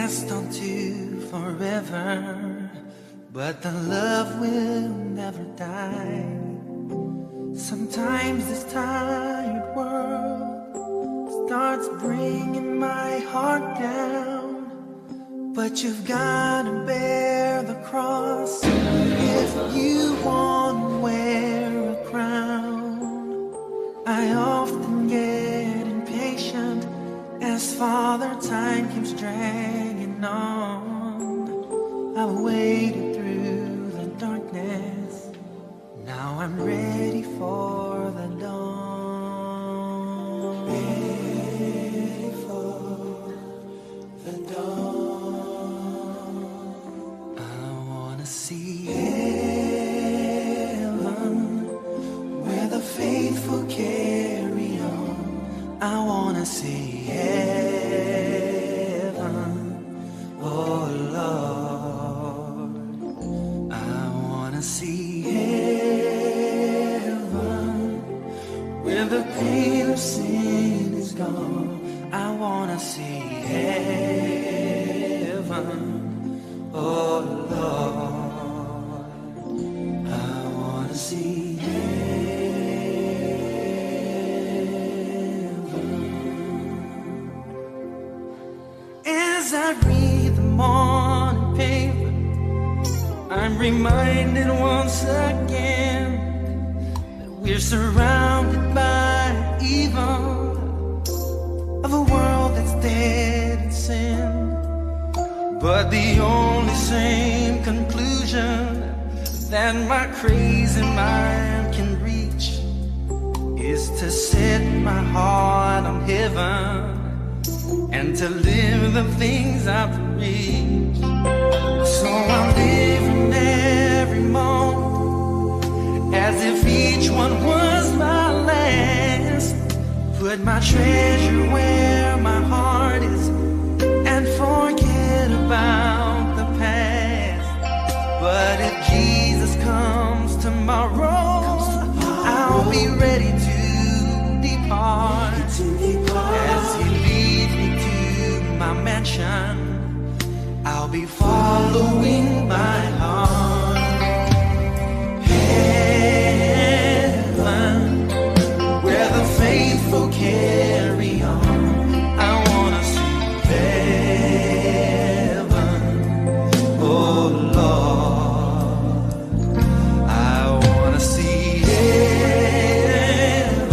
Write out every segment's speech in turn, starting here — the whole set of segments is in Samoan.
passed on to forever, but the love will never die. Sometimes this tired world starts bringing my heart down, but you've got to bear the cross if you want to wear a crown. I often get impatient as Father Time keeps dragging on. I've waded through the darkness, now I'm ready for the dawn. Ready for the dawn. I want to see heaven where the faithful carry on. I want to see heaven, oh Lord. I want to see heaven where the pain of sin is gone. I want to see heaven, oh Lord. I want to see heaven. As I read the morning paper, I'm reminded once again that we're surrounded by evil, of a world that's dead in sin. But the only sane conclusion that my crazy mind can reach is to set my heart on heaven and to live the things I preach. So I'm living every moment as if each one was my last. Put my treasure where my heart is and forget about the past. But if Jesus comes tomorrow, I'll be ready to depart. As he leads me to my mansion, I'll be following my heart. Heaven, where the faithful carry on. I want to see heaven, oh Lord. I want to see heaven,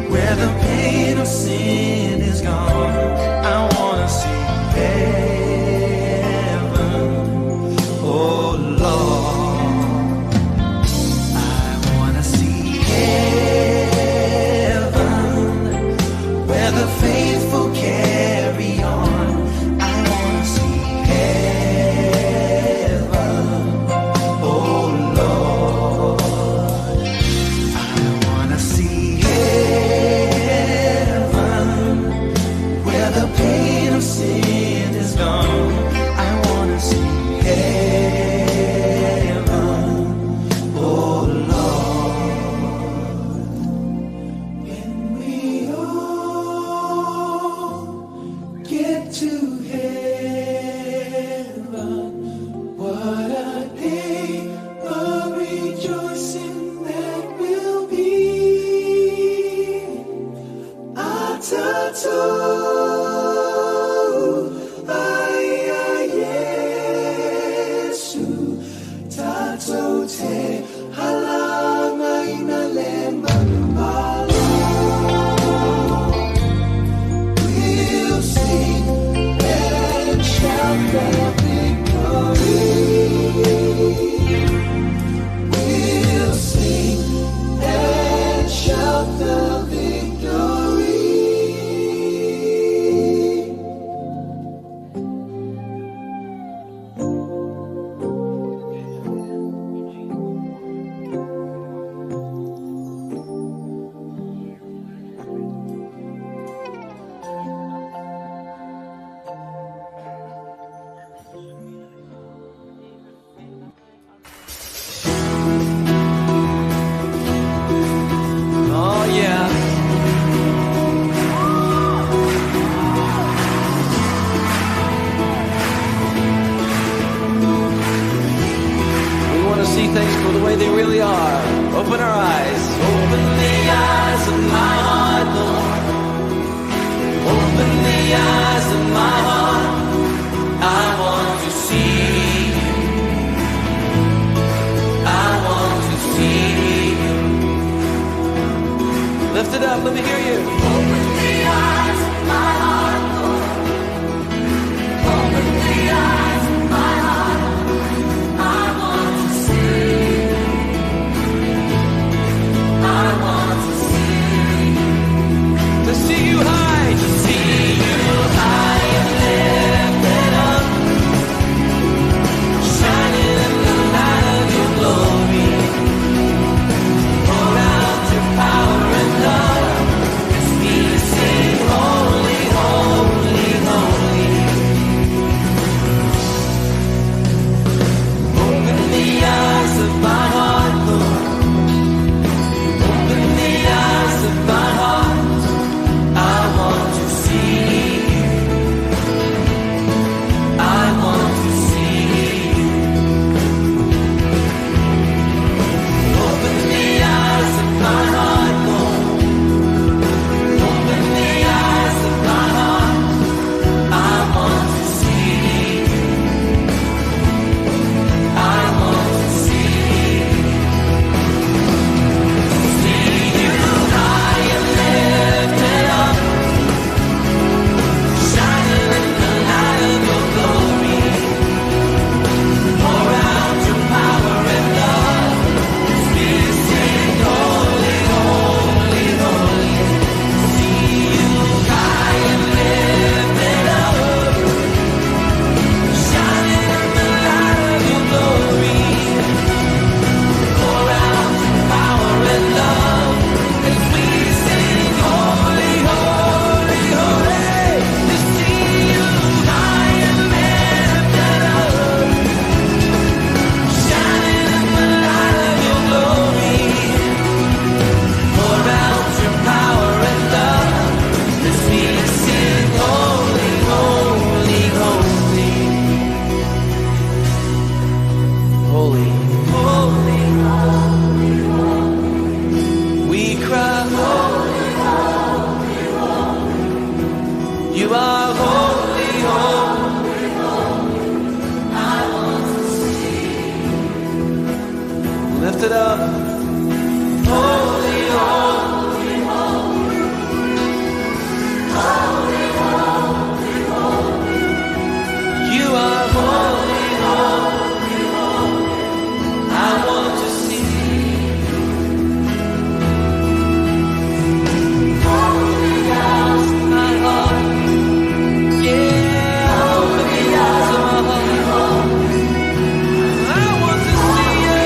where the pain of sin is gone. I want to see heaven, oh Lord. I want to see heaven, where the faithful carry on. I want to see heaven, oh Lord. I want to see heaven, where the pain of sin is gone. I want to see heaven, oh Lord. When we all get to heaven, what a day of rejoicing that will be. Atatu, Aya Yesu, Tato te halama inale manumalo. We'll sing Up, let me hear you. Open the eyes of my heart, Lord. Open the eyes of my heart. I want to see you. I want to see you. To see you high, to see you high and lifted up, shining in the light of your glory. Pour out your power and love as we sing, holy, holy, holy. Open the eyes of my heart, Lord. Open the eyes of my heart. I want to see you. I want to see you. Open the eyes of my heart, Lord. Open the eyes of my heart. I want to see you. I want to see you. See you high and lifted up, shining in the light of your glory. Pour out your power and love as we sing, holy, holy, holy. See you high and lifted up, shining in the light of your glory. Pour out your power and love as we sing, holy, holy, holy. To see you high and lifted up, shining in the light of your glory. Pour out your power and love as we sing, holy, holy, holy. Holy, holy, we cry, holy, holy, holy. You are holy, holy, holy. I want to see you. Lift it up. Holy, holy, holy. Holy, holy, holy. You are holy, holy, holy. I want to see you. Open the eyes of my heart. Yeah, open the eyes of my heart. I want to see you.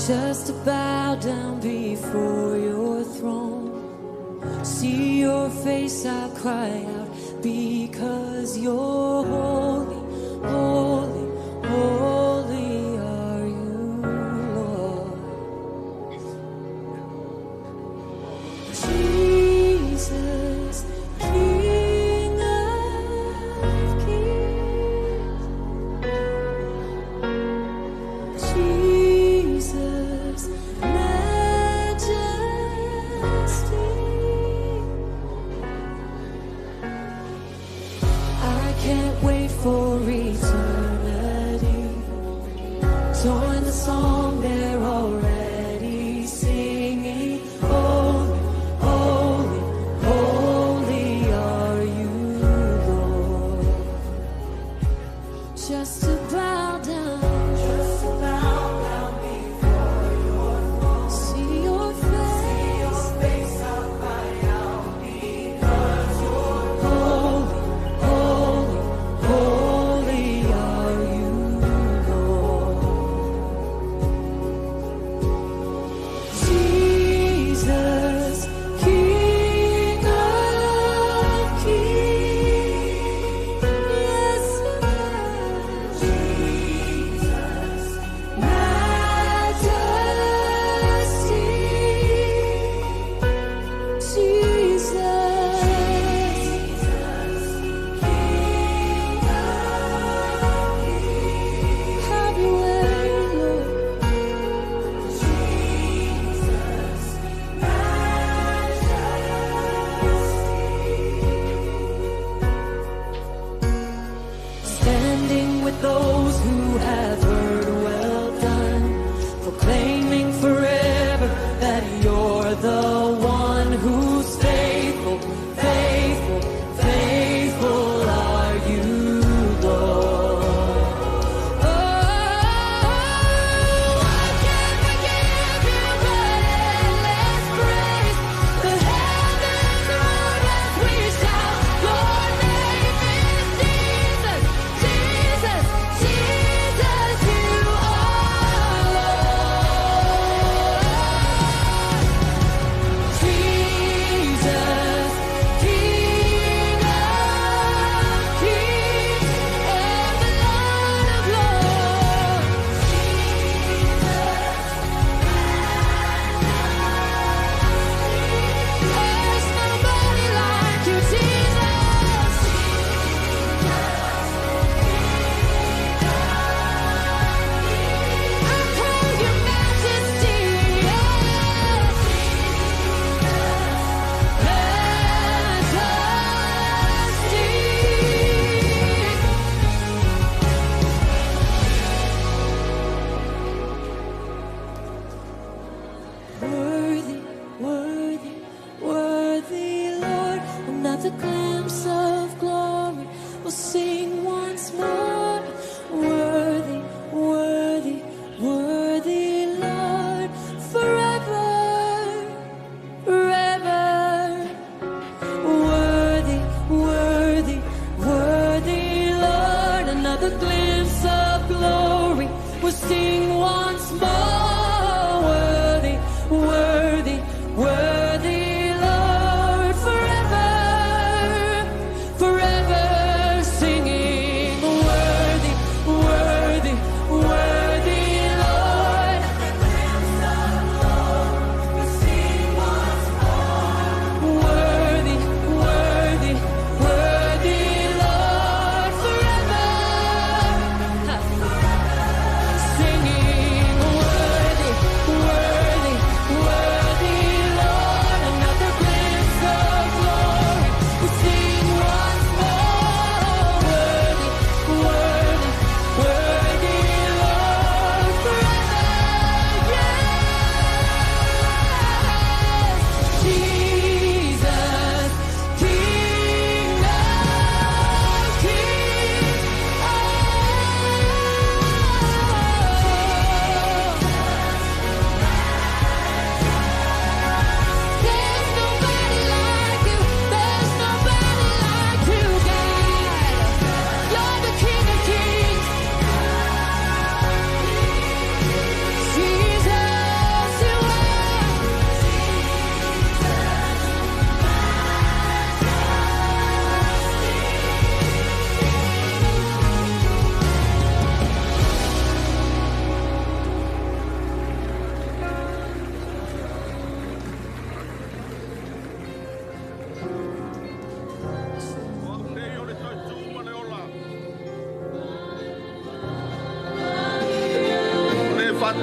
Just to bow down before your throne. See your face, I cry out, because you're holy, holy, holy are you, Lord. Jesus, King of kings. Jesus, majesty. I can't wait for eternity. Join the song they're already singing. Holy, holy, holy are you, Lord. Just to bow down. Just to bow down before your throne. See your face. See your face, I cry out, because you're holy, holy, holy are you, Lord. Jesus, King of kings. Yes, Jesus, majesty. Jesus, King of kings. Have your way, Lord. Jesus, majesty. Standing with those who have heard well done, proclaiming forever that you're the one who's faithful, faithful, faithful are you, Lord. Oh, I can't forgive you, but endless grace. The heavens roar as we shout, your name is Jesus, Jesus, Jesus, you are Lord. Jesus, King of kings and the Lord of lords. There's nobody like you, Jesus. I call you majesty. Majesty. Worthy, worthy, worthy, Lord. Another glimpse of glory we'll sing once more. Worthy, worthy, worthy, Lord. Forever, forever. Worthy, worthy, worthy, Lord. Another glimpse of glory we'll sing once more. Worthy, worthy, worthy, Lord. Forever, forever singing.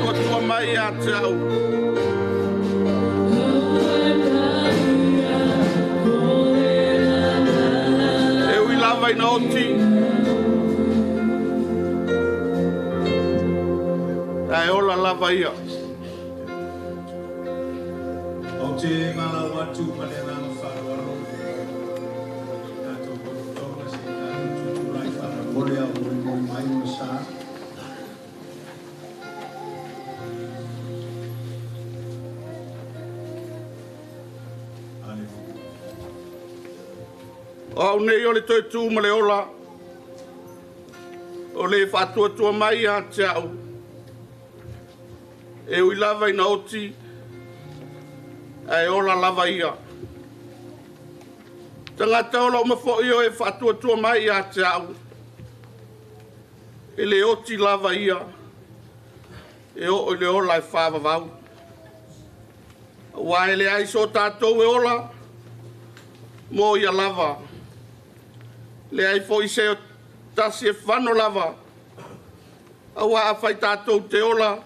faatuatua mai ia te au, e ui lava ina oti, ae ola lava ia. Ou te malau atu ma le agaga faaaloalo i tatou tautoga se i tatou tutulai faamolemole a o molimoli mai lona sa. Aleluia. O au nei o le toe tu ma le ola, o le faatuatua mai ia te au, e ui lava ina oti, ae ola lava ia. Tagata ola uma foi o e faatuatua mai ia te au, e le oti lava ia, e oo i le ola e faavavau. Aua e leai so tatou e ola mo ia lava, leai foi se tasi e fano lava, aua afai tatou te ola,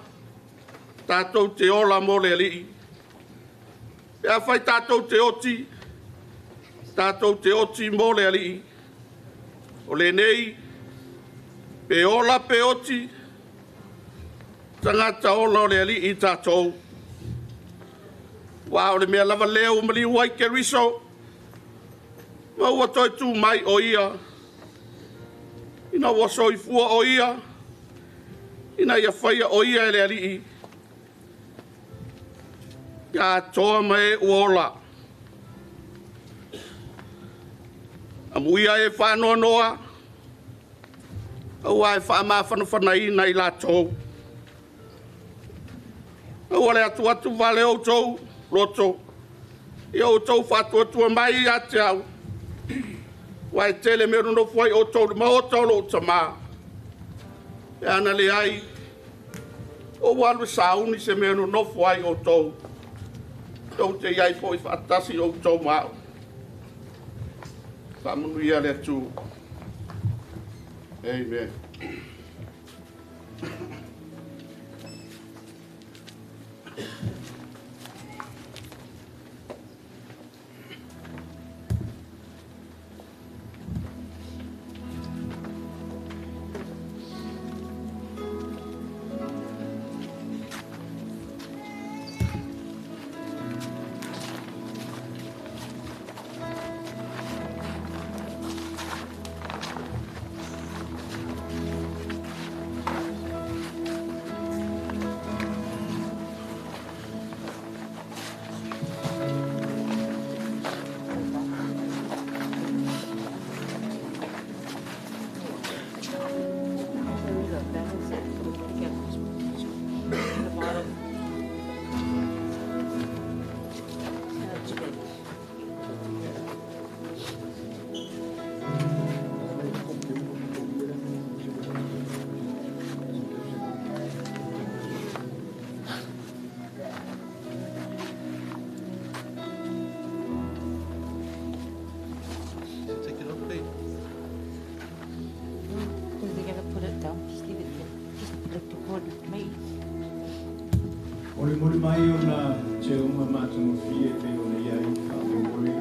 tatou te ola mo le Alii. Pe afai tatou te oti, tatou te oti mo le Alii. O lenei, pe ola pe oti, tagata ola o le Alii tatou. Aua o le mea lava lea ua maliu ai Keriso, ma ua toe tu mai o ia, ina ua soifua o ia, ina ia faia o ia e le Alii, ia atoa ma e ua ola. Amuia e faanoanoa, aua e faamafanafanaina i latou. Aua le atuatu vale outou loto, ia outou faatuatua mai ia te au, aua e tele mea e nonofo ai outou i le maota o lou Tama. Pe a na leai, ou alu e sauni se mea e nonofo ai outou, tou te i ai foi faatasi outou ma au. Faamanuia le Atua. Amen. Take it off, please. Where they're gonna put it down, just leave it there. Just like to hold it, me. Molimoli mai ona teuga matagofie e pei ona i ai faamoemoe.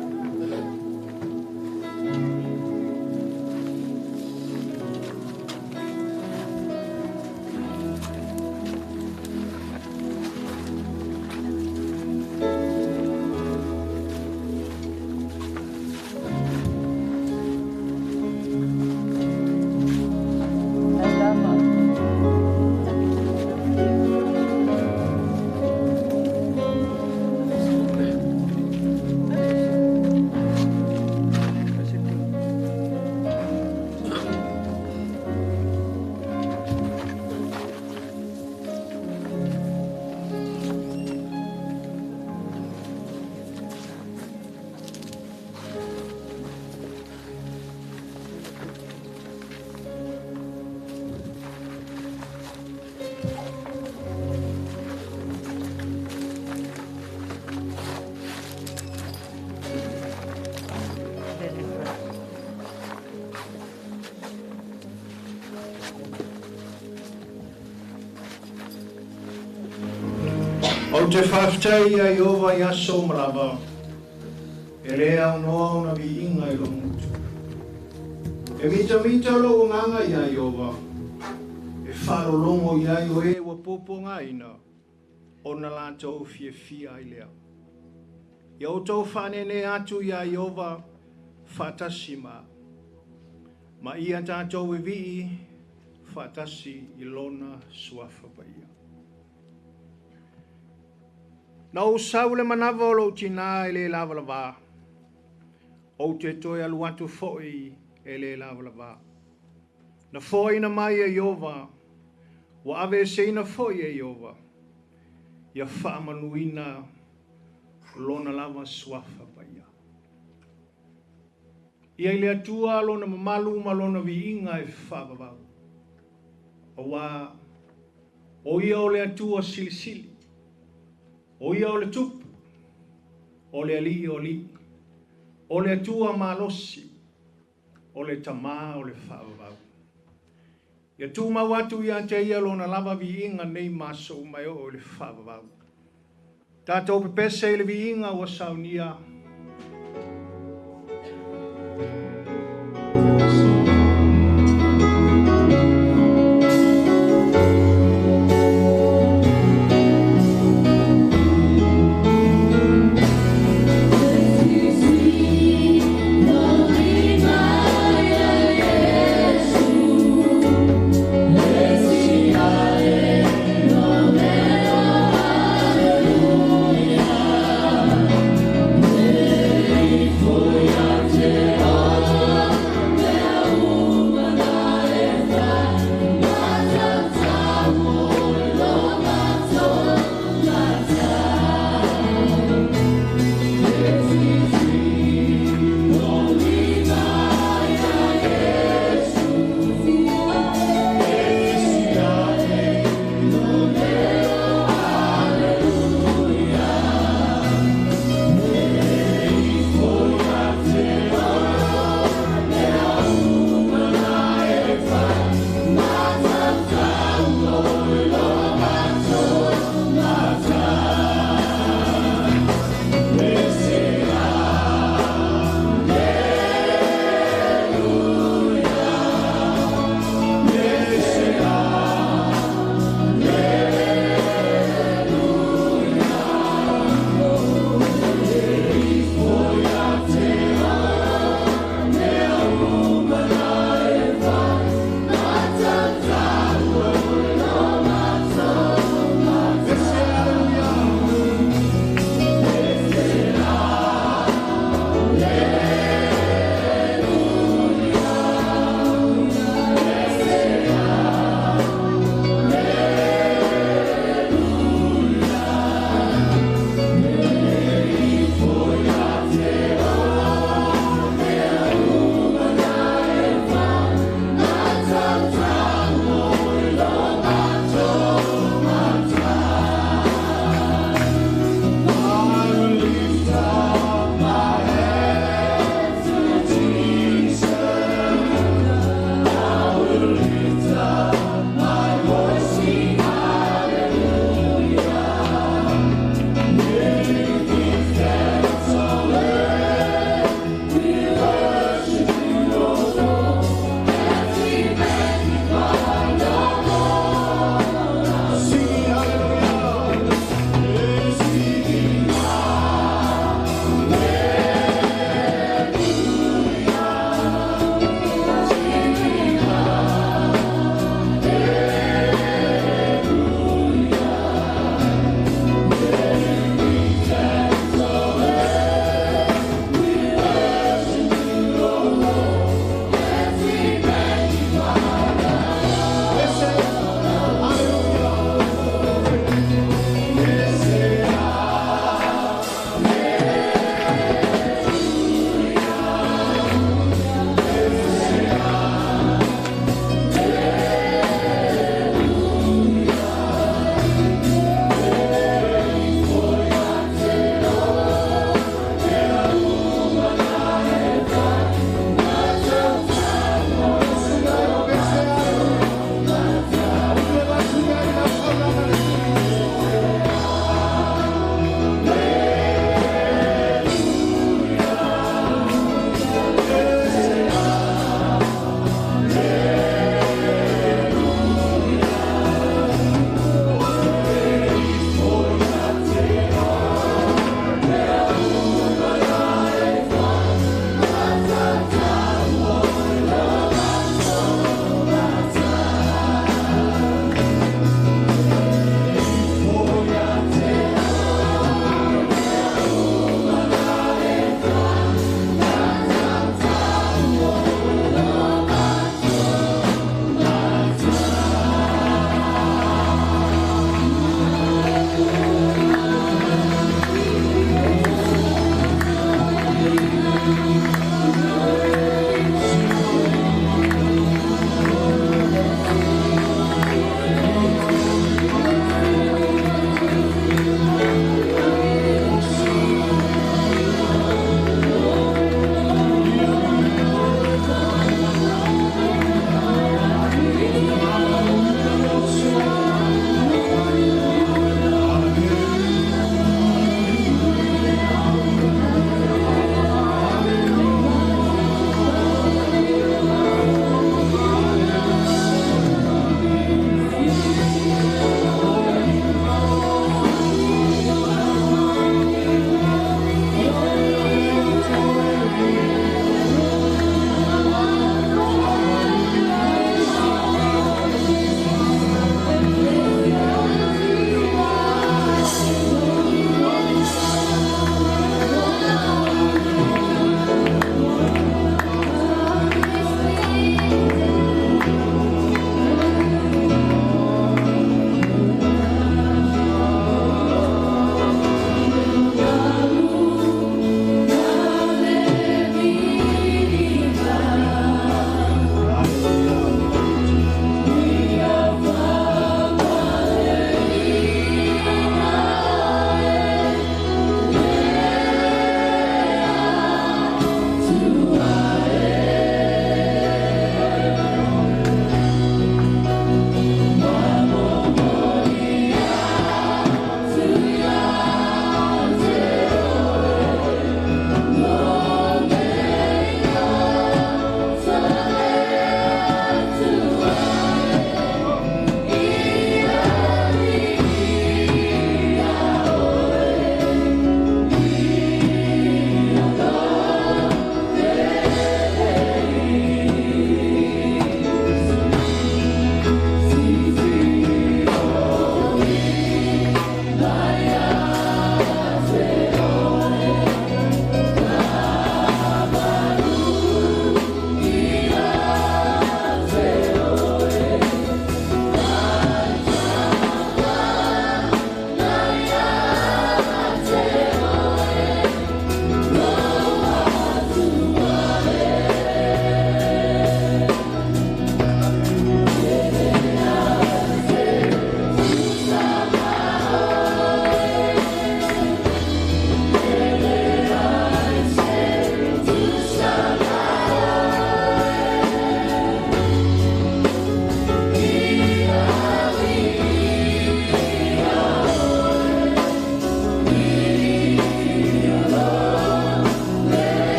Ou te faafetai ia Ieova i aso uma lava, e lē aunoa ona viiga i lo'u gutu. E mitamita lo'u agaga iā Ieova, e faalologo i ai o e ua puapuagaina, ona latou fiafia ai lea. Ia outou faanēnē atu iā Ieova faatasi ma ma ia tatou vivii faatasi i lona suafa paia. Na ou sau le manava o lou tinā e lē lavalavā, ou te toe alu atu fo'i e lē lavalavā. Na foaina mai e Ieova, ua aveeseina fo'i e Ieova, ia faamanuina lona lava suafa paia. Ia i le Atua lona mamalu ma lona viiga e faavavau. Auā o ia o le Atua silisili, o ia o le Tupu, o le Alii o alii, o le Atua malosi, o le Tamā o le faavavau. Ia tumau atu ia te ia lona lava viiga nei ma aso uma e oo i le faavavau. Tatou pepese i le viiga ua saunia.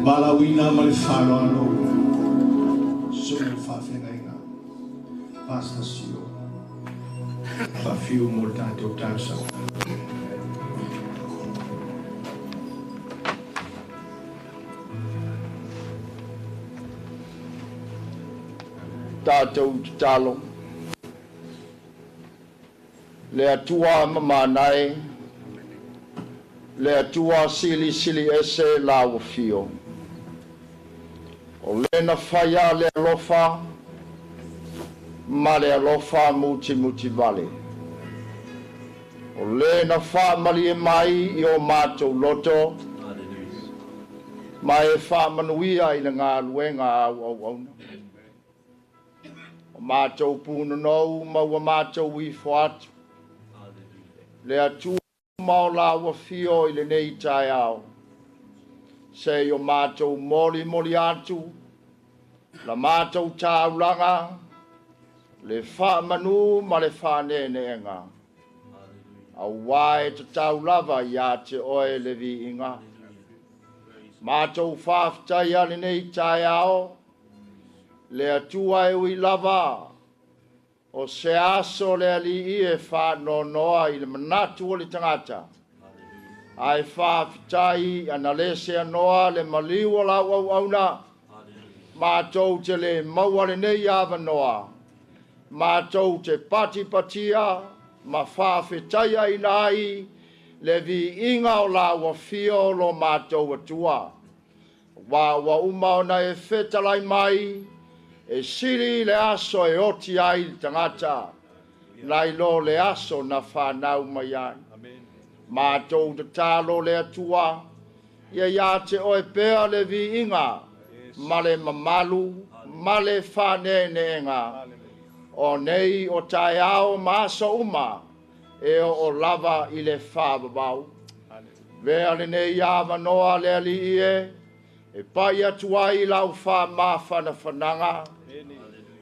Valaauina ma le faaaloalo susuga i le faafeagaiga Pastor Sio faafiu mo le tatou talosaga. Tatou tatalo le Atua mamanae, le Atua silisili ese la ua fio. O lena whaia le alofa, ma le alofa muti muti vale. O lena wha e mai i o mātou loto, ma e wha manuia i le ngā luenga au au auna. O mātou pūnonou ma ua mātou i foatu. Le Atua ma o la ua fio i le nei tae ao. Se i o mātou moli moli atu, la mātou tāulanga, le wha manu ma le wha neneenga. Au wae te taulava ia te oe le viinga. Mātou whaaftai a le nei tae ao, le Atua e ui lava, o se aso le ali i e wha nonoa i le manatu o le tangata. Ai whaaftai ana le se anoa le maliu o lau au auna. Mātou te le maua le nei awanoa. Mātou te pati patia, ma whaafetaia ina ai, le viinga o lau afio lo mātou atua. Wā ua uma ona e whetalai mai, e sili le aso e oti ai le tangata, nai lo le aso na whanau mai ai. Mātou te talo le Atua, ia ia te oe pea le viinga, ma le mamalu, ma le whaneneenga. O nei o tae ao ma aso uma, e o lava i le whaavavau. Vea le nei awanoa le ali ie, e pai atu ai lau wha mawhanawhananga,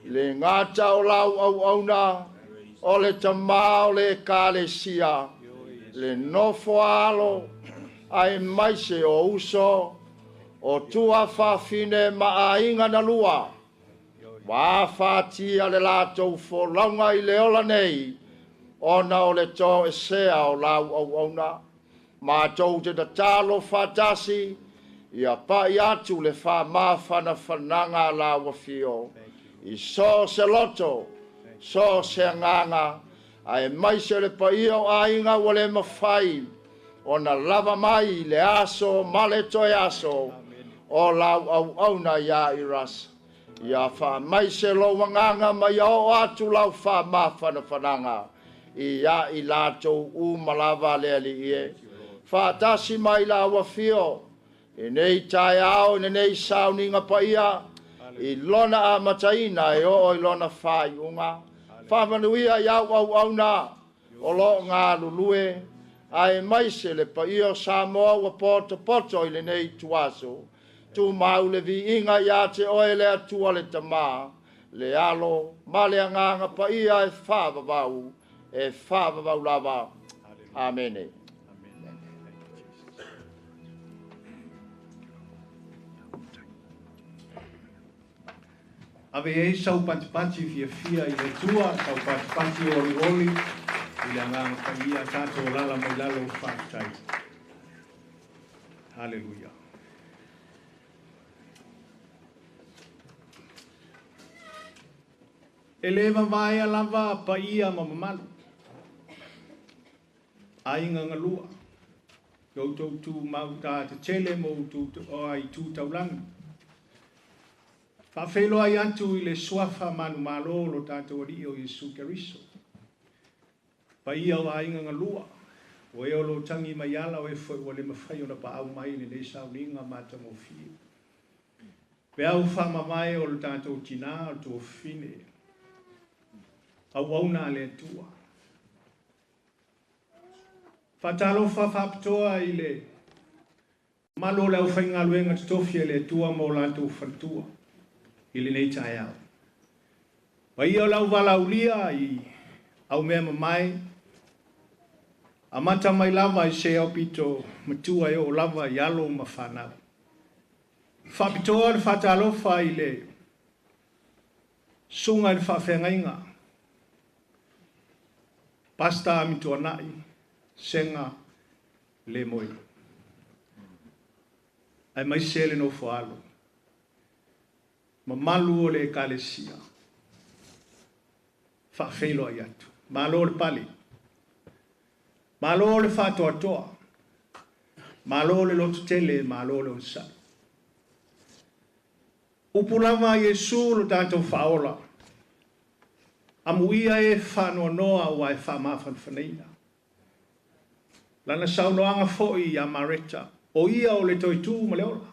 le ngata o lau au auna, o le tamao le kalesia, le nofo alo, ai maise o uso, o tua whawhine ma ainga na lua, wā whātia le lātou folaunga i le ola nei, ona o le tō e sea o lau au auna, mātou te tatalo whātasi, ia pai atu le wha mawhanawhananga la wafio. I so se loto, so se nganga, ai mai se le paia o ainga ua le mawhai, o na lava mai le aso, ma le toe aso, o lau au auna ia i rasa. Ia wha mai se lo wanganga mai o atu lau wha mawhanawhananga, ia i lātou u malava le ali ie. Whaatasi mai la wafio, e nei tae ao, e nei sauninga paia, i lona a mataina e o i lona whai unga. Whamanuia i au au auna, o lo ngā lulue, ai mai se le paia o Samoa ua poto poto i le nei tuaso. Tu mau le viinga ia te oe le Atua le tamā, le alo, ma le anganga paia e whaavavau lava. Amene. Ave ei sau patipati fia fia i le tua, sau patipati oli oli, i le anganga paia tātou lala mai lalo whaatai. Hallelujah. E le vavaea lava paia ma mamalu. Ainga ngalua. Yo tau tu mauta te tele mo tu o ai tu taulangi. Whaawhelo ai atu i le suafa manu malo lo tātou ali o Iesu Keriso. Paia o ainga ngalua. O e o lo tangi mai ala o e foi o le mawhai o na paau mai le nei sauninga mata ngofie. Pe au whamamae o le tātou tina o tō whine. Au au nā le tua. Whatalofa whapitoa i le malo le au whaingaluenga te tofi e le tua mo lātou whantua i le nei tae au. Paia o lau valaulia i au mea mamae, a mata mai lava i se au pito matua e o lava i alo ma whanau. Faapitoa le faatalofa i le susuga i le faafeagaiga, Pastor Amituanai Sega Lemoe, aemaise le nofoalo, mamalu o le Ekalesia, faafeiloai atu. Malo le pale, malo le faatoatoa, malo le lototele, malo le onosai. Upu lava a Iesu lo tatou faaola, amuia e faanoanoa ua e faamafanafanaina. Lana saunoaga foi ia Mareta, o ia o le toe tu ma le ola.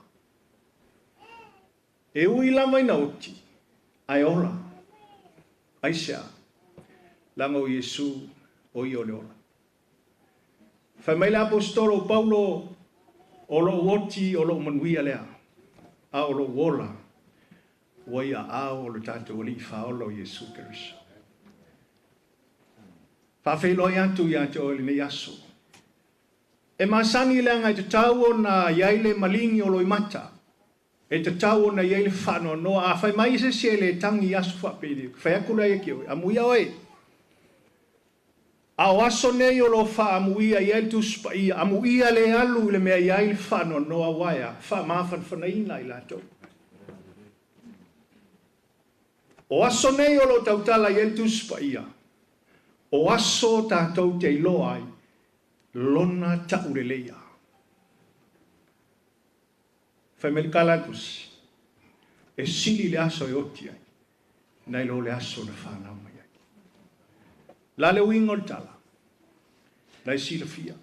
E ui lava ina oti, ae ola. Aisea? Leaga o Iesu o ia o le ola. Fai mai le aposetolo o Paulo, o lou oti o lou manuia lea, a o lou ola ua i aao o le tatou Alii Faaola o Iesu Keriso. Faafeiloai atu ia te oe i lenei aso. E masani leaga e tatau ona i ai le maligi o loimata, e tatau ona i ai le faanoanoa. A fai mai se isi e le tagi i aso faapei, fai atu lea ia te oe, amuia oe. A o aso nei o lo o faaamuia i ai le Tusi Paia, amuia le alu i le mea i ai le faanoanoa, aua e a? Faamafanafanaina i latou. O aso nei o lo o tautala i ai le Tusi Paia, o aso tatou te iloa ai lona tauleleia. Fai mai le tala a le Tusi, e sili le aso e oti ai, nai lo le aso na fanau mai ai. La le uiga o le tala, la e silafia.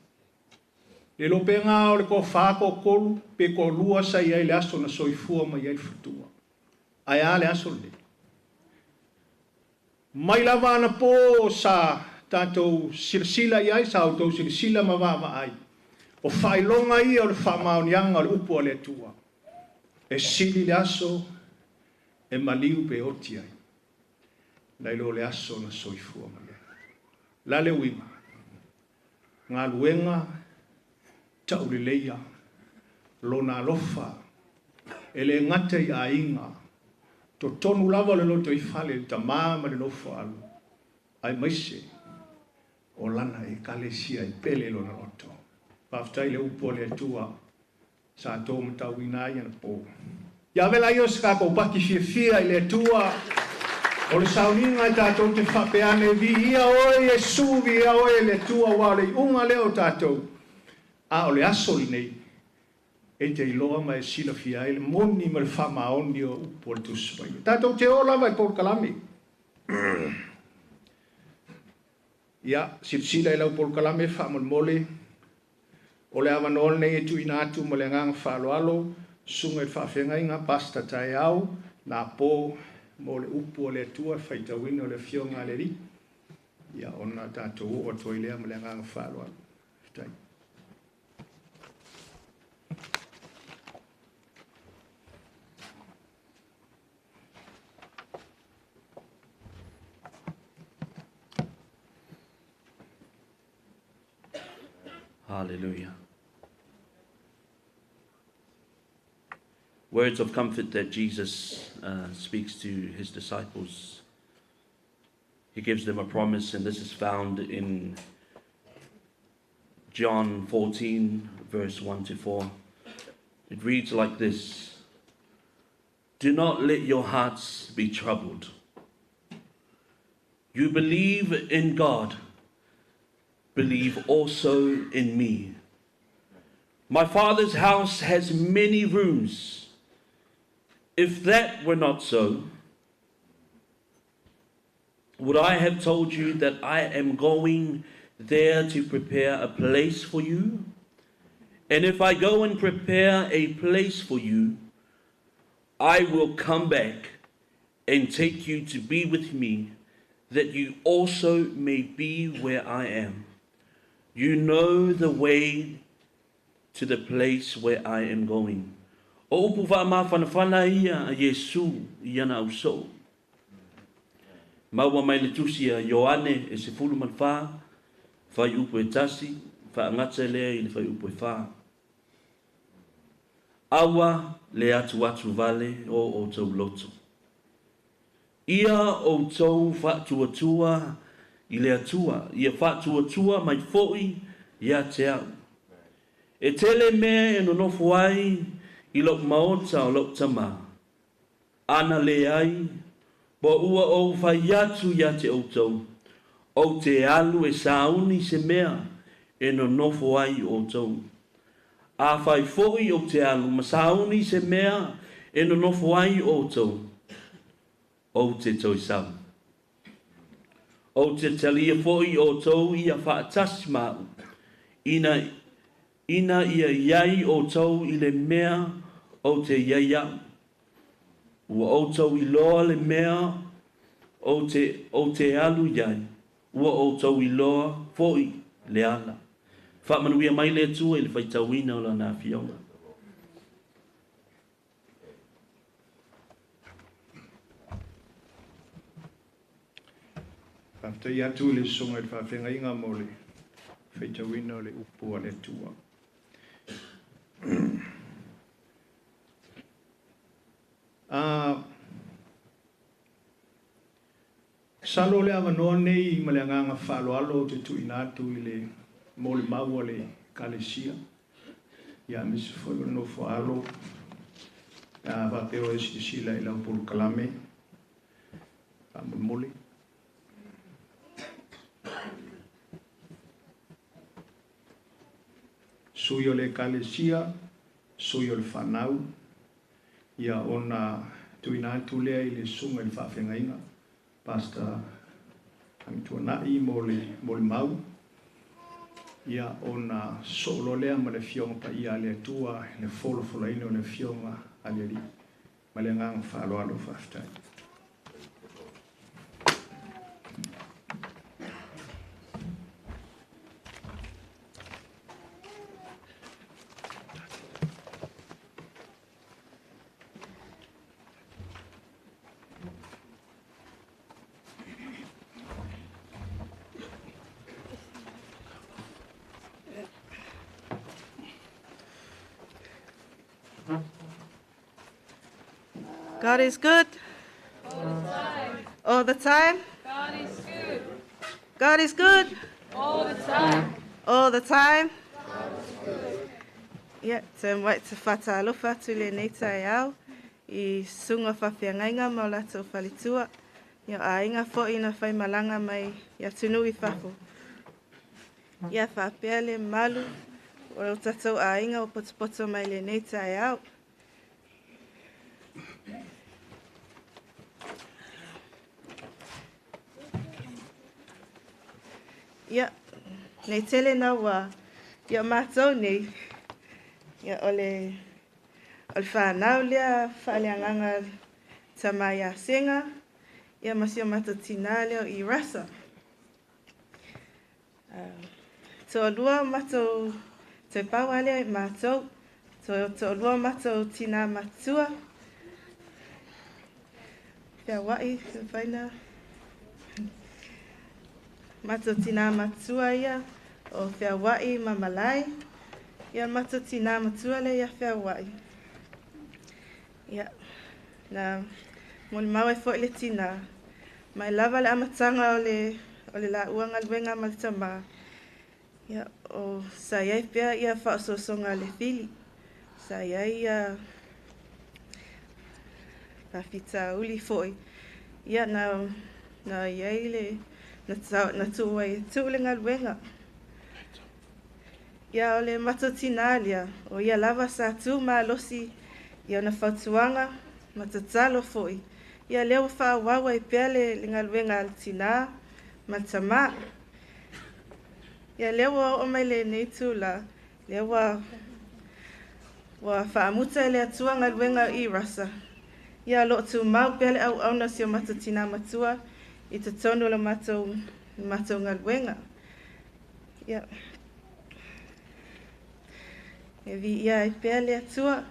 Le lopega o le toafa toatolu pe toalua sa i ai le aso na soifua mai ai le faletua. Ae a le aso lenei? Mai lava anapo sa tatou silasila i ai, sa outou silasila ma vaavaai, o faailoga ia o le faamaoniaga o le upu a le Atua. E sili le aso e maliu pe oti ai, nai lo le aso na soifua mai ai. La le uiga, galuega tauleleia, lona alofa, e le gata i aiga, totonu lava o le lotoifale, le tama ma le nofoalu, aemaise o lana ekalesia e pele lona loto. Faafetai le upu a le Atua sa tou matauina ai anapo. Ia ave laia o se tatou pati fiafia i le Atua, o le sauniga e tatou te faapea ane, viia oe Iesu, viia oe le Atua, aua o le iuga lea o tatou, a o le aso lenei, e te iloa ma e silafia ai le moni ma le faamaoni o upu o le Tusi Paia. Tatou te o lava i polokalame. Ia, silasila i lau polokalame faamolemole, o le avanoa lenei e tuuina atu ma le agaga faaaloalo, susuga i le faafeagaiga, Pastor Taeao, na po mo le upu a le Atua, faitauina o le Afioga a le Alii. Ia, ona tatou oo atu ai lea ma le agaga faaaloalo. Faafetai. Hallelujah. Words of comfort that Jesus speaks to his disciples. He gives them a promise, and this is found in John 14, verse 1 to 4. It reads like this: Do not let your hearts be troubled. You believe in God, believe also in me. My Father's house has many rooms. If that were not so, would I have told you that I am going there to prepare a place for you? And if I go and prepare a place for you, I will come back and take you to be with me, that you also may be where I am. You know the way to the place where I am going. O upu faamafanafana ia a Iesu i ana ausoo. Maua mai le tusi a Ioane e 14, fuaiupu e 1, faagata lea i le fuaiupu e 4. Aua le atuatu vale o outou loto. Ia outou faatuatua i le Atua, ia faatuatua mai foʻi ia te a'u. E tele mea e nonofo ai i loʻu maota o loʻu tamā. Ana leai, po ua ou fai atu ia te outou, ou te alu e sauni se mea e nonofo ai outou. Afai foʻi ou te alu ma sauni se mea e nonofo ai outou, ou te toe sau. Ou te talia foʻi outou ia faatasi ma a'u, ina ia iai outou i le mea ou te iai a'u. Ua outou iloa le mea ou te alu iai, ua outou iloa foʻi le ala. Faamanuia mai le Atua i le faitauina o lana afioga. Faafetai atu i le susuga i le faafeagaiga mo le faitauina o le upu a le Atua. Salo le avanoa nei ma le agaga faaaloalo ou te tuuina atu i le molimau a le Ekalesia. Ia aemaise foi o le nofo a alo pe a faapea o e silasila i lau polokalame. Faamolemole. Sui o le Ekalesia, sui o le fanau, ia ona tuuina atu lea i le susuga i le faafeagaiga, Pastor Amituanai mo le molimau, ia ona sosoo loa lea ma le Afioga Paia a le Atua i le folafolaina o le Afioga a le Alii. Ma le agaga faaaloalo faafetai. God is good. All the time. God is good. God is good. All the time. All the time. Ia, te mai te faatalofa atu i lenei taeao i susuga faafeagaiga ma o latou faletua. Ia aiga foʻi na faimalaga mai i atunuu i fafo. Ia faapea le malu o lo tatou aiga o potopoto mai lenei taeao. Ia, nei tele na ua ia matou nei, ia o le whanau lea faaleagaga tamā ia Sega, ia ma si o matou tinā lea o i Rasa. Toalua matou toe pau lava lea i matou, toalua matou tinā matua, feauai, faina, matou tinā matua ia, o feauai ma Malae, ia matou tinā matua lea ia feauai. Ia, na molimau ai foʻi le tinā, mai lava le amataga o le laua galuega ma le tamā, ia, o sa iai pea ia faaosoosoga a le fili, sa iai ia faafitauli foʻi, ia na iai le na tuu ai e tuu le galuega. Ia o le matou tinā lea, o ia lava sa tu malosi i ona fautuaga ma tatalo foʻi. Ia lea ua faaauau ai pea le galuega a le tinā ma le tamā. Ia lea ua oo mai lenei tula, lea ua faamuta e le Atua galuega i Rasa. Ia o loo tumau pea le auauna o si o matou tinā matua i totonu o le matou galuega. Ia, e viia ai pea le Atua.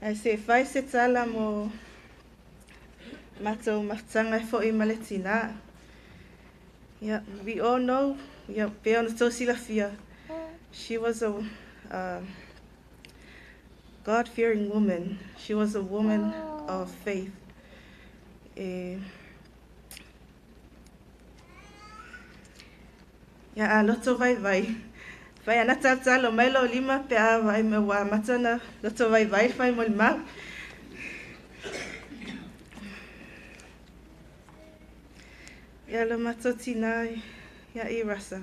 Ae se fai se tala mo matou mafutaga foʻi ma le tinā. Ia, we all know, ia, pe ona outou silafia, she was a, a God-fearing woman. She was a woman of faith. E ia a loto vaivai. Fai ana talotalo mai lou lima pe a vaai mai ua amata ona loto vaivai le faimolimau. Ia lo matou tinā ia i Rasa.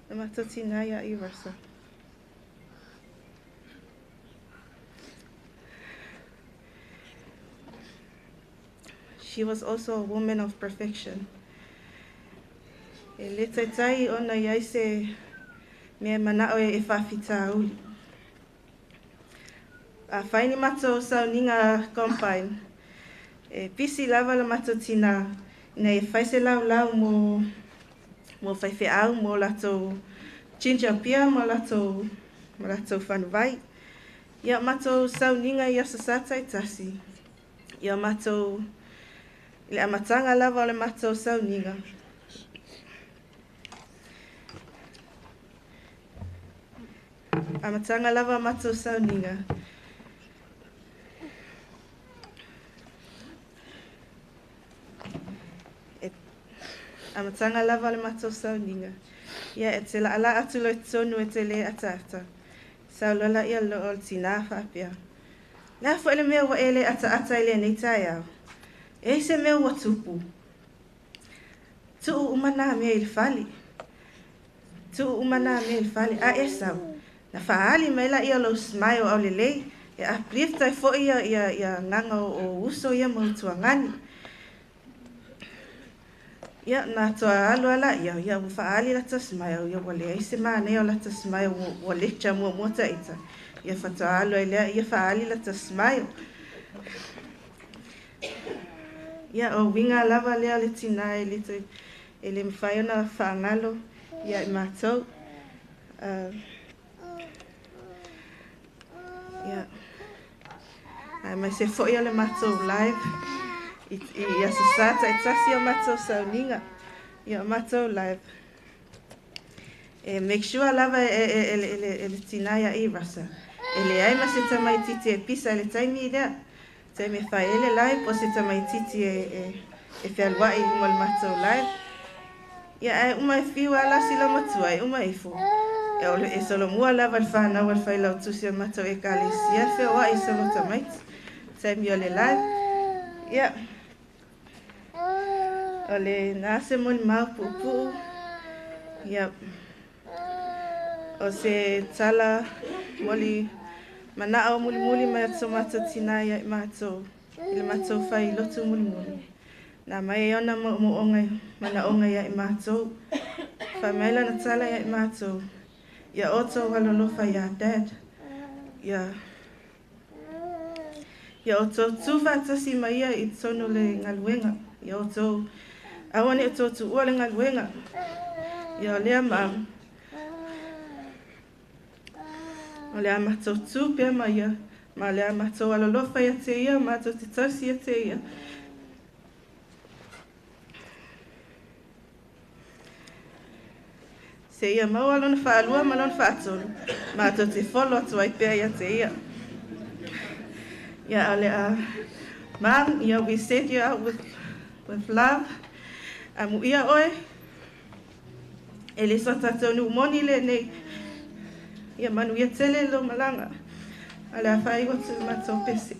Le matou tinā ia i Rasa. She was also a woman of perfection. E le taitai ona i ai se mea e mana'o ai e faafitauli. A fai ni matou sauniga combine, e pisi lava le matou tinā ina ia fai se laulau mo mo faifeau mo latou ginger beer ma latou ma latou fanuvai. Ia matou sauniga i aso Sa taitasi. Ia matou i le amataga lava o le matou sauniga. Amataga lava o matou sauniga. E amataga lava o le matou sauniga. Ia e te laalaa atu loa i totonu e te le ataata. Sau loa laia loo o le tinā faapea, Le a foi le mea ua e le ataata i lenei taeao? E ai se mea ua tupu? Tuu uma nā mea i le fale. Tuu uma nā mea i le fale. A e sau, na faaali mai laia o lou smile aulelei e uplift ai foi ia, ia, ia agaga o, o uso ia ma utuagani. Ia, na toa alu a laia, ia ua faaali lata smile, ia ua leai se manaia o lata smile, ua, ua lecture muamua taita. Ia faatoa alu ai lea, ia faaali lata smile. Ia, o uiga lava lea o le tinā e le toe, e le mafai ona faagalo ia i matou. Ia, aemaise foi o le matou live i, i Aso Sa taitasi o matou sauniga. Ia, o matou live. E make sure lava e, e, e, e, e, e le tinā ia i Rasa. E leai ma se tamaititi e pisa i le taimi lea. Taimi e fai ai le live po o se tamaititi e, e, e fealuai i luga o le matou live. Ia ae uma e fiu a lasi lau matua e uma ifo. E o le e solomua lava le whanau a le failautusi o le matou ekalesia le feoai i solo tamaiti. Taimi o le live. Ia. O le na se molimau puupuu. Ia. O se tala moli mana'o mulimuli mai o to matou tinā ia i matou i le matou fai lotu mulimuli. Na mai ai ona moomooga manaoga ia i matou. Fai mai lana tala ia i matou, Ia outou alolofa iā Dad. Ia Ia outou tū faatasi ma ia i totonu o le galuega. Ia outou aua ne i outou tuua le galuega. Ia o lea ma o le a matou tū pea ma ia, ma o le a matou alolofa ia te ia, matou te tausi ia te ia. Seia maua lona faalua ma lona faatolu, matou te folo atu ai pea ia te ia. Ia, o le a, Mum, ia, we send you out with, with love. Amuia oe, e le so tatou nuu moni lenei. Ia manuia tele lou malaga. A le a faaiu atu i le matou pese.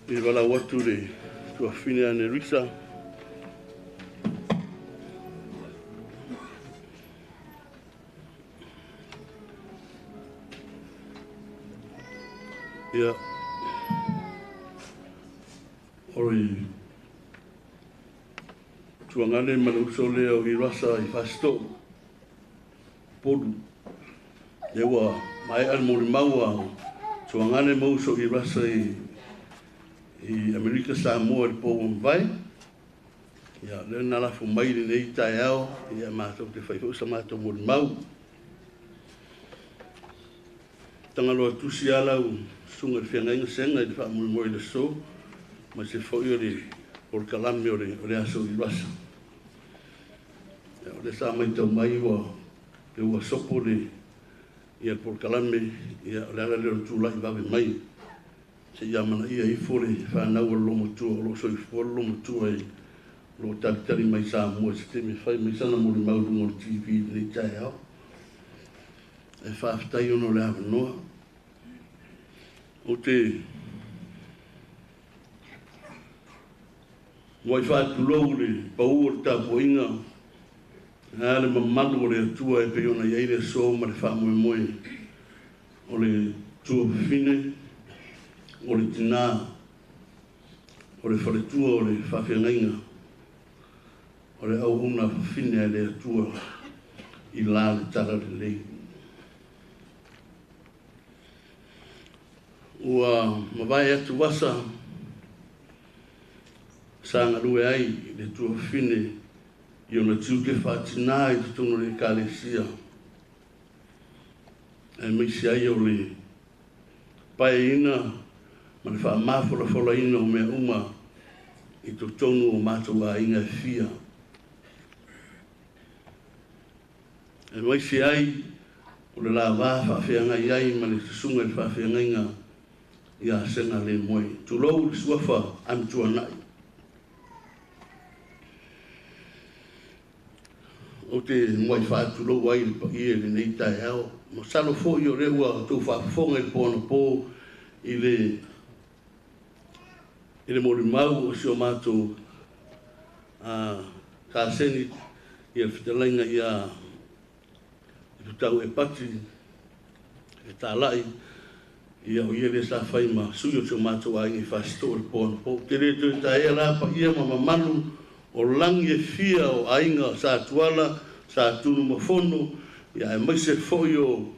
I le valaau atu i le tuafafine ia Nerisa. Ia, o le tuagane ma le uso lea o Irasa i Fasito'u, Upolu. Lea ua maea le molimau a tuagane ma uso Irasa i Amerika Samoa i le po ua mavae. Ia, lea na lafo mai lenei taeao, ia matou te fai foi sa matou molimau. Tagaloa tusi lava lau susuga i le feagaiga Sega i le faamoemoe i le aso, ma se foi o le polokalame o le aso i Rasa. Ia, o lea sa matau mai ua pe ua sopo le ia le polokalame, ia o le ala lea o le tulai vave mai seia amanaia ifo le fanau a le olomatua o lo o soifua le olomatua e o lo o talitali mai Samoa i se taimi e fai mai sana molimau i luga o le TV i lenei taeao. Ae faafetai ona o le avanoa. Ou te muai faatulou i le pau o le tapuaiga a le mamalu o le Atua e pei ona i ai le aso ma le faamoemoe o le tuafafine, o le tinā, o le faletua o le faafeagaiga, o le auauna fafine a le Atua i la le talalelei. Ua mavae atu asa sa galue ai le tuafafine i ona tiute faatinā i totonu o le Ekalesia, aemaise ai o le paeina ma le faamafolafolaina o mea uma i totonu o matou aiga e fia. Aemaise ai o le lava faafeagai ai ma le susuga i le faafeagaiga ia Sega Lemoe. Tulou le suafa Amituanai. Ou te muai faatulou ai i le paia i lenei taeao. Masalo foi o lea ua outou faafofoga i le po anapo i le i le molimau o si o matou kaseni ia le fetalaiga ia Tutau Epati Fetalai, ia o ia lea sa fai ma sui o si o matou aiga i Fasito'o i le po anapo. Ou te le toe taea la paia ma mamalu o lagi e fia o aiga Sa Tuala, Sa Tunumafono, ia aemaise foi o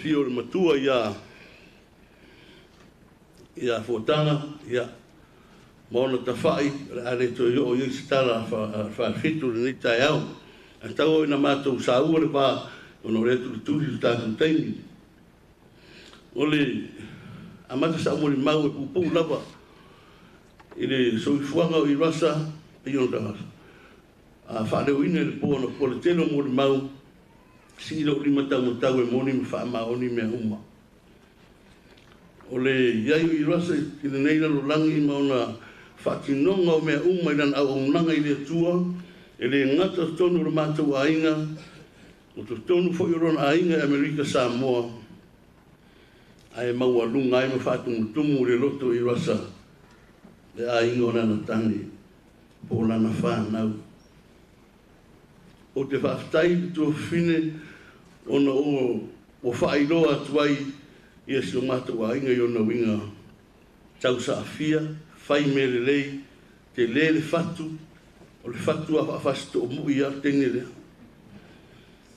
fio o le matua ia ia Fuataga, ia ma ona tafa'i, o le a le toe oo i ai se tala a le Falefitu i lenei taeao. Ae tau ina matou saua le va ona o lea e tulituli le tatou taimi. O le amata sa ou molimau e puupuu lava i le soifuaga o Irasa pei ona faaleoina i le po anapo le tele o molimau, sii lou lima taumatau e moni ma faamaoni mea uma. O le i ai o Irasa i lenei lalolagi ma ona faatinoga o mea uma i lana auaunaga i le Atua, e le gata o totonu o le matou aiga, o totonu foi o lona aiga i Amerika Samoa, ae maualuga ai ma faatumutumu le loto o Irasa le aiga o lana tane po o lana fanau. Ou te faafetai i le tuafafine ona ua faailoa atu ai ia si o matou aiga i ona uiga tausaafia, fai mea lelei, tele le fatu, o le fatu a faafasitoomui lava le teine lea.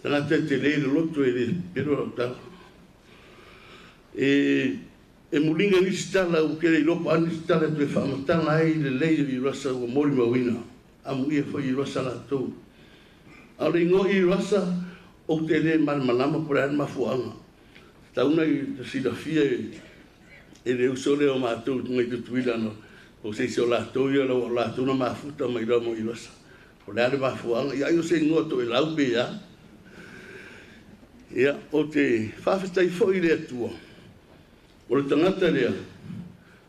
Tagata e tele le loto e le pelo lau tala. E muliga nisi tala ua tele iloa po o a nisi tala e toe faamatala ai lelei o Irasa ua molimauina. Amuia foi Irasa latou. A o le igoa Irasa, ou te le malamalama po o le a le mafuaaga. Tatau ona silafia e le uso lea o matou mai Tutuila na po o se isi o latou ia o latou na mafuta mai loa mo Irasa. Po o le a le mafuaaga, ia ai o se igoa toelau pe a. Ia, ou te faafetai foi i le Atua, o le tagata lea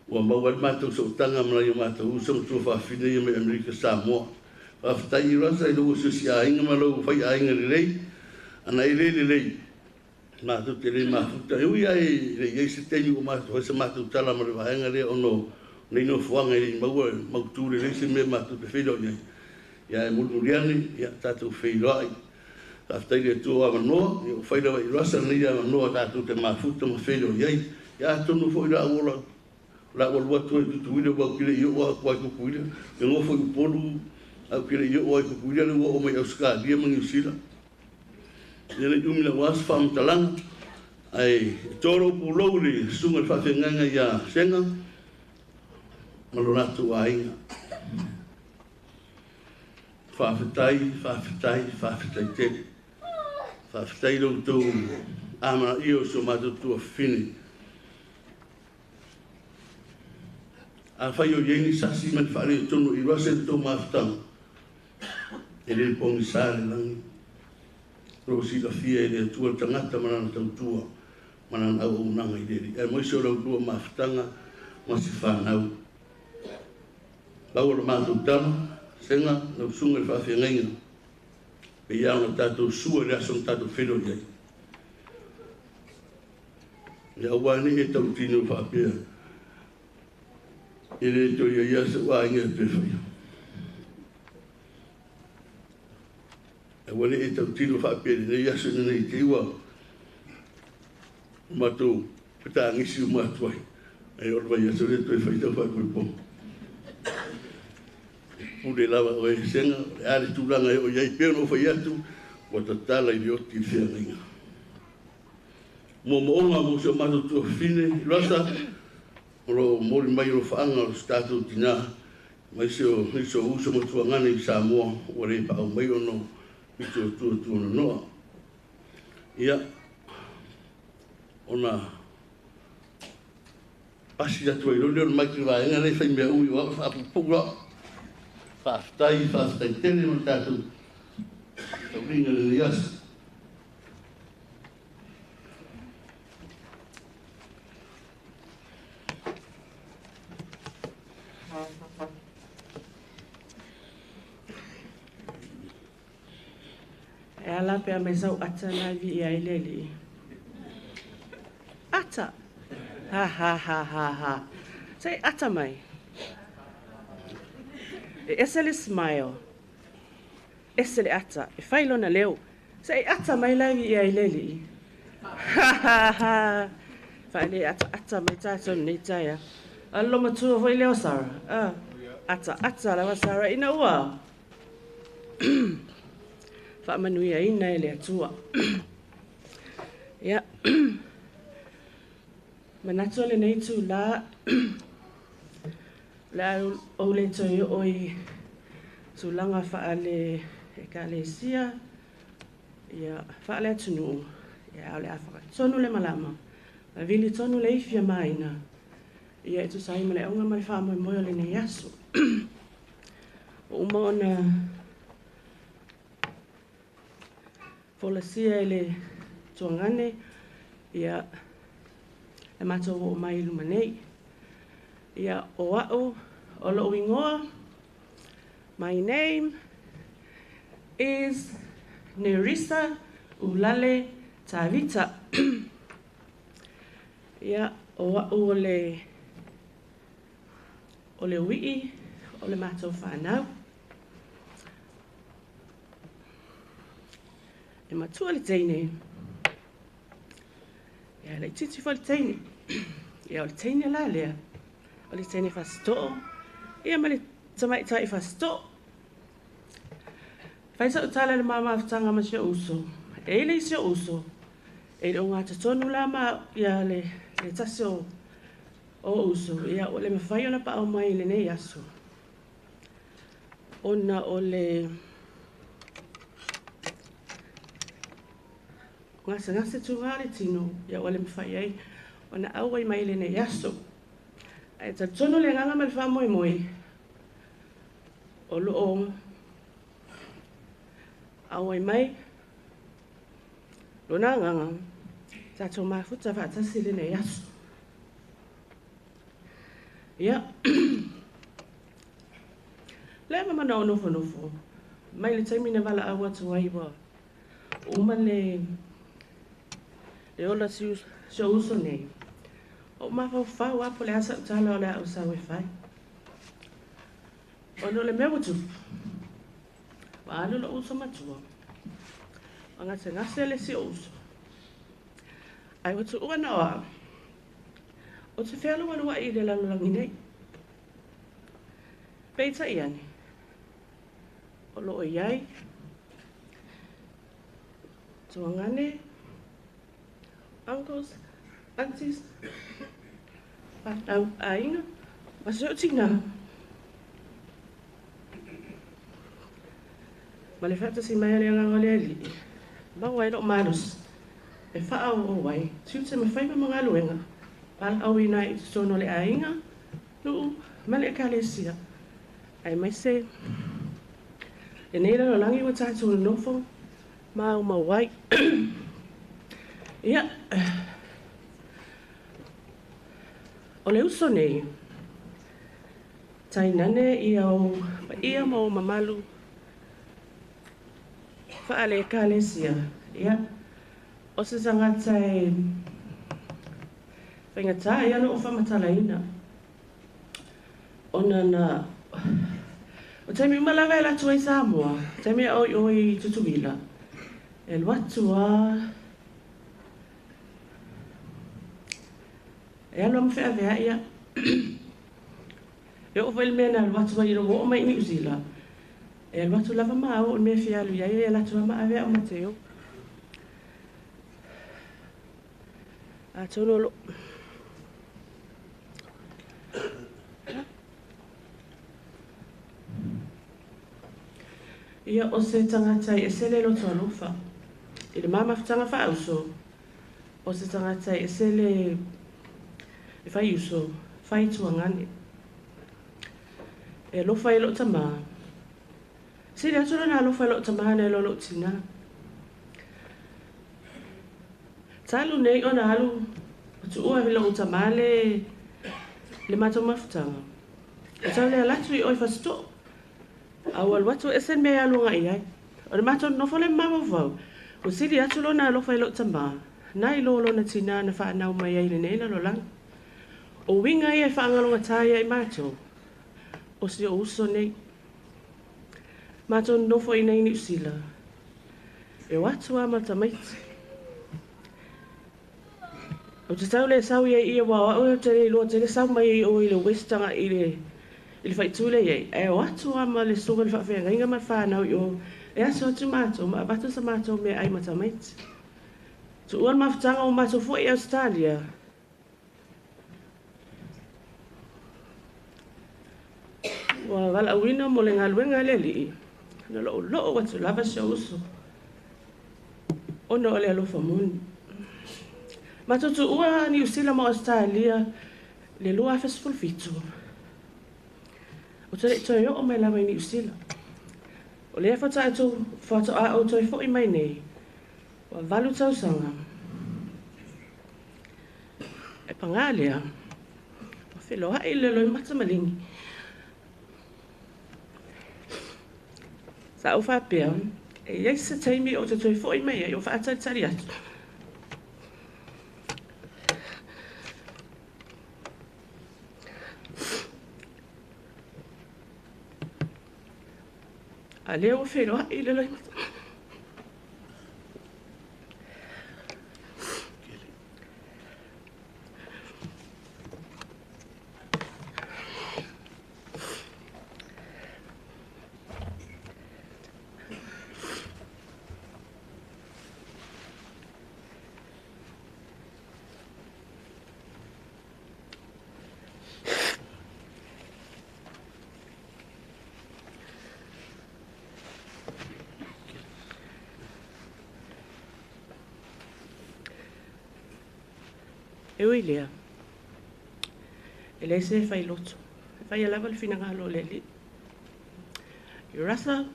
ua maua ai le matou sootaga ma nai o matou uso ma tuafafine ia mai Amerika Samoa. Faafetai Irasa i lou asiasi aiga ma lou faiaiga lelei, ana e le lelei, Matou te le mafuta, e ui lava e le i i ai se taimi ua matou fai sa matou tala ma le vaega lea ona o nei nofoaga e le i maua e mautu lelei se mea matou te feiloai ai, ia ae mulimuli ane, ia tatou feiloai. Faafetai i le Atua o avanoa, ia ua fai lava i Russell lenei avanoa tatou te mafuta ma feiloai ai. Ia atonu foi o le a ou ola o le a ou alu atu ai i Tutuila aua ou te le i oo atu lava i Tutuila, ou te nofo i Upolu ae ou te le i oo lava i Tutuila lea ua oo mai i Ausetalia ma Niu Sila. Ia ne i umi lava se faamatalaga, ae to lou pulou i le susuga i le faafeagaiga ia Sega ma lo latou aiga. Faafetai, faafetai, faafetai tele. Faafetai i lo outou amanaia o si o matou tuafafine. Afai o i ai ni sasi ma ni faaletonu i Russell i le tou mafutaga, e le pogisa le lagi. O lo o silafia e le Atua le tagata ma lana tautua ma lana auaunaga i le Alii, aemaise o la outou mafutaga ma si fanau. Lau o le matou tala, Sega, lau susuga i le faafeagaiga, pei lava ona tatou sua i le aso na tatou feiloai ai. Ia aua ne i e tautino faapea, e le toe i ai lava sou aiga e toe faia. Aua ne i e tautino faapea i lenei aso ina ne i te i ua matou fetagisi uma atu ai, ae o le vaiaso lea toe fai sau faaipoipoga. E pule lava oe Sega, o le a le tulaga e oo i ai, pei ona ou fai atu, ua tatala i le oti le feagaiga. Moomooga mo si o matou tuafafine, Russell, o lo o momoli mai alofaaga o si tatou tinā, aemaise o nisi o uso ma tuagane i Samoa ua le paau mai ona o nisi o tuatuanonoa. Ia, ona pasi atu ai loa lea o le mic i le vaega lea e fai mea umi o au e faapuupuu loa. Faafetai, faafetai tele mo le tatou tauliga i lenei aso. E ala pe a mai sau ata na i vii ai le alii. Ata! Ha ha ha ha ha. Se i ata mai. E ese le smile. Ese le ata. E fai lona leo. Se i ata mai la i vii ai le alii. Ha ha ha. Faale ata ata mai tatou nei taeao. Alo matua foi leo Sarah. Ah, ata ata lava Sarah ina ua faamanuiaina e le Atua. Ia, manatu o lenei itulā, o le a ou le toe oo i tulaga faale ekalesia, ia, faale-atunuu, ia, a o le a fagatonu le malama, ma vili tonu le ifi a Maina, ia, e tusa ai ma le auga ma le faamoemoe o lenei aso. Ua uma ona folasia e le tuagane, ia, le matou oo mai i luma nei. Ia, o au, o lou igoa, my name is Nerissa Ulale Tavita. Ia, o au o le, o le uii o le matou fanau. E matua le teine, ia, e laitiiti foi le teine. Ia, o le teine la lea, o le teine fasitoo, ia ma le tamaitai fasitoo. Fai sau tala i le ma mafutaga ma si ou uso. E i ai le isi ou uso, e le o gatatonu la ma ia le, le tasi o, o uso, ia ua le mafai ona paau mai i lenei aso. Ona o le gasegase tuga o le tino, ia ua le mafai ai ona auai mai i lenei aso. Ae talitonu le agaga ma le faamoemoe, o lo o auai mai lona agaga, tatou mafuta faatasi i lenei aso. Ia, lea ma manao nofonofo, mai le taimi na valaau atu ai ua uma le Le ola si si o uso nei. O mafaufau a po le asa tala o le au sau e fai. Ona o le mea ua tupu, ua alu lou uso matua, ua gasegase le isi ou uso. Ae ua tuua na o au, ou te fealualuai i le lalolagi nei. Peitai ane, o lo o i ai tuagane, uncles, aunties, whanau, aiga, ma si ou tinā. Ma le faatasi mai o le Agaga o le Alii, maua ai lou malosi e faaauau ai tiute ma faiva ma galuega valaauina ai i totonu o le aiga, nuu ma le Ekalesia, aemaise lenei lalolagi ua tatou nonofo maumau ai. Ia, o le uso nei, tainane ia ou paia ma ou mamalu faale-Ekalesia, ia, o se tagata e faigata ia lou faamatalaina, ona na o taimi uma lava e alu atu ai Samoa, taimi a o i o i Tutuila, e alu atu a e alu a ma feaveai au. E oo foi i le mea na alu atu ai ina ua oo mai i Niu Sila, e alu atu lava ma au i le mea e fia alu i ai, e alu atu lava ma ave au ma te o. Atonu o lo Ia o se tagata e ese le loto alofa. I le mamafutaga faauso, o se tagata e ese le e fai uso, fai tuagane. E alofa ai lou tamā. Sili atu lona alofa i lou tamā nai lo lou tinā. Talu nei ona alu ua tuua e lou tamā le le matou mafutaga. Ua tau le alu atu i o i Fasitoo. A ua alu atu e ese le mea e alu agai i ai. O le matou nonofo lea ma mafaufau, ua sili atu lona alofa i lou tamā, nai lo lona tinā na whaanau mai ai i lenei lalolagi. O uiga ia e faagalogata ai ia i matou, o si ou uso nei. Matou nonofo i inei i Niu Sila, e o atu lava ma tamaiti. Ou te tau le sau i ai ia aua o au ou te le iloa tele sau mai ai o i le west agai i le i le faaitu lea i ai, ae o atu lava ma le susuga i le faafeagaiga ma le fanau i o e aso atu matou ma avatu sa matou meaai ma tamaiti. Tuua le mafutaga ua matou foi i Ausetalia. Ua valaauina mo le galuega a le Alii, na loulou atu lava si ou uso, ona o le alofa moni. Matou tuua Niu Sila ma Ausetalia i le 2017. Ou te le i toe oo mai lava i Niu Sila. O lea faatoa ou toe foi mai nei, ua 8 tausaga. E pagā lea, ua feloai le loimata maligi. Sa ou faapea, e i ai se taimi ou te toe foi mai ai o faatalitali atu. A lea ua feiloai le loimata. E ui i lea, e leai se fai loto, e faia lava le finagalo o le Alii. Urasa,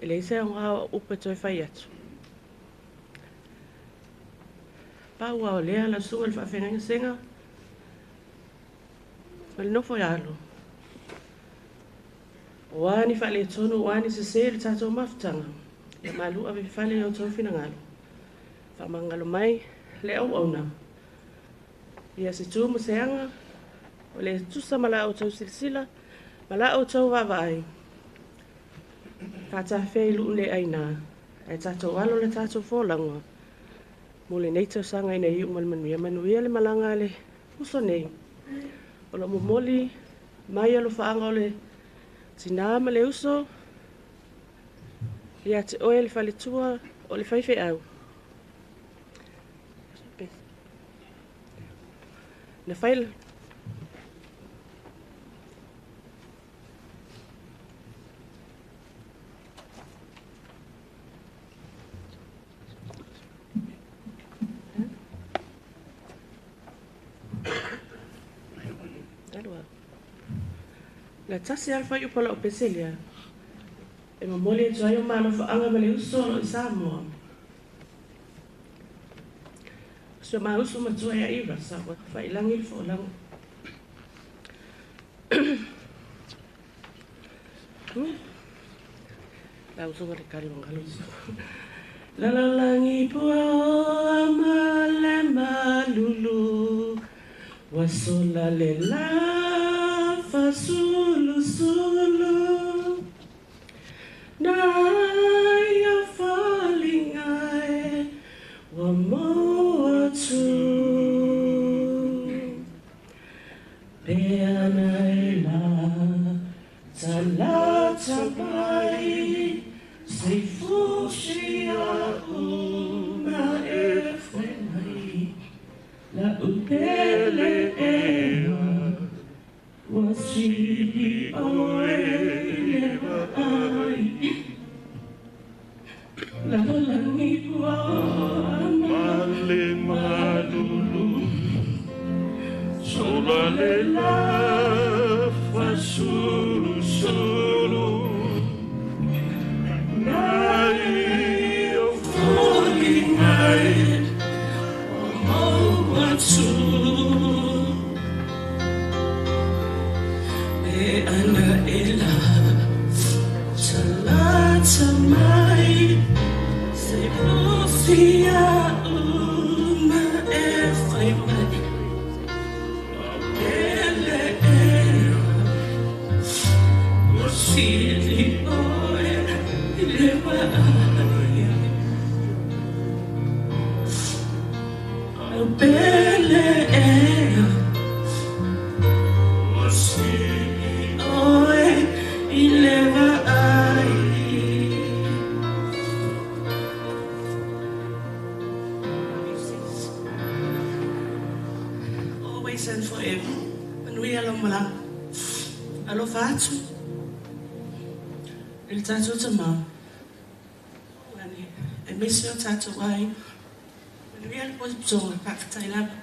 e leai se aoga o au upu e toe fai atu. Pau lava o lea, lau susuga i le faafeagaiga Sega, ma le nofo alo. O a ni faaletonu, o a ni sese i le tatou mafutaga, Ia malu ave fale i o outou finagalo. Faamagalo mai le auauna. Ia se tu ma se aga o le tusa ma la outou silasila ma la outou vaavaai. Faatafea i luu le aina, ae tatou alo le tatou folauga mo lenei tausaga ina ia iu ma le manuia. Manuia le malaga a le uso nei. O lo o momoli mai alofaaga o le tinā ma le uso ia te oe le faletua o le faifeau. Na fai Na tasi lava le fuaiupu o lau pese lea e momoli atu ai o malofaaga ma le uso o lo o i Samoa. O si o ma uso matua ia i Rasa ua faiilagi le folauga. Lau usoga le kali wangalo. Lalalangi pua o male malulu wa sola le la fa sulu sulu na ia falinga e wa moa tu pe ana e la talata mai sei fusi a uma e fai la upele ea wa sili oe le ai la langi pua male malulu sola le la fa sulu sulu nai o foli nai o maua tu e ana e la talata mai se pusia uma e fai mai pele e o sili oe le vai au pele e o sili oe i le vai. Always and forever. Manuia lau malaga. Alofa atu. I le tatou tamā. E misi o tatou ai. Manuia le potopotoga, faafetai lava.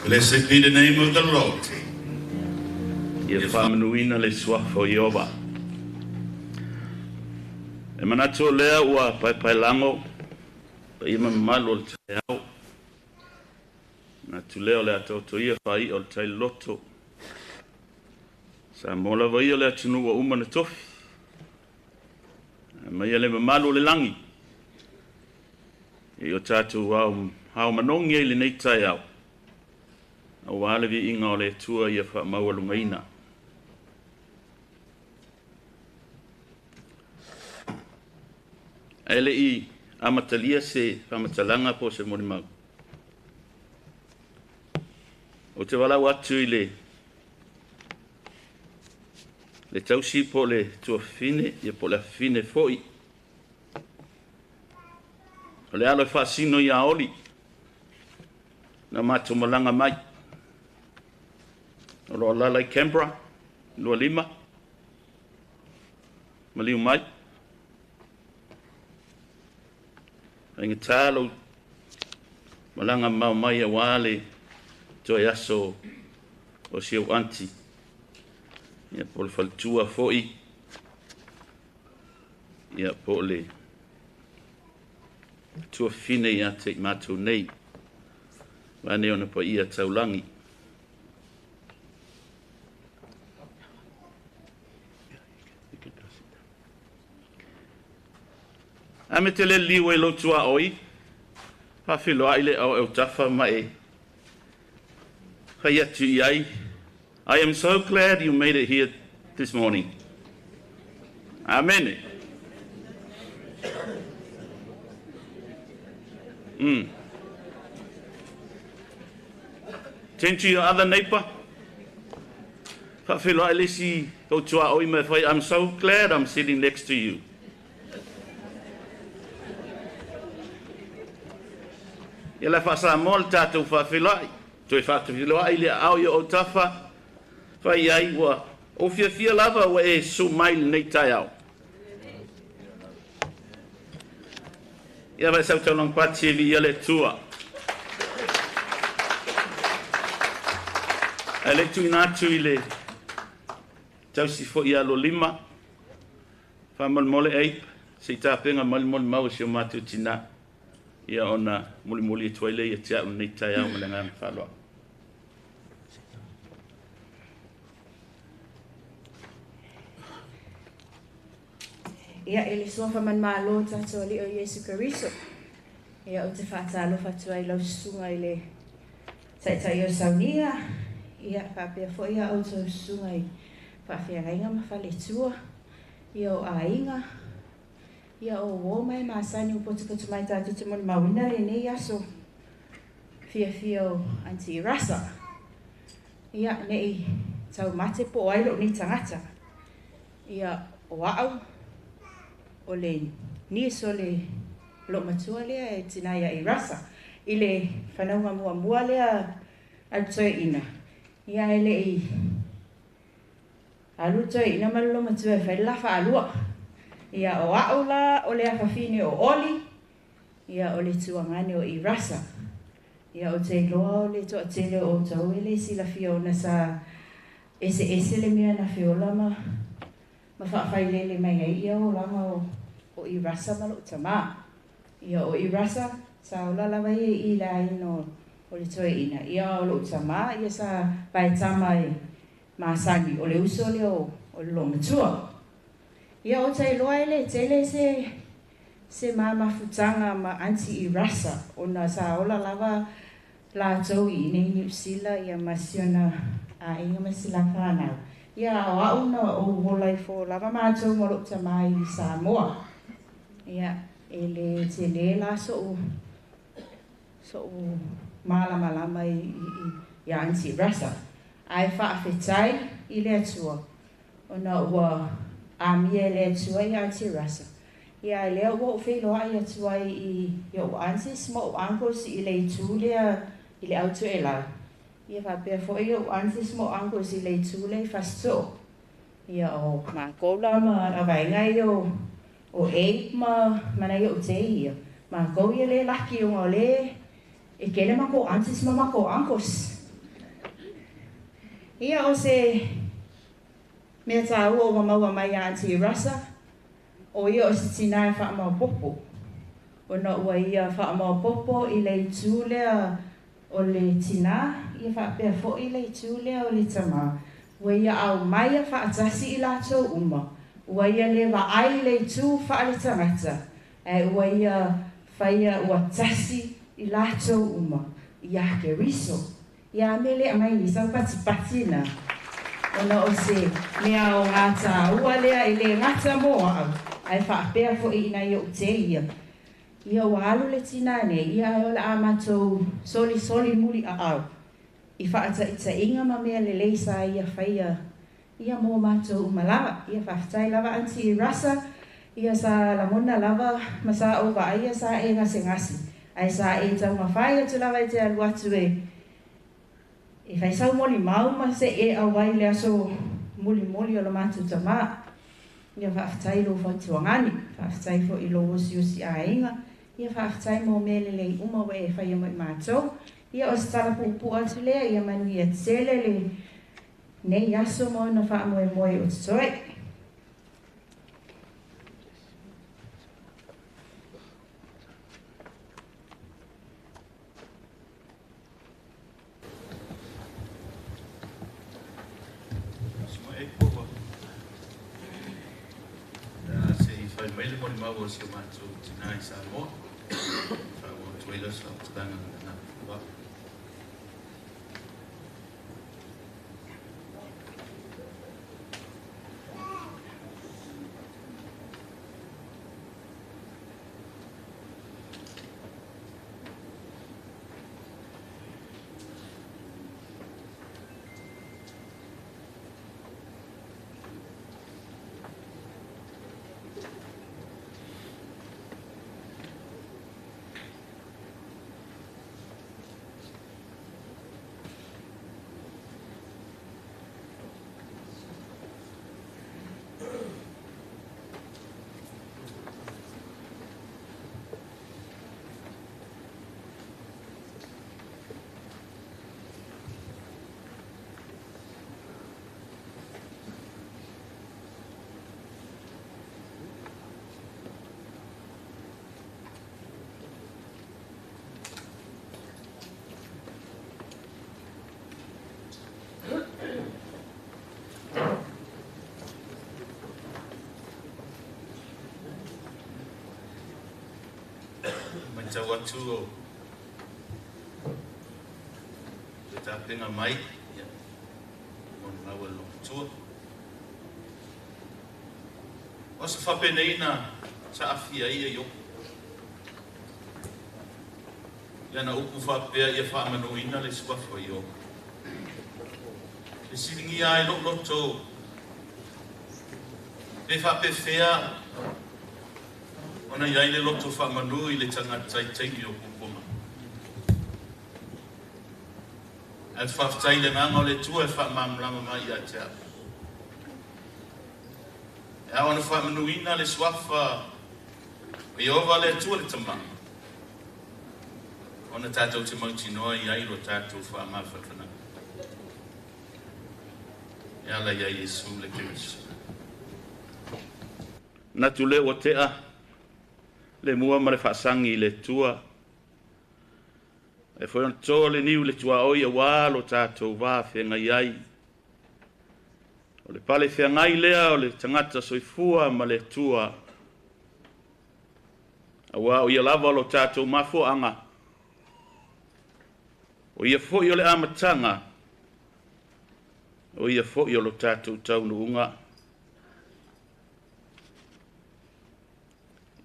Blessed be the name of the Lord. Ia faamanuina le suafa o Ieova. E manatu o lea ua paepaelago paia ma mamalu o le taeao. Manatu lea o le atoatoia faai'a o le tai loloto. Sa mo lava ia o le atunuu ua uma na tofi. Maia le mamalu o le lagi. E o tatou ao manogi ai lenei taeao. Auā le viiga o le Atua ia faamaualugaina. Ae le'i amatalia se faamatalaga po o se molimau. Ou te valaau atu i le le tausi po o le tuafafine ia po o le afafine foi. O le alo e faasino iā Oli na matou malaga mai. O lo o alaala i Canberra, 25, maliu mai. Faigata lou malaga mamao mai auā le toe aso o si ou aunty. Ia po o le faletua foi, ia po o le tuafafine ia te i matou nei. Vaeane ona paia taulagi. A me te le liu e lou tuaoi, faafiloai le au tafa ma e fai atu i ai. I am so glad you made it here this morning. Amen. Turn to your other neighbor. Faafiloai le isi tou tuaoi ma fai, I'm so glad I'm sitting next to you. Ia la faasamoa le tatou faafiloai. Toe faafiloai le aao i o tafa. Fai ai ua o fiafia lava ua e su mai lenei taeao. Ia vai sau taulang pati e vi ia le tua. Ae le tuina atu i le tausi foi ia lo lima. Faamolemole Ape, se i tapenga molimoli mau e si o matou tina. Ia ona mulimuli atu ai lea ia te au lenei taeao ma le agaga faaaloalo. Ia e le suafa manumalo tatou Alii o Iesu Keriso. Ia ou te faatalofa atu ai i lau susuga i le Taitai o Saunia, ia faapea foi a outou susuga i faafeagaiga ma faletua, ia o aiga, ia o uo ma e masani ua potopoto mai tatou te molimauina lenei aso fiafia o Aunty Rasa. Ia nei taumate po o ai lou nei tagata. Ia o au o le niece o le loomatua lea e tina ia Irasa i le fanauga muamua lea a le toeaina. Ia e lei alu le toeaina ma le loomatua e fai le la faalua. Ia o au la o le afafine o Oli, ia o le tuagane o Irasa. Ia ou te iloa o le toatele o outou e le silafia ona sa eseese le mea na feola ma ma faafailele mai ai ia olaga o Irasa ma lou tamā. Ia o Irasa sa ola lava ia i le aiga o le toeaina. Ia o lou tamā ia sa paetama e masani o le uso lea o le loomatua. Ia ou te iloa e le tele se mamafutaga ma Aunty Irasa ona sa ola lava latou i inei Niu Sila ia ma si ona aiga ma si la fanau. Ia o au na ou ola ifo lava matou ma lou tamā i Samoa. Ia e le tele la so'u malamalama i Aunty Rasa. Ae faafetai i le Atua ona ua amia e le Atua ia Aunty Rasa. Ia e lea ua ou feiloai atu ai i o'u aunties ma o'u uncles i le itu lea i le au toelau. Ia faapea foi o'u aunties ma o'u uncles i le itu lea i Fasito'o. Ia o makou la ma avaega ia o Abe ma nai o'u tei ia. Makou ia le laki ona o le e kele makou aunties ma makou uncles. Ia o se mea tāua ua maua mai ia Aunty Rasa, o ia o se tina e faamaopopo. Ona ua ia faamaopopo i le itu lea o le tina, ia faapea foi le itu lea o le tamā. Ua ia aumaia faatasi i latou uma. Ua ia le vaai le itu faaletagata, ae ua ia faia ua tasi i latou uma ia Keriso. Ia a mea le aumai nei sau patipati na. Ona o se mea o ngā tāua lea e le gata mo au, ae faapea foi i nai o'u tei ia. Ia ua alu le tinā nei, ia ae o le a matou solisoli muli aao i faataitaiga ma mea lelei sa ia faia ia mo matou uma lava. Ia faafetai lava Aunty Rasa, ia sa lagona lava ma sa ou vaaia sa e gasegase, ae sa e taumafai atu lava e te alu atu e fai sau molimau ma se'i e auai le aso mulimuli o le matou tamā. Ia faafetai i lou fautuagani, faafetai foi i lou osiosi aiga, ia faafetai mo mea lelei uma ua e faia mo i matou. Ia o se tala puupuu atu lea, ia manuia tele lenei aso ma ona faamoemoe o totoe. fai mai le molimau a si o matou tinā i Samoa. Faaauau atu ai lea o se faamatalaga ma le agaga faaaloalo. Matau atu o le tapena mai ia molimau a le loomatua. O aso faapenei na saafia ai Iopo. I ana upu faapea ia faamanuina le suafa o Iopo. Fesiligia ai lou loto pe faapefea ona i ai le loto faamanu i le tagata i taimi o puapuaga. Ae ou te faafetai i le agaga o le Atua e faamalamalama mai ia te au. E ao ona faamanuina le suafa o Ieova le Atua le Tama, ona tatou te mautinoa i ai lo tatou faamafanafanaga e ala ia Iesu le Keriso. Manatu lea ua tea le mua ma le faasagi i le Atua. E foi ona to le niu i le tuaoi aua lo tatou va feagai ai. O le pale feagai lea o le tagata soifua ma le Atua, aua o ia lava lo tatou mafuaaga, o ia foi o le amataga, o ia foi o lo tatou taunuuga.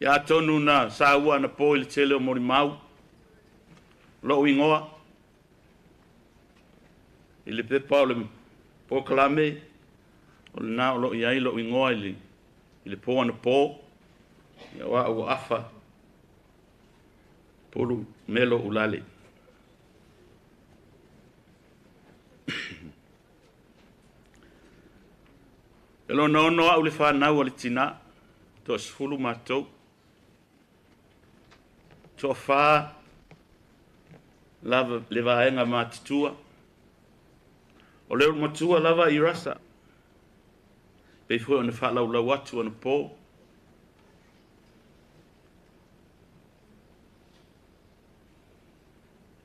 Ia atonu na saua anapo i le tele o molimau lou igoa i le pepa o le polokalame, o lena o lo o i ai lou igoa i le po anapo, ia o au o Afa Pulu Melo Ulale. E lona ono au le fanau a le tinā, toa-10 matou. Toa-4 lava le vaega matutua. O le ulumatua lava i Rasa, pei foi ona faalaulau atu anapo.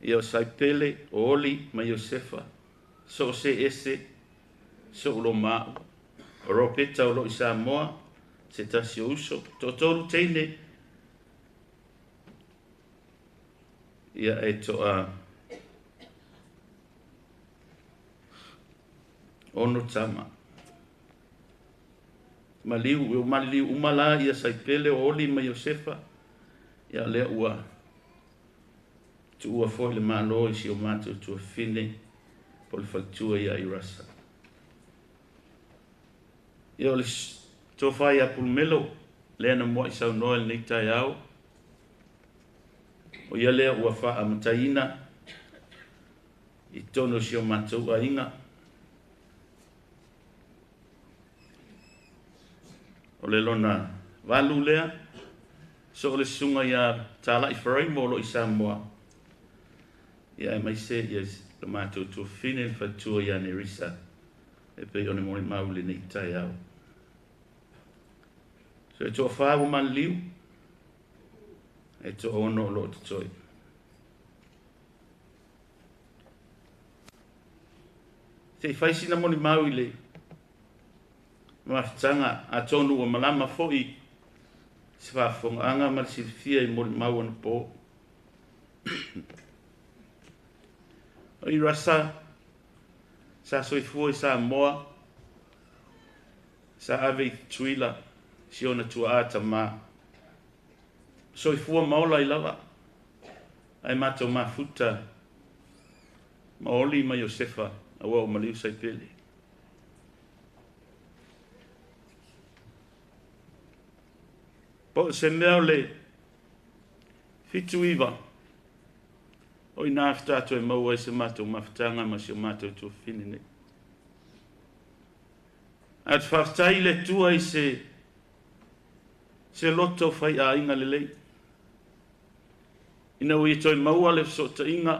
Ia o Saipele, o Oli ma Iosefa, so o se ese, so'u loma'u. O Ropeta o lo o i Samoa, se tasi o uso, toatolu teine, ia e toa ono tama. Maliu, ua maliliu uma la ia Saipele, o Oli ma Iosefa, ia lea ua tuua foi le Malo i si o matou tuafafine po o le faletua ia Irasa. Ia o le tofa ia Pulumelo lea na muai saunoa i lenei taeao, o ia lea ua faamataiina i totonu o si o matou aiga. O le lona valu lea, so o le susuga ia Talai Faraimo o lo o i Samoa, ia aemaise ia lo matou tuafafine le faletua ia Nerisa e pei ona molimau i lenei taeao. So e toa-4 ua maliliu, e toa-6 o lo o totoe. Se i fai sina molimau i le mafutaga, atonu ua malama foi se faafofogaaga ma le silafia i molimau anapō. O i Rasa, sa soifua i Samoa, sa ave i Tutuila, si ona tuaā tamā. Soifua ma ola ai lava, ae matou mafuta ma Oli ma Iosefa, aua ua maliu Saipele. Po o se mea o le 79, o i ina faatoa toe maua ai se matou mafutaga ma si o matou tuafafine nei. Ae ou te faafetai i le Atua i se se loto faiaiga lelei, ina ua ia toe maua le fesootaiga,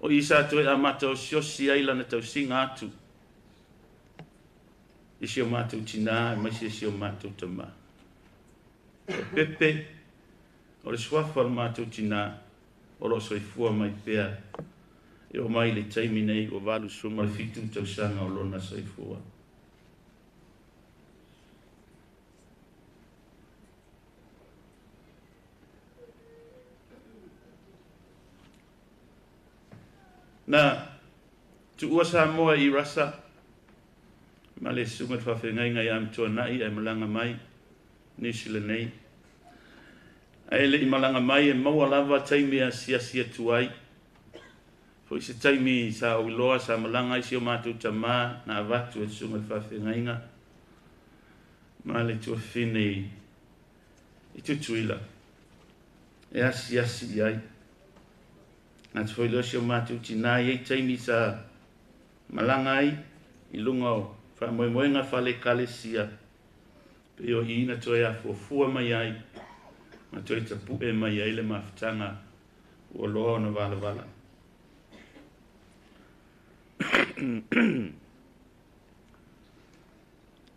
o i sa toe amata osiosi ai lana tausiga atu i si o matou tinā aemaise si o matou tamā. O Pepe, o le suafa o le matou tinā, o lo o soifua mai pea e oo mai i le taimi nei ua 87 tausaga o lona soifua. Na tuua Samoa i Rasa ma le susuga i le faafeagaiga ia Amituanai ae malaga mai Niu Sila nei. Ae le i malaga mai e maua lava taimi e asiasi atu ai. Foi se taimi sa ou iloa sa malaga ai si o matou tamā na avatu e le susuga i le faafeagaiga ma le tuafafine i Tutuila e asiasi i ai. Gata foi lea o si o matou tinā e i ai taimi sa malaga ai i luga o faamoemoega faale-Ekalesia, pei o i na toe afuafua mai ai ma toe tapu'e mai ai le mafutaga ua loa ona valavala.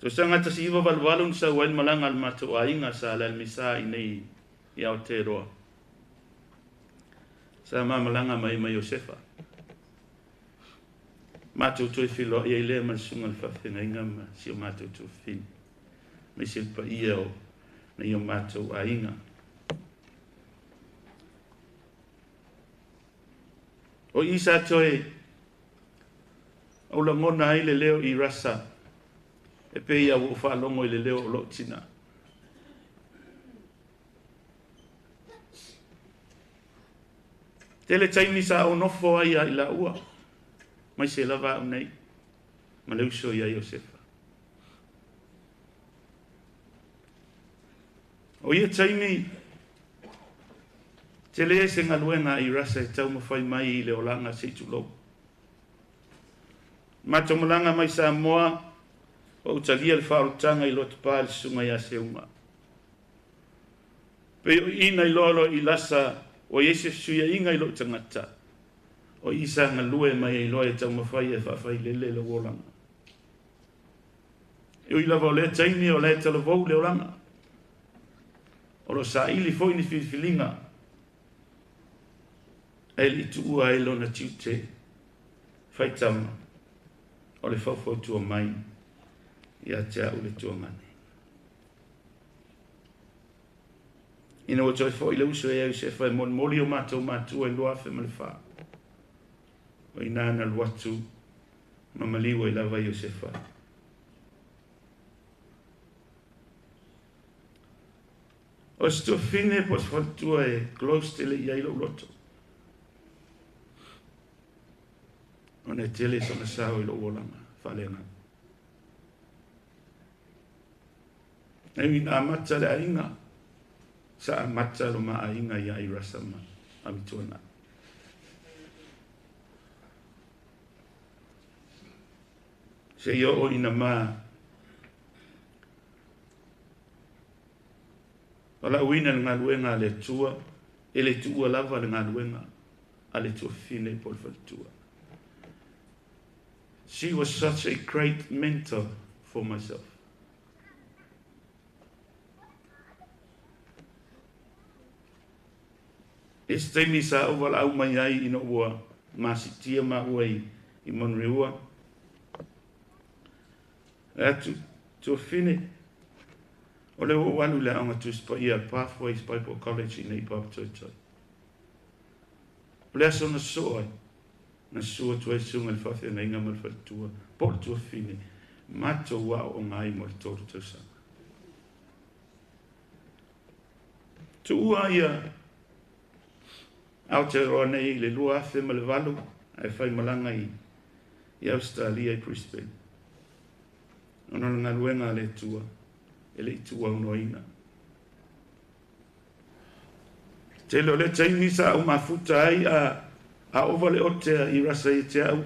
Tausaga 1988 na sau ai le malaga a le matou aiga sa ale Misa i nei i Aotearoa. Sa ma malaga mai ma Iosefa. Matou toe feiloai ai lea ma le susuga i le faafeagaiga ma si o matou tuafafine, aemaise le paia o nai o matou aiga. O i sa toe ou lagona ai le leo i Rasa e pei lava ua ou faalogo i le leo o lou tinā. Tele taimi sa ou nofo ai ia i laua, aemaise lava au nei ma le uso ia Iosefa. O ia taimi, tele se galuega a Irasa e taumafai mai i le olaga se i tulou. Matou malaga mai Samoa, ua ou talia le faaolataga i Lotopa i le susuga ia Seuga. Pei o i na iloa loa i Lasa ua i ai se fesuiaiga i lou tagata, o i sa galue mai ai loa e taumafai e faafailele lou olaga. E ui lava o lea taimi o la e talavou le olaga, o lo o saili foi ni filifiliga ae le i tuua ai lona tiute faitama o le faufautua mai ia te au le tuagane. Ina ua toe foi le uso ia Iosefa e molimoli o matou matua i 2004, o i ina na alu atu ma maliu ai lava Iosefa. O se tuafafine po o se faletua e close tele i ai lou loto, ona e tele sona sao i lou olaga faaleagaga. E ui ina amata le aiga, sa amata lo ma aiga ia Irasa ma Amituanai. Seia oo ina ma valaauina le galuega a le Atua, e le tuua lava le galuega a le tuafafine po o le faletua. She was such a great mentor for myself. I se taimi sa ou valaau mai ai ina ua masitia maua i Manureua, e atu, tuafafine, O lea ua ou alu i le Aoga Tusi Paia a le Pathways Bible College i inei i Papatoetoe. O le aso na sosoo ai, na susu atu ai le susuga i le faafeagaiga ma le faletua, po o le tuafafine, matou aooga ai mo le 3 tausaga. Tuua ia Aotearoa nei i le 2008 ae faimalaga i Ausetalia i Brisbane. Ona o le galuega a le Atua e le i tuuaunoaina. Tele o lea taimi sa ou mafuta ai a ova le ote a Irasa ia te au,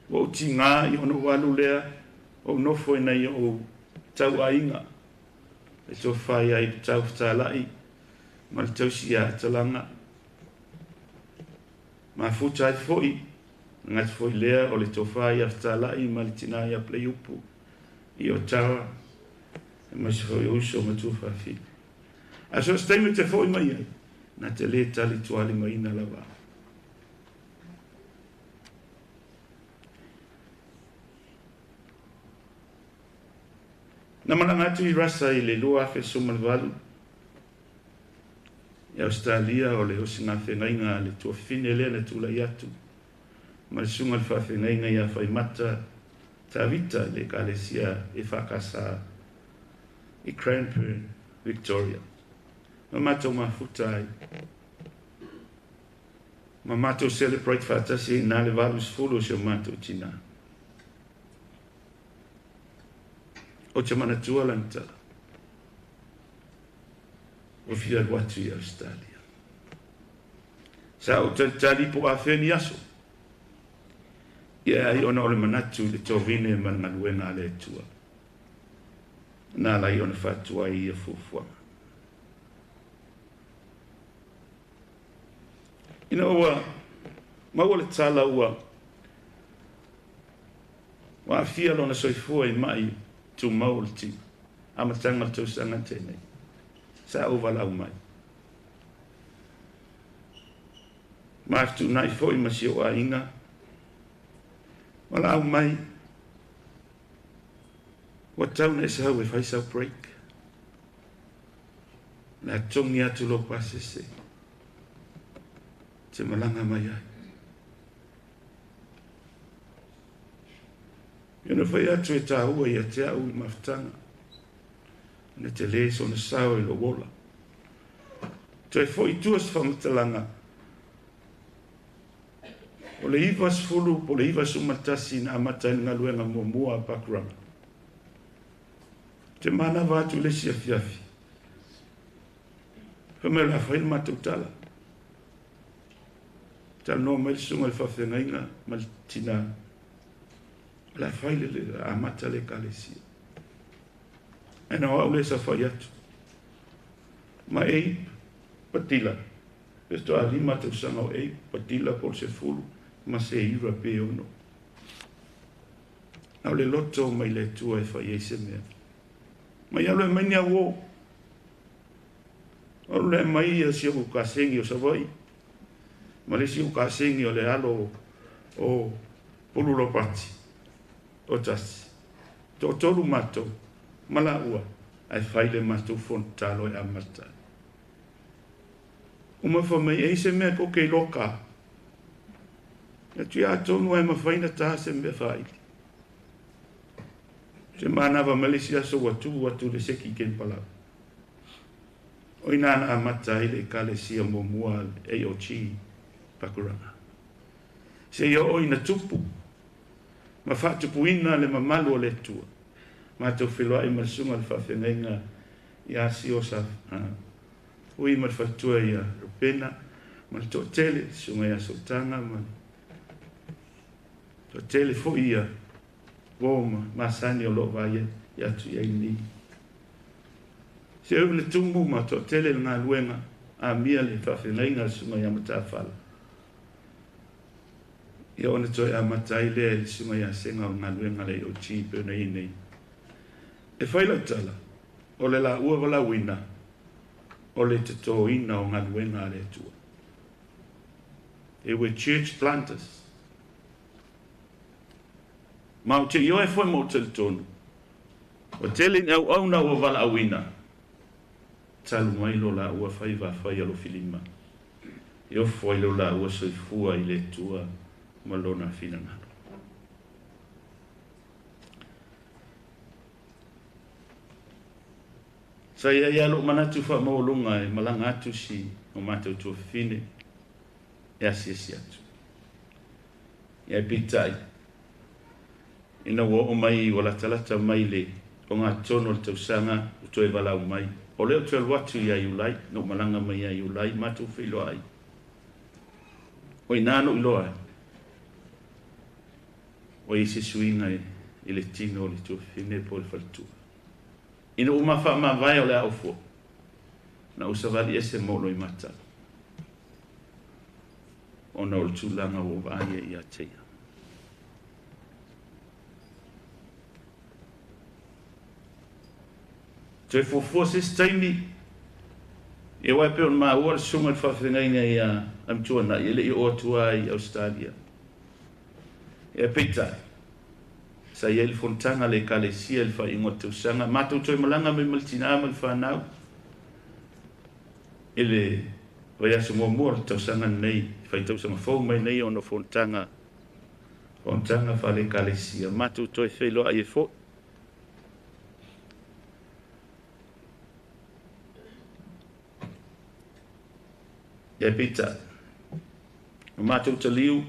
ua ou tigā i ona ou alu lea ou nofo i nai o'u tauaiga e tofa ia Iputau Fetalai ma le tausi ia Atalaga. Mafuta ai foi, na gata foi lea o le tofa ia Fetalai ma le tinā ia Pleiupu i Ottawa, aemaise foi o uso ma tuafafine. Ae so o se taimi ou te foi mai ai, na te lē tali tualimaina lava au. Na malaga atu i Rasa i le 2018 i Ausetalia o le osigafeagaiga a le tuafafine lea na tulai atu ma le susuga i le faafeagaiga ia Faimata Tavita i le Ekalesia EFKS i Cranbourne, Victoria. Ma matou mafuta ai ma matou celebrate faatasi ai i ina le 80 o si o matou tinā. Ou te manatua lana tala, Ua fia alu atu i Ausetalia. Sa ou talitali po o afea ni aso. Ia ai ona o le manatu i le tovine ma le galuega a le Atua. Na ala ai ona faatuai ia fuafuaga. Ina ua maua le tala ua aafia lona soifua i ma'i tumau o le tino, amataga o le tausaga tenei, sa ou valaau mai. Ma fetuunai foi ma si ou aiga, valaau mai, ua tau na e sau e fai sau break. O le a togi atu lou pasese te malaga mai ai. Ia na fai atu e tāua ia te au i mafutaga, na te lē sona sao i lou ola. Toe foi i tua se faamatalaga, o le 90 po o le 91 na amata ai le galuega muamua a Pakuranga. Ou te manava atu i le isi afiafi, fai mai o le a fai le matou tala. Talanoa mai le susuga i le faafeagaiga ma le tinā, o le a fai le amata le Ekalesia. Ae na o au lea sa fai atu. Ma Abe Patila, pe faatoa 5 tausaga o Abe Patila po o le 10 ma se 9 pe 6. Na o le loto mai le Atua e fai ai se mea. Mai alu e aumai ni auō. Alu lea aumai ia si ou kasegi o Savaii ma le isi ou kasegi o le alo o Pulu Lopati o tasi. Toatolu matou ma laua ae fai le matou fono tatalo e amata ai. Uma fai mai e i ai se mea tou te iloa ta. Atu ia atonu ae mafai na ta se mea faaili. Se manava mai le isi aso ua tu atu le seki i Palau. O ina na amata ai le Ekalesia muamua a le AOG Pakuranga. Seia oo ina tupu ma faatupuina le mamalu o le Atua. Matou feiloai ma le susuga i le faafeagaiga ia Siosa Ui ma le faletua ia Rupena ma le toatele, le susuga ia Sotaga ma le toatele foi ia uo ma masani o lo o vaai atu i ai nei. Se ui na tumu ma toatele le galuega amia le faafeagaiga a le susuga ia Matafala. Ia ona toe amata ai lea e le susuga ia Sega o le galuega a le AOG pei ona i ai nei. E fai lau tala, o le laua valaauina o le totoina o galuega a le Atua. They were church planters. Ma ou te ioe foi ma ou talitonu, Ua tele ni auauna ua valaauina, talu mai lo laua faiva faialofilima, e ofo ai lo laua soifua i le Atua ma lona finagalo. Sa i ai lava lou manatu faamaualuga e malaga atu si o matou tuafafine e asiasi atu. Ae peitai, ina ua oo mai ua latalata mai le ogatotonu o le tausaga ua toe valaau mai, o lea ou te alu atu ia Iulai, na ou malaga mai ia Iulai matou feiloai. O i ina na ou iloa ai, ua i ai se suiga i le tino o le tuafafine po o le faletua. Ina ua ma faamavae o le a ou foi, na ou savali ese ma ou loimata, ona o le tulaga ua ou vaai ai ia te ia. Toe fuafua se isi taimi, ia aua e pei ona maua le susuga i le faafeagaiga ia Amituanai e le i oo atu lava i Ausetalia. Ia peitai, sa i ai le fonotaga a le Ekalesia i le faaiuga o le tausaga, matou toe malaga mai ma le tina ma le fanau i le vaiaso muamua o le tausaga lenei, fai tausaga fou mai nei ona o fonotaga, fonotaga faale-Ekalesia, matou toe feiloai ai foi. Ia peitai, ua matou taliu,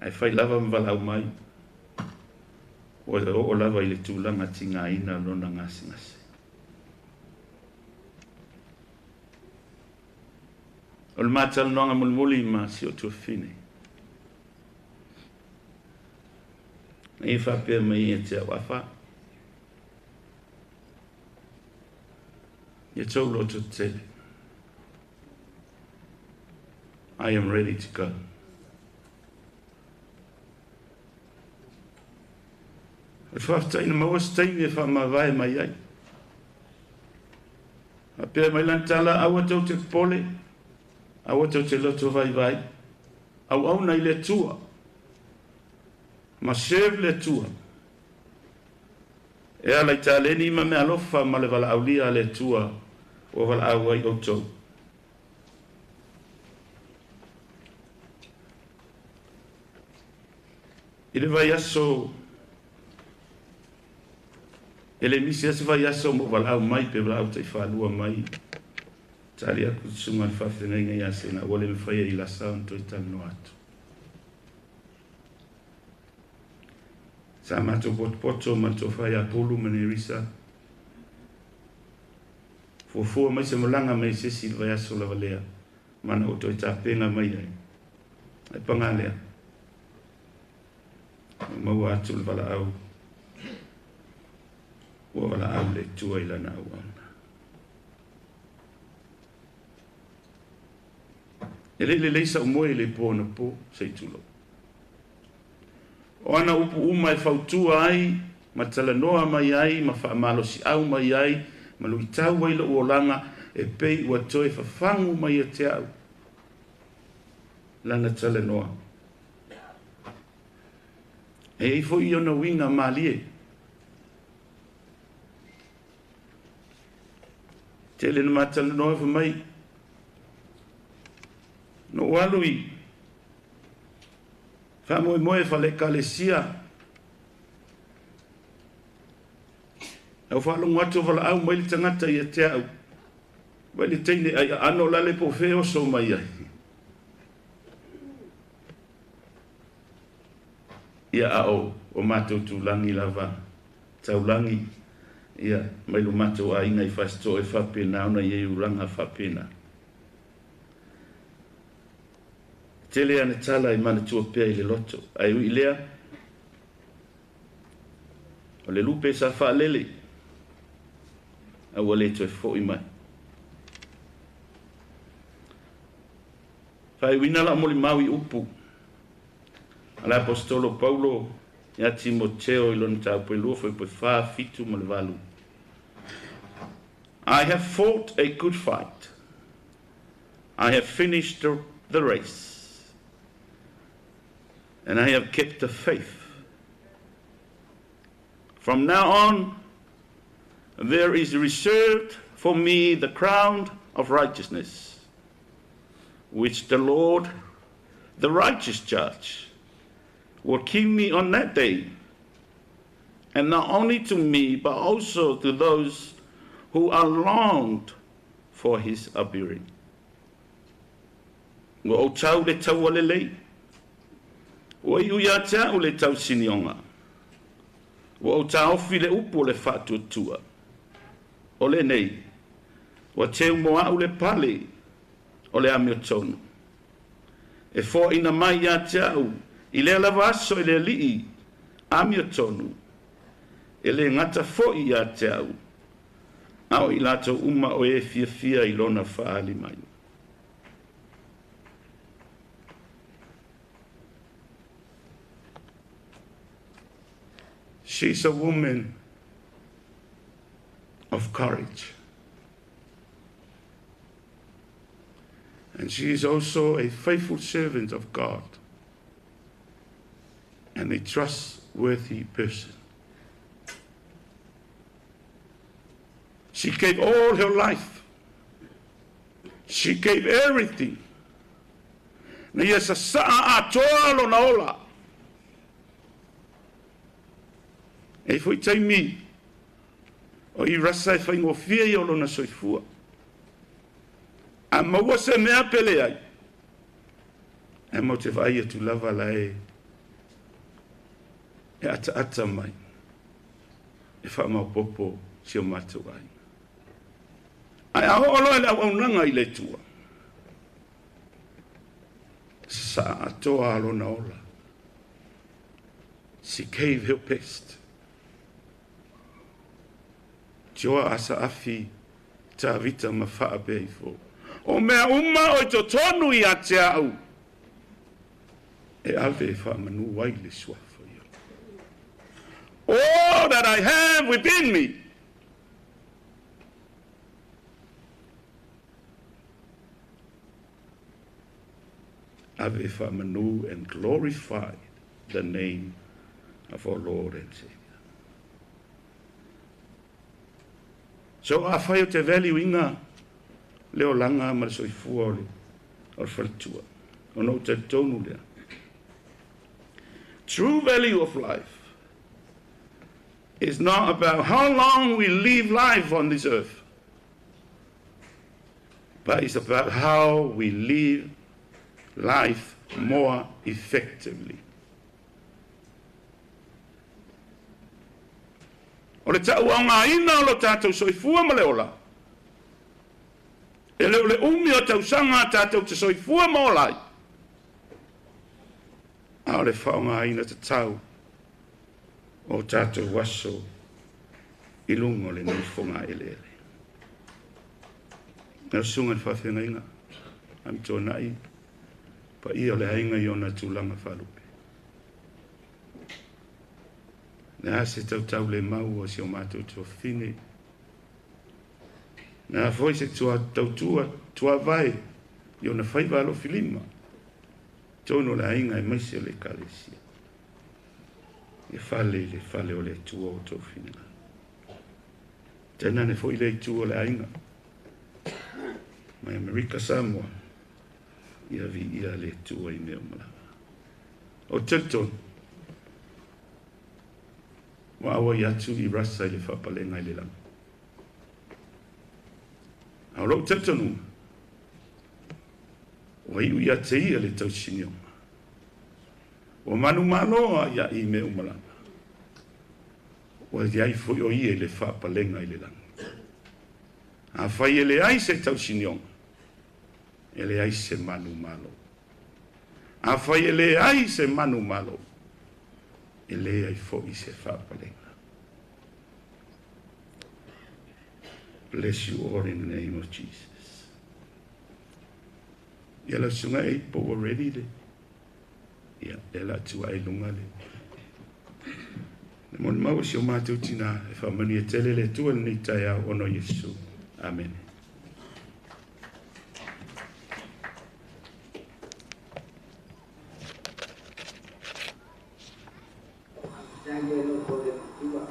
ae fai lava ma valaau mai, ua oo lava i le tulaga tigaina lona gasegase. O le ma talanoaga mulimuli ma si ou tuafafine, na ia faapea mai ia te au, Afa, ia tou loto tetele. I am ready to go. O le faafetai na maua se taimi e faamavae mai ai. Faapea mai lana tala, aua tou te popole, aua tou te loto vaivai, auauna i le Atua, ma serve le Atua. E ala i taleni ma meaalofa ma le valaaulia a le Atua ua valaau ai outou. I le vaiaso, e le misi lava se vaiaso ma ou valaau mai pe valaau taifalua mai, tali atu le susuga i le faafeagaiga ia Sena, ua le mafai e Ilasa ona toe talanoa atu. Sa matou potopoto ma le tofa ia Pulu ma Nerisa, fuafua mai se malaga mai se isi i le vaiaso lava lea, ma na ou toe tapena mai ai. Ae paga lea, ua maua atu le valaau, ua valaau le Atua i lana auauna. E le i lelei sa'u moe i le po anapo, se i tulou. O ana upu uma e fautua ai ma talanoa mai ai ma faamalosiau mai ai ma luitau ai lo'u olaga e pei ua toe fafagu mai ia te a'u lana talanoa. E i ai foi ona uiga malie. Tele na ma talanoa fai mai, na ou alu i faamoemoe fale Ekalesia, na ou faalogo atu o valaau mai le tagata ia te a'u, vaai le teine ai aano la le po o fea e oso mai ai. Ia a o o matou tulagi lava taulagi ia mai lo matou aiga i Fasito'o e faapena ona i ai ulaga faapena. Tele ana tala e manatua pea i le loto, ae ui i lea, o le lupe sa faalele, a ua le toe fo'i mai. Faaiuina lau molimau i upu a le Aposetolo Paulo ia Timoteo i lona mataupu e 2 fuaiupu e 4, 7 ma le 8, I have fought a good fight, I have finished the race, and I have kept the faith. From now on, there is reserved for me the crown of righteousness, which the Lord, the righteous judge, will give me on that day, and not only to me, but also to those who are longed for his appearing. Ua ou tau le taua lelei. Ua iu ia te au le tausinioga. Ua ou taofi le upu o le faatuatua. O lenei, ua teu mo au le pale o le amiotonu. E foaina mai ia te au i lea lava aso e le Alii amiotonu, e le gata foi ia te au, a o i latou uma o e fiafia i lona faaali mai. She's a woman of courage. And she is also a faithful servant of God and a trustworthy person. She gave all her life. She gave everything. Na ia sasaa atoa lona ola. E i ai foi taimi o i rasa e faigofie ia o lona soifua. A maua se mea pe leai, ae matou te vaai atu lava la e e ataata mai e faamaopoopo si o matou aiga. Ae a oo loa i le auaunaga i le Atua, sasaa atoa lona ola. She gave her best. Tioa Asaafi Tavita ma faapea ifo, O mea uma o i totonu ia te au, e ave e faamanu ai le suafa ia. All that I have within me, ave e faamanu and glorify the name of our Lord and Savior. So afai o te value ina le olaga ma le soifua o le o le faletua, ona ou talitonu lea. True value of life is not about how long we live life on this earth, but it's about how we live life more effectively. O le tauaogaina o lo tatou soifua ma le ola, e le o le umi o tausaga tatou te soifua ma ola ai, a o le faaaogaina tatau o tatou aso i luga o lenei fogaeleele. Lau Susuga i le Faafeagaiga, Amituanai, paia o le aiga i ona tulaga faalupe. Le a se tautau le mau o si o matou tuafafine. Le a foi se tua tautua tuavae i ona faiva alofilima, tonu o le aiga aemaise o le Ekalesia. Ia fale i le fale o le Atua o outou finagalo. Tainane foi le itu o le aiga mai Amerika Samoa, ia viia le Atua i mea uma lava. Ou te talitonu, ua auai atu i Rasa i le faapalega i le lagi. A o lou talitonuga, ua iu ia te ia le tausinioga. Ua manumalo a ia i mea uma lava. Ua i ai foi o ia i le faapalega i le lagi. Afai e leai se tausinioga, e leai se manumalo. Afai e leai se manumalo, e leai foi se faapalega. Bless you all in the name of Jesus. Ia lau susuga e po ua ready le. Ia, lea la atu ai lunga le. Le molimau o si o matou tina e faamanuia tele le Atua i lenei taeao ona o Iesu. Amene. Faafetai le nofo o le matua.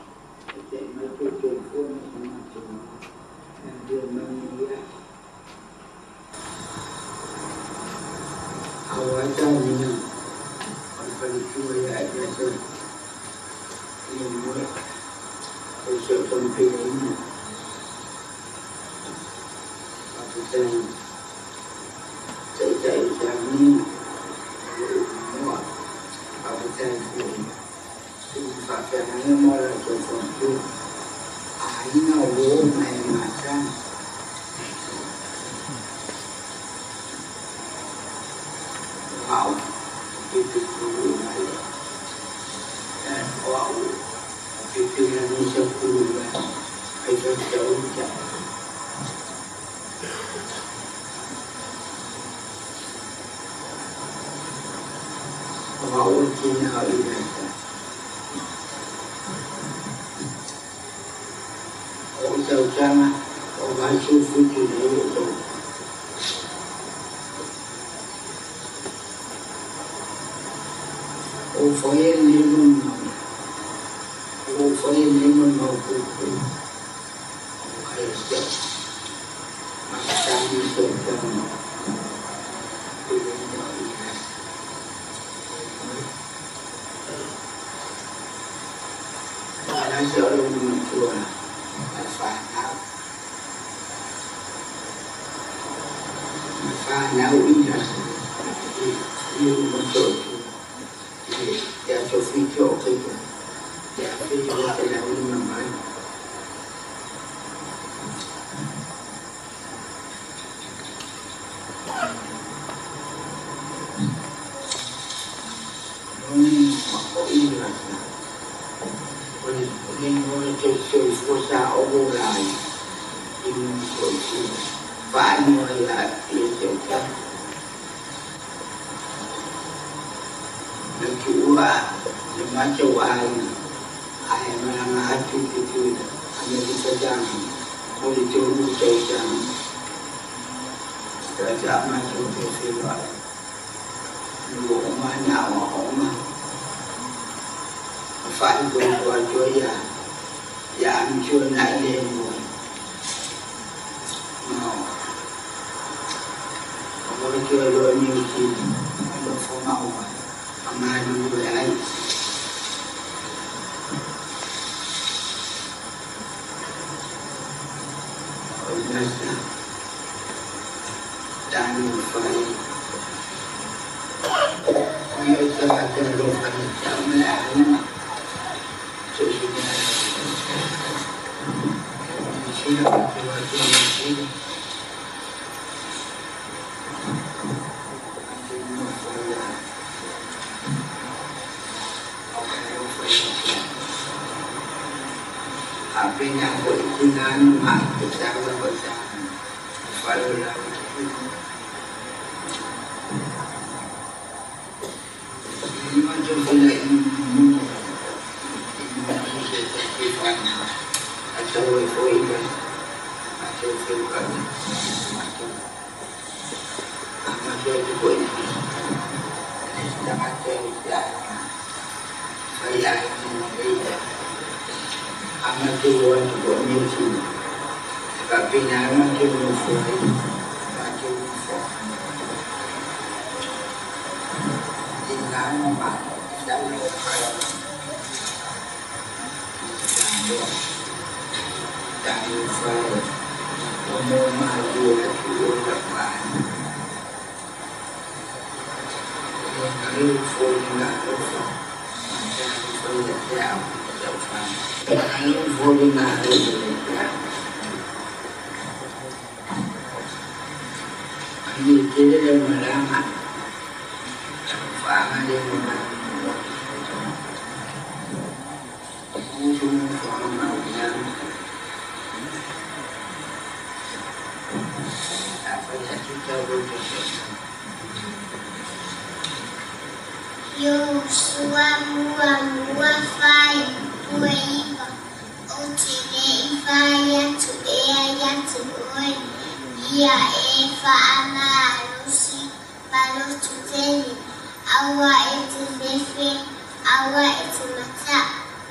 Awa e te mata,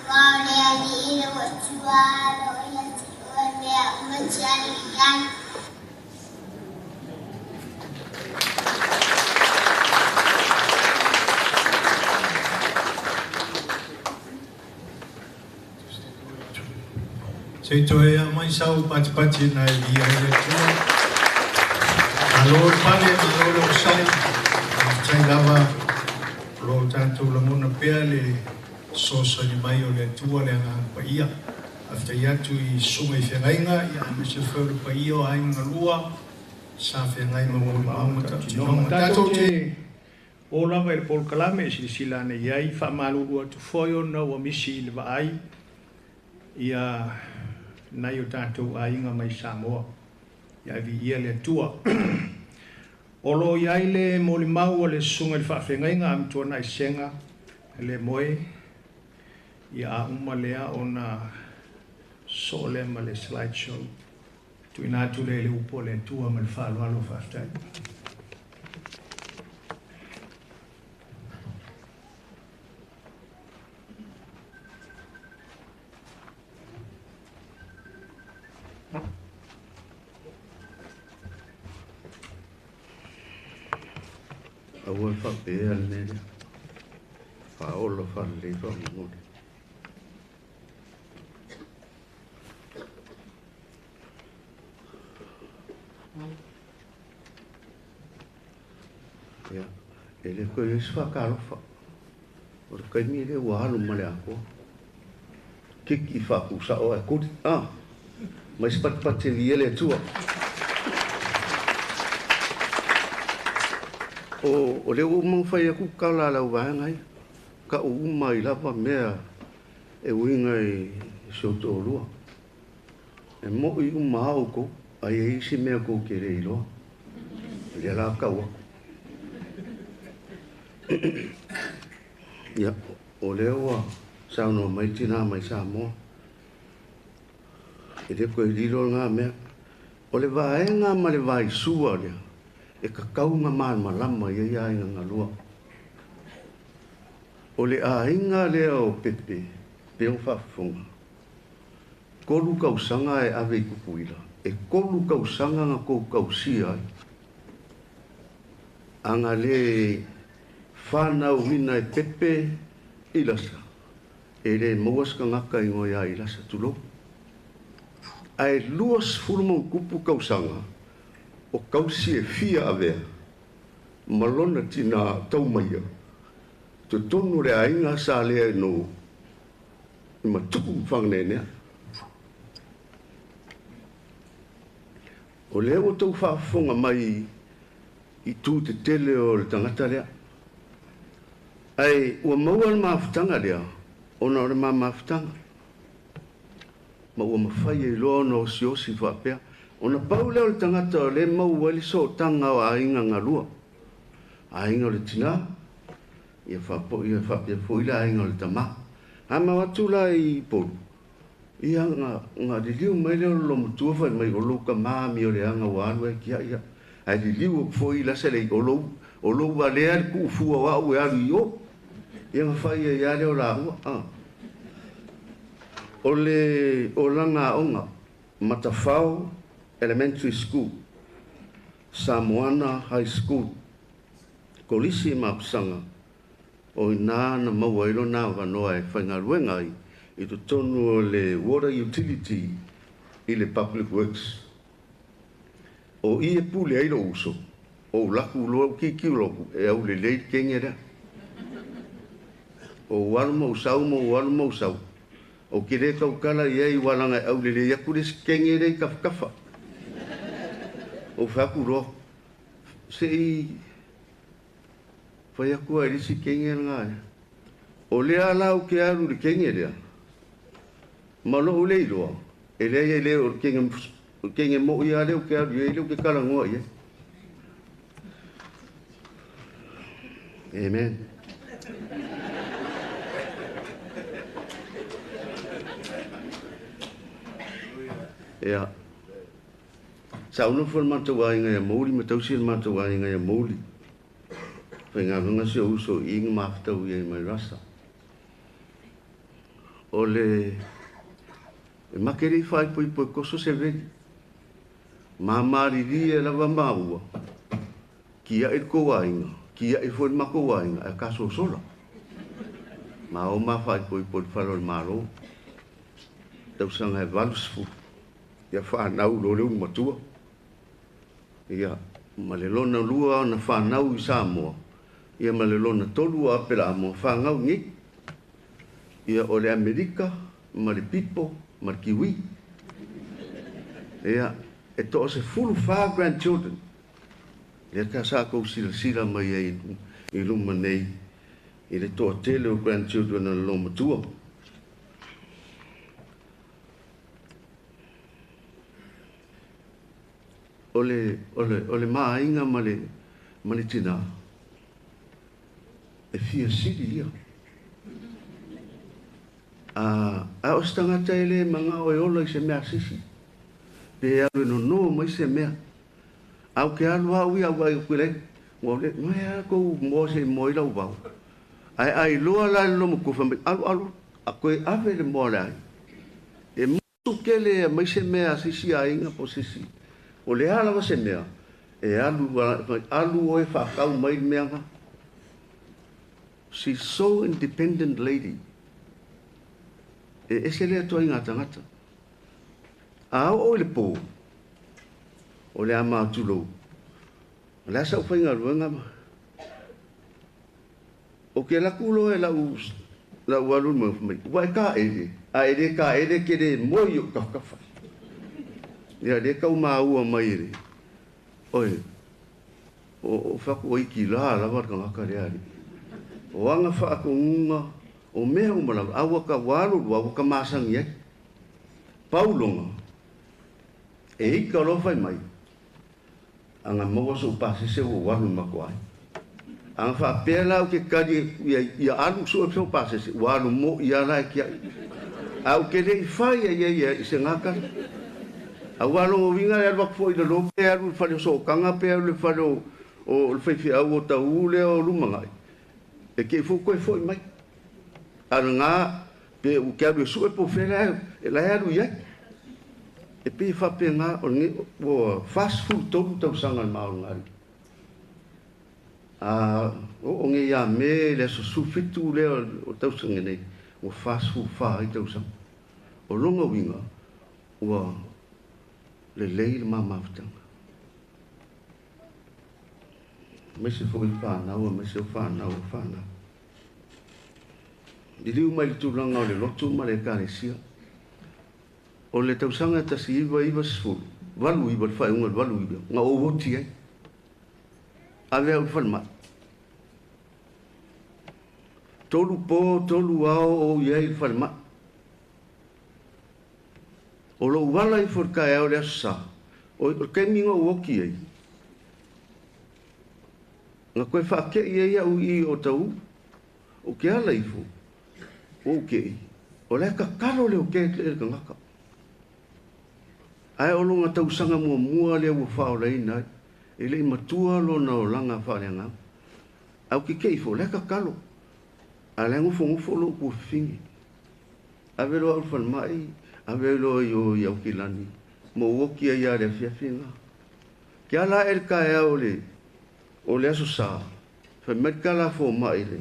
wā o le ali ila wa tua alo Aua e te alo i ai. Se i toe aumai sau patipati na e viia ai le Atua. Malo le pale, malo le onosai, faafetai lava o lo o tatou lagona pea le fesoasoani mai o le Atua le Agaga Paia. Faafetai atu i susuga i feagaiga ia aemaise foi o le paia o aiga galua sa feagai ma molimau ma tautinoga. Tatou te o lava i le polokalame e silasila ane i ai, faamalulu atu foi ona ua misi i le vaai ia nai o tatou aiga mai Samoa. Ia ae viia le Atua. O lo o i ai le molimau a le Susuga i le Faafeagaiga Amituanai Sega Lemoe, ia a uma lea ona sosoo lea ma le slide show. Tuuina atu lea i le upu a le Atua ma le faaaloalo. Faafetai. Aua e faapea le mea lea. Faaola faalelei faamolemole. Ia, e le toe i ai se faatalofa. O le taimi lea ua alu ma le atoa. Kiki faatusao ae kuli. Ah, mai se patipati e viia le Atua. O, o lea ua uma ona fai atu tala a le au vaega ia. Tau uma ai lava mea e uiga i si ou toalua. E moʻi uma lava outou, ae i ai isi mea tou te le iloa. O lea la tau atu. Ia, o lea ua saunoa mai le tina mai Samoa, e le toe lilo lena mea. O le vaega ma le vaisua lea, e tatau ona malamalama i ai aiga galua. O le aiga lea o Pepe, pei ona faafofoga, 3 tausaga e ave i Tutuila, e 3 tausaga na tou tausia ai. A na le fanauina e Pepe Ilasa, e le maua se tagata igoa ia Ilasa, tulou. Ae 20 ma tupu tausaga o tausi e fia avea ma lona tina taumaia totonu o le aiga sa lea no i matupu ma faganeenea. O lea ua tou faafofoga mai i tu tetele o le tagata lea. Ae ua maua le mafutaga lea ona o le ma mafutaga. Ma ua mafai ai loa ona osiosi faapea. Ona pau lea o le tagata o lea e maua ai le sootaga o aiga galua. Aiga o le tina, ia faapea foi le aiga o le tama. A mau atu la i Upolu, ia na liliu mai lea o le loomatua fai mai o lou tama amio leaga ua alu ae tiai au. Ae liliu atu foi Lasa le o lou valea le tuufua o au e alu i o. Ia na fai ai lava lea o laua. O le olaga aoga, Matafao Elementary School, Samoana High School, Kolisi ma Apasaga, o i ina na maua ai lona avanoa e faigaluega ai i totonu o le Water Utility i le Public Works. O i e pule ai lou uso, o ou laku loa ou kikiu loku e aulelei le kege lea. O ou alu ma ou sau ma ou alu ma ou sau. Ou te le tautala i ai ua laga e aulelei atu le isi kege lea i tafatafa. Ou fai atu loa, se i fai atu lava i le isi kege lena. O lea la ou te alu i le kege lea, ma lou le iloa, e leai e le o le kege moi lava lea ou te alu i ai, lea ou te talanoa i ai. Amen. Ia. Sa ou nofo i le matou aiga ia Mouli ma tausi le matou aiga ia Mouli. Faigaluega si ou uso i i na mafutau i ai mai Rasa. O le E make le faaipoipo e koso se veli. Mamalili e lava maua. Kia i kou aiga, kia i foi le makou aiga, ae kasosola. Ma o ma faaipoipo i le fale o le Malo. Tausaga e 80. Ia whanau lo le matua. Ia, ma le lona lua ona whanau i Samoa. Ia ma le lona tolu a pela amoa whangau ngi. Ia o le Amerika, ma le Pipo, ma le Kiwi. Ia, e to se fulu wha grandchildren. Lea ka sa kou sila sila mai ai i luma nei i le toa tele o grandchildren a le lo matua. O le maaiga ma le tina e fia sili ia. A o se tagata e le magao e ola i se mea sisi. Pe alu e nono mai se mea. Au ke alu au ia au ai o le ua le mai a ko mo se mo i lau vau. Ai ai loa la le lomo kufa mai alu alu a koe ave le mo le ai. E mutu kele mai se mea sisi aiga po sisi. O le ala wa se mea e alu alu o e whakau mai le mea nga. She's so independent lady. E ese lea toa i ngā tangata. A o le pō, o le ama atu. O le asa o whainga ruenga ma. O ke laku loa e lau alu mai. Ua e ka ere. A ere ka ere ke le moi o kawhakawha. Ia le kau maua mai ere. Oe, o whaku o iki la lawa ka ngaka le ari. O anga whaakongunga, o mea umalawa, aua ka walu, aua ka masangi ai. Paulonga, e ika lo whai mai. Anga maua so pasese o walu mako ai. Anga whaapea lau ke kari ia alu so e pasese, walu mo ia lai kia. Au ke le i whai ia ia i se ngakari. Au alo winga le alu akufo i le lope alu le whale o sookanga pe alu le whale o le whaiwhi au o tau le o lumangai. E ke fo koe fo i mai. Ala ngā pe u ke alu e sue po whela e lai alu iai. E pe whape ngā o nge o fast food tolu tau sanga le maolo ngari. A o nge ia me le aso sufitu le o tau sanga nei o fast food wha i tau sanga. O longa winga ua le lei le mamafutanga. Me se fo i whanau, me se o whanau, o whanau. I liu mai le tūlanga o le lotu ma le ekalesia. O le tausanga tasi iwa iwa sifulu. Walu iwa le whaeunga le walu iwa. Ngā o oti ai. Ave au whalemai. Tolu pō, tolu ao o iai le whalemai. O lo wala i whakae au le aso sa. O le kaiminga o oki ai. Ngā koe whaake i ai au i o tau. O ke ala ifo. O ke i. O lea kakalo le o ke le kangaka. Ai o longa tausanga mua mua lea ua whaolaina ai. E le i matua lona o langa whaaleanga. Au ke ke ifo, lea kakalo. A lea ngofo ngofo lo kua whingi. Ave loa au whalemai. Ave loa i o i au ki lani. Mo uoki ai a lea fiafinga. Ke ala e le kaea o le aso sa. Whai mai la fō mai le.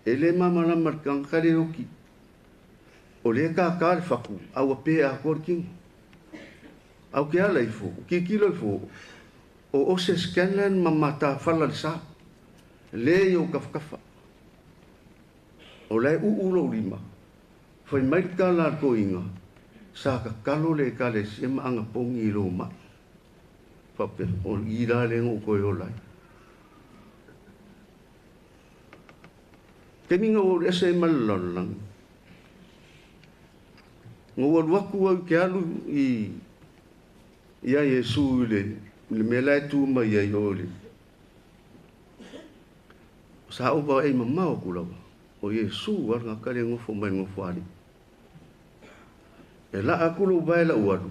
E le mamalama le kangaka le oki. O le kākā le whaku. Aua pē a koa le kinga. Au ke ala ifo, o kikilo ifo, o ose Scanlan ma matawhala le sa. Le i o kawhakawha. O lai uu lo lima. Whai mai le kala al koinga. Sa ka kalo le kale si ema anga pongi i lo mai. Whape, o i la le ngō koe o lai. Te minga o ese e malalalang. Ngō alu aku au ke alu i ia Iesu i le mea lai tū mai ai o le. Sa opa e mamao ku lawa. O Iesu ar ngā kare ngofo mai ngofo ari. E la aku lo vai la ualu.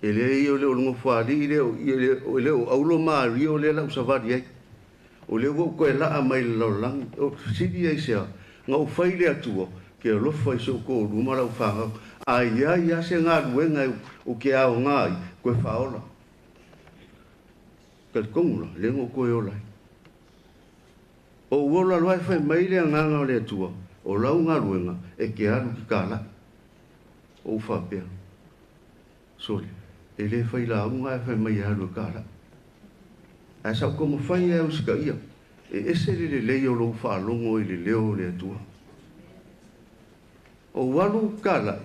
E le i o le o ngofo ari i le o aulo maari o le la usavari ai. O le ua koe laa mai le laulangi. O sili ai sea. Ngā o whai le atua. Ke alofa i so'u to'alua ma la'u fagau, a iai a se galuega o ke aogā ai koe faaola. Talitonu la, lea na ou toe ola ai. Ou ola loa e fai mai le agaga o le Atua, o lau galuega e te alu ki tāla'i. Ou faapea, sole, e lē fai lauga ae fai mai e alu e tāla'i. Ae sa ou taumafai e usitaia, e ese le lelei o lou faalogo i le leo o le Atua. Ou alu tāla'i,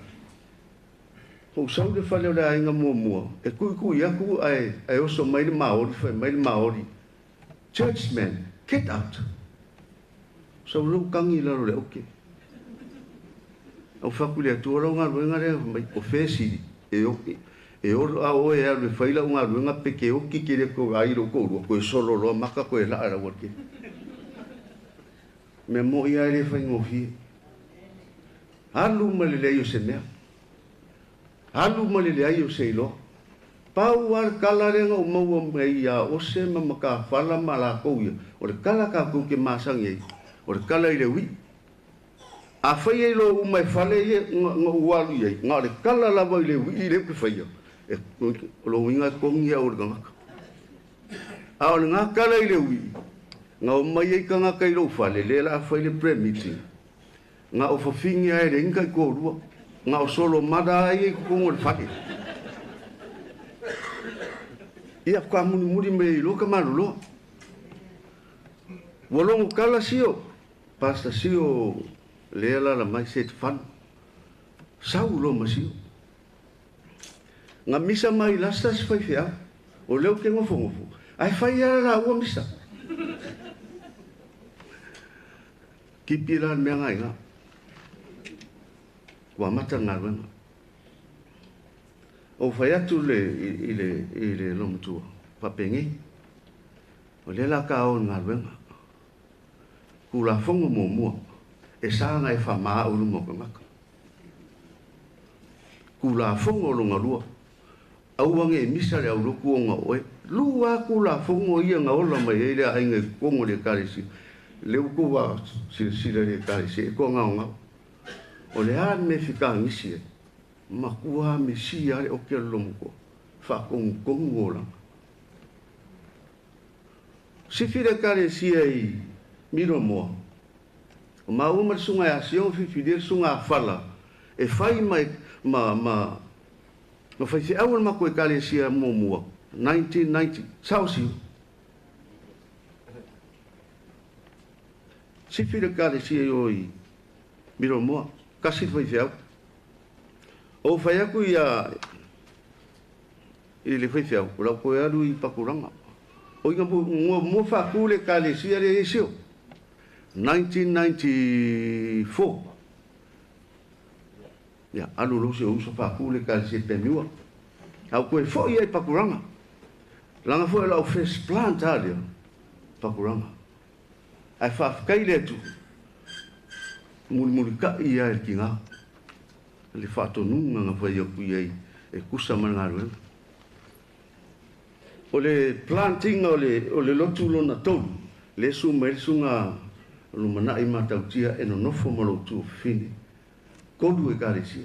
ou sau i le fale o le aiga muamua, e tu'itu'i atu ae ae oso mai le Maori, fai mai le Maori, "Churchman, get out." Sau lou tagi i lalo o le aute. Au fai atu i le Atua lau galuega lea fai mai o fea e sili e oki e olo a oe e alu e fai la'u galuega pe ke oki ke le toe vaai i lou to'alua toe solo loa maka toe la'a i le aualatele. Mea mo'i lava e le faigofie. Alu ma le leai o se mea. Alu ma le leai o se iloa. Pau lava le tala lea na ou maua mai iā Ose ma Matafala ma latou ia, o le tala tatou te masani ai, o le tala i le ui'i. Afai e iloa uma e fale ia na ou alu i ai, na o le tala lava i le ui'i lea ou te faia, e, o lona uiga e togi au e le tagata. A o lena tala i le ui'i, na omai ai tagata i lou fale, lea o le a fai le prayer meeting, na o fafine lava e leai ni taitoalua, na o solomala lava ia i totonu o le fale. Ia faatoa mulimuli mai ai loa tamaloloa. Ua logo tala sio, Pastor Sio lea e alaala mai Setefano, sau loa ma Sio. Na misa mai lasa si faifeau, o lea ou te nofonofo, ae fai lava le laua misa. Tipi la le mea na i ina. Ua amata le galuega. Ou fai atu le, i, le, i le olomatua, faapenei, o lea la ta o i le galuega. Tulafono muamua, e sa ona e faamā au i luma o tagata. Tulafono lona lua, aua ne i misa le aulotu ona o oe. Lua lava Tulafono ia na ola mai ai le aiga i totonu o le Ekalesia. Lea ua outou silasila i le Ekalesia e toagaogao. O le a le mea e fetagisi ai? Matua misia lava le oke a le lomotoa, faatonutonu olaga. Sifi le Ekalesia i Milomoa, o maua ma le susuga ia Sion filifilia le susuga a Fala e fai ma ma ma ma faifeau o le matou Ekalesia muamua 1990. Sao Sio? Sifi le Ekalesia i o i Milomoa, tasi le faifeau. Ou fai atu ia i le faifeau, o lau toe alu i Pakuranga. O ina muamua faatu le Ekalesia lea i Sio, 1994. Ia, alu loa si ou uso faatu le Ekalesia i Pemua. A ou toe foi ai i Pakuranga. Leaga foi o lau first plant lava lea, Pakuranga. Ae faafetai i le Atua, mulimulitai lava e le tiga le faatonuga na fai atu i ai e tusa ma le galuega. O le planting o le, o le lotu lona tolu, lea e susu mai ai le susuga Lumanai Matautia e nonofo ma lou tuafafine, tolu Ekalesia.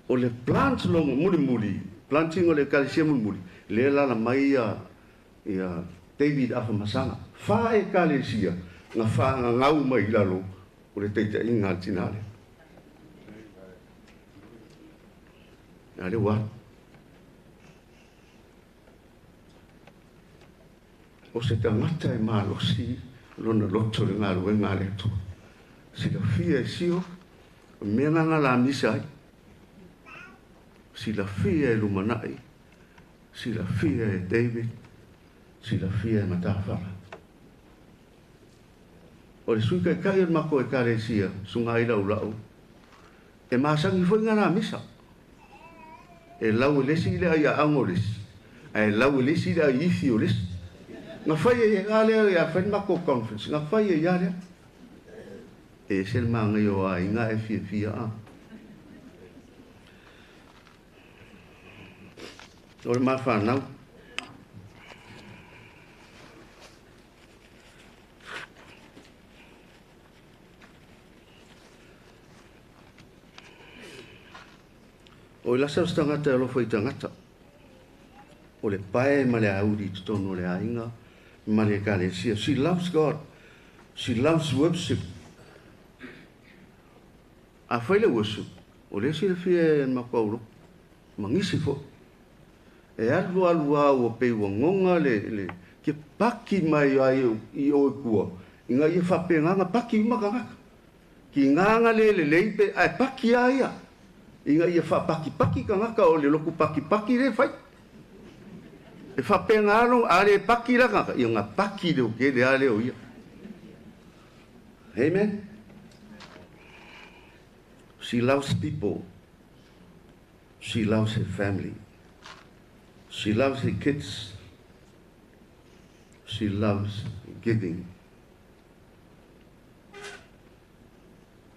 O le plant lona mulimuli, planting o le Ekalesia mulimuli, lea e alaala mai ia, ia David Afamasaga. Fa Ekalesia na fagagau mai i lalo o le taitaiga a le tina lea. A lea ua alu. O se tagata e malosi lona loto i le galuega a le Atua. Silafia e Sio, o mea na na lamisa ai. Silafia e Lumanai, silafia e David, silafia e Matafala. O le Sui Taitai o le matou Ekalesia, Susuga Ailaula'u, e masani foi ona lamisa. E lau e le isi le ai aano o le isi, ae lau e le isi le ai ifi o le isi. Na fai ai lava lea ia fai le matou conference, na fai ai lava lea. E ese le manaia o aiga ae fiafia a. O le ma fanau. O i lasa o se tagata e alofa i tagata. O le pae ma le auli i totonu o le aiga ma le ekalesia. She loves God. She loves worship. Afai le worship, o lea e silafia e le matou aulotu, ma nisi foi. E alu alu lava ua pei ua goga le, le, ke paki mai ai i o i tua, ina ia faapena ona paki uma tagata. Tiga na le lelei pe ae paki lava ia, ina ia faapakipaki tagata o le lotu pakipaki lea e fai. E faapena lona, a le paki la tagata, ia ona paki leotele lava lea o ia. Amen. She loves people. She loves her family. She loves her kids. She loves giving.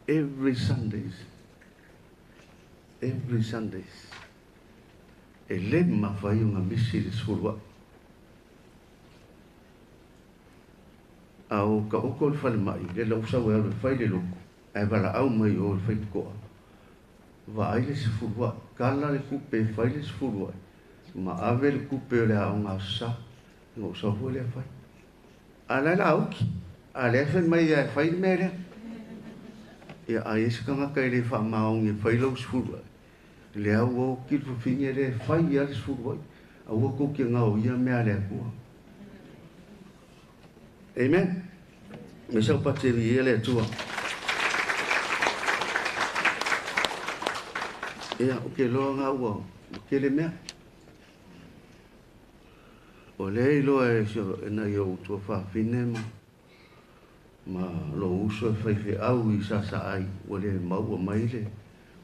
Every Sundays, every Sundays, e le mafai ona misi le 10 aʻu. A o ka oko o le falemai, le lau sau e alu e fai le lotu, ae valaau mai i o i le faitotoa, vaai le 10 aʻu, kala le tupe e fai le 10 aʻu, ma ave le tupe o le aoga aso Sa, ona ou sau foi lea fai. A o la e la oki, a o lea e fai mai lava e fai le mea lea. Ia, a i ai se tagata e le faamaoni e fai lau 10 aʻu, lea ua oki le fafine lea e fai lava le 10 aʻu, aua tou te gaoia mea a le Atua. Amen. Me sau pati e viia le Atua. Ia, o ke loa ngā ua, o kele mea. O lea iloa e si e nai ou tuafafine ma ma lou uso e faifeau i Sasaai ua le maua mai le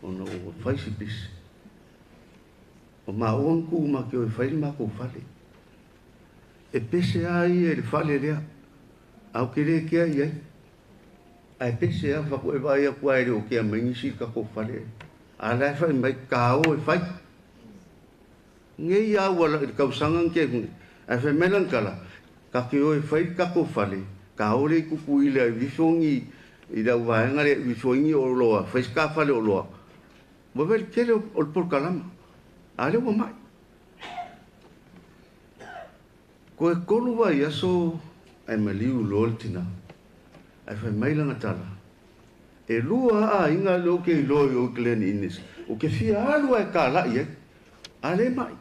ona ua fai si pisi. O maua na tuu ma ke o e fai le matou fale. E pese a ia i le fale lea, a ou te le kea i ai. Ae pese a, fai atu e vaai atu lava e le o kea mai nisi i le tatou fale. A la e fai mai, ka o e fai. Nei a ua i le tausaga na tea nei, ae fai mai lana tala, ka te o e fai le tatou fale, ka o lea i Tutuila e vifo ni i le au vaega lea e vifo ai ni oloa, fai se ta fale oloa. Ua vaai i le tele o le polokalama, a lea ua mai. Toe 3 vaiaso ae maliu loa le tina. Ae fai mai lana tala, E lua a aiga lea ou te iloa i o i Glen Innes, ou te fia alu lava e kalai ai, a le mai.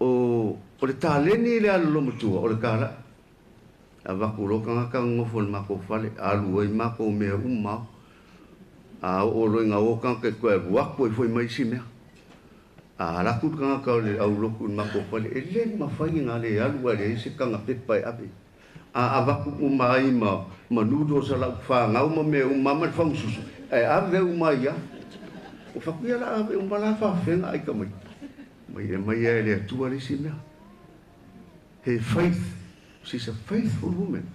O, o le taleni lea a le loomatua, o le kalai. Avatu loa tagata nonofo i le matou fale, alu ai matou mea uma. A oo loa ina o tagata e toe alu atu ai foi ma isi mea. A alu atu le tagata o le aulotu i le matou fale, e le mafai ona le alu ae leai se taga pepa e ave. A avatu uma ai ma ma noodles a lau fanau ma mea uma ma le fagususu, ae ave uma ai lava. Ua fai atu, ia o le a ave uma la faafefea ona ai tamaiti. Mai e aumai lava e le Atua le isi mea. Her faith, she's a faithful woman.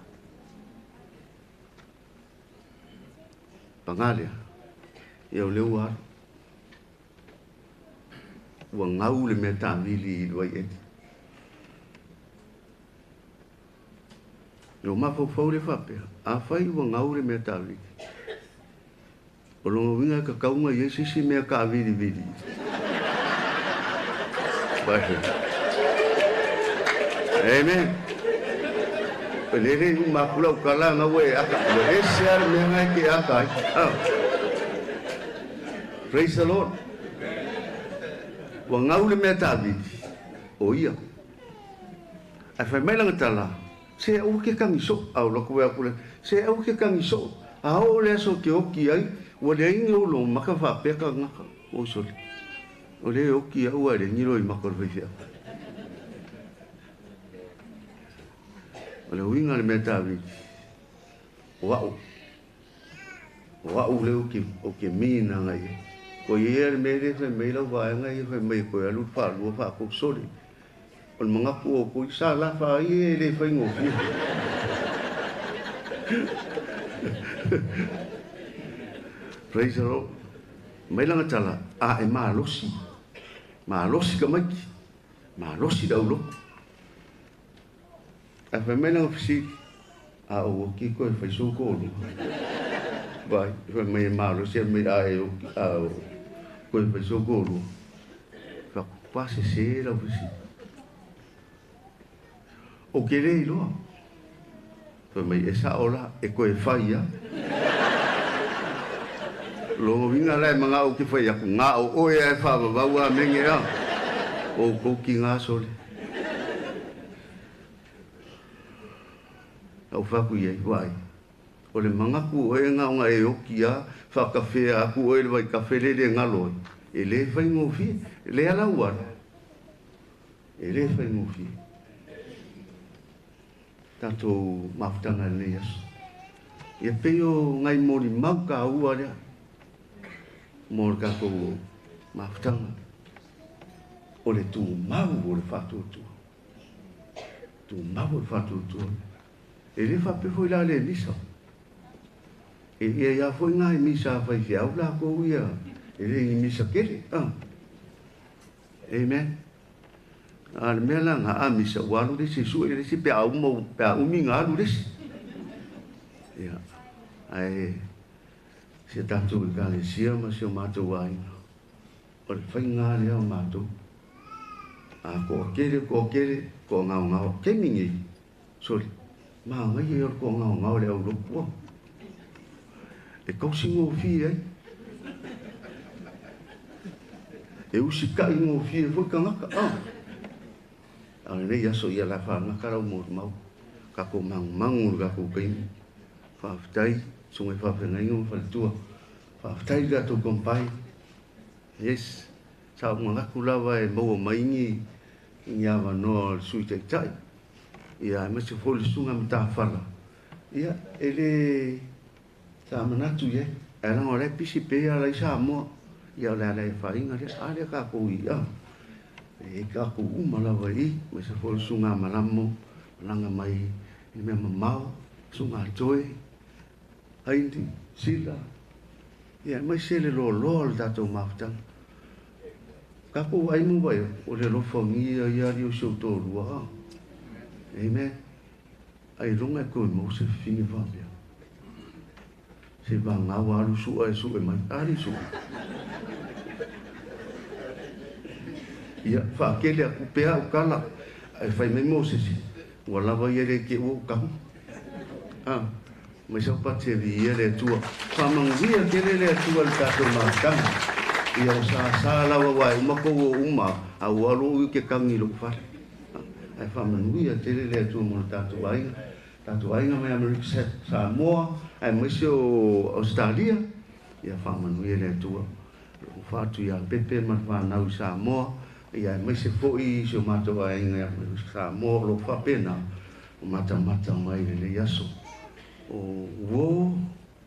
Paga lea, ia o lea ua alu. Ua gau le mea taamili i le vaieli. I lou mafaufau lea faapea, afai ua gau le mea taavili, o lona uiga e tatau ona i ai se isi mea taavilivili. Amen. E lele uma atu lau tala na ua e aka, ua ese lava le mea na e te aka ai. Oh. Praise the Lord. Ua gau le mea taavili, o ia. Ae fai mai lana tala, Se aua ke kagi soo, a olo atu ai aku le, se aua ke kagi soo, a oo le aso ke oki ai, ua leai ni ou loma maka faapea kagaka, oi sole, o lea e oki au ae leai ni loi maka o le faifeau. O le uiga o le mea taavili, o a'u, o a'u lea ou te minaga i ai. Ko ia le mea lea e fai mai lau vaega ia fai mai e toe alu le faalua faatou sole. O le manatu o outou, sa lafa ai e le faigofie. Praise the Lord. Mai lana tala, a e malosi. Malosi tamaiti. Malosi le aulotu. Ae fai mai lana fesili, a ou oki koe e fai sou toalua. Vai, fai mai e malosi mai a e oki a o koe fai so kōrua. Fai atu, pa sesē lau fesili. O ke le iloa. Fai mai, e sa'o la, e koe fai a. Lona uiga la e mana'o ou te fai atu, na o oe a e faavavau a mege a. O outou tigā sole. Ou fai atu i ai, vaai, o le manatu o oe na ona e oti a, faakafea atu oe i le vaikafe lele e galo ai, e lē faigofie, lea la ua alu, e lē faigofie. Tatou mafutaga i lenei aso. Ia pei o nai molimau taua lea mo le tatou mafutaga o le tumau o le faatuatua. Tumau o le faatuatua. E lē faapea foi la le misa. E ia ia foi ngai misa a faifeau lakou ia, e le ni misa tele. Amen. A le mea la na a misa ua alu le isi e sue le isi pe a uma pe a umi na alu le isi. Ia, ae si a tatou ekalesia ma si o matou aiga, o le faiga lea o matou. A toatele, toatele, toagaogao, taimi nei, sole, manaia ia o le toagaogao o le aulotu a. E tausi gofie ai. E usitai gofie foi tagata. A o lenei aso ia la faagata lau molimau. Tatou magumagu i le tatou taimi. Faafetai, susuga i faafeagaiga ma faletua. Faafetai i le tatou compile. Yes, sa ou manatu lava e maua mai ni ni avanoa o le Sui Taitai, ia aemaise foi le Susuga Matafala, ia e le sa manatu i ai, ae leaga o la e pisi pea ala i Samoa, ia o le ala e afaina lea, a lea tatou i a, e tatou uma lava i i, aemaise foi le Susuga Malamo, malaga mai i mea mamao, Susuga Toe, Haini, Sila, ia aemaise le loaloa o le tatou mafutaga. Tatou ai mo vai, o le alofagia ia ali o si ou toalua. Amen. Ailoga e toe maua se fafine faapea. Se vagā ua alu sua e sue mai. Ali sua. Ia, faakele atu pea au tala, ae fai mai Mosese, ua lava ia le te ua ou tago. Ah, mai sau pati e viia le Atua. Faamanuia tele le Atua i le tatou mafutaga. Ia o sāsā lava aua e uma tou o uma, a ua alu ou i ke kagi i lou fale. Ae faamanuia tele le Atua mo le tatou aiga, tatou aiga mai Amerika Samoa, aemaise o Ausetalia. Ia faamanuia le Atua. Lou faatu ia Pepe ma le fanau i Samoa, ia aemaise foi si o matou aiga ia Samoa o lo o faapena o matamata mai i lenei aso. O uo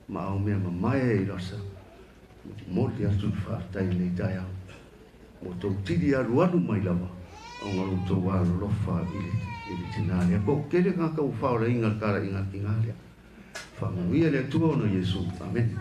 ma au mea mamae i Rasa, momoli atu le faafetai i lenei taeao. Ua tou tili alualu mai lava ona o lo outou alolofa i le tina lea. Po o tele tagata ua faaolaina i le talaiga a le tina lea. Faamanuia le Atua ona o Iesu. Amene.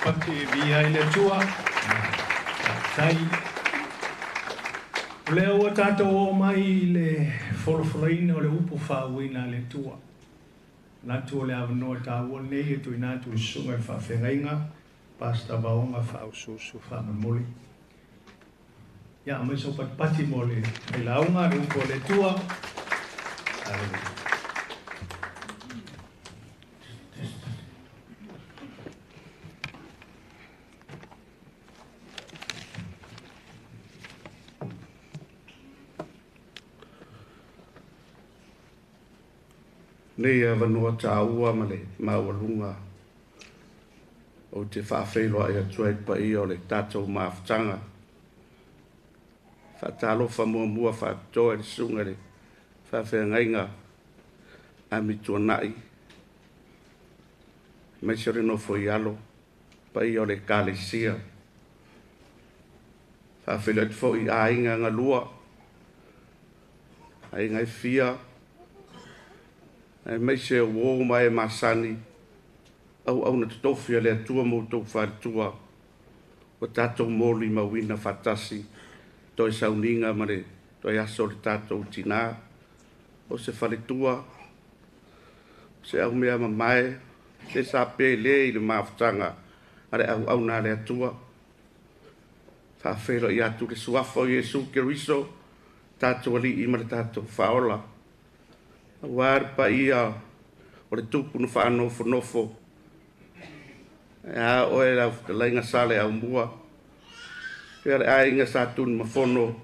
Patipati e via i le Atua. Tai. O lea ua tātou o mai i le folafolaina o le upu faauuina a le Atua. Manatu o le avanoa taua lenei e tuuina atu i le susuga i le faafeagaiga, Pastor Vaoga Faaososo Faamolemole. Ia, aumai sau patipati mo le failauga, le upu a le Atua. Hallelujah. Nei avanoa tāua ma le maualuga ou te faafeiloai atu ai paia o le tatou mafutaga. Faatalofa muamua faapitoa i le susuga i le faafeagaiga Amituanai, aemaise o le nofo i alo, paia o le Ekalesia. Faafeiloai atu foi i aiga galua, aiga e fia, aemaise o uo ma e masani, auauna totofi a le Atua ma outou faletua, ua tatou molimauina faatasi toe sauniga ma le toe aso o le tatou tinā, o se faletua, o se aumea mamae, se sa pele i le mafutaga a le auauna a le Atua. Faafeiloai atu le suafa o Iesu Keriso, tatou alii ma le tatou faaola. Aua le paia o le tupu na faanofonofo, e a oe lau fetalaiga sa le aumua, pea le aiga sa tuni mafono,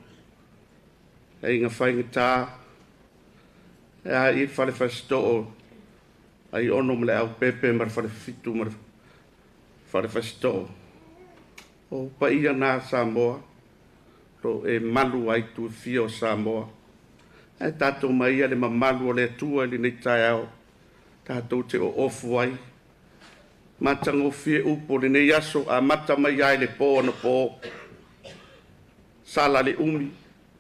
aiga faigata, e a i le fale fasitoo, ai ono ma le aupepe ma le fale fitu ma le fale fasitoo. O paia nā Samoa, lo e malu ai tu fia o Samoa. Ae tātou mai ia le mamalu o le Atua i lenei taeao, tātou te oofu ai. Matagofie upu o lenei aso, amata mai ai le pō ona pō. Sala le umi,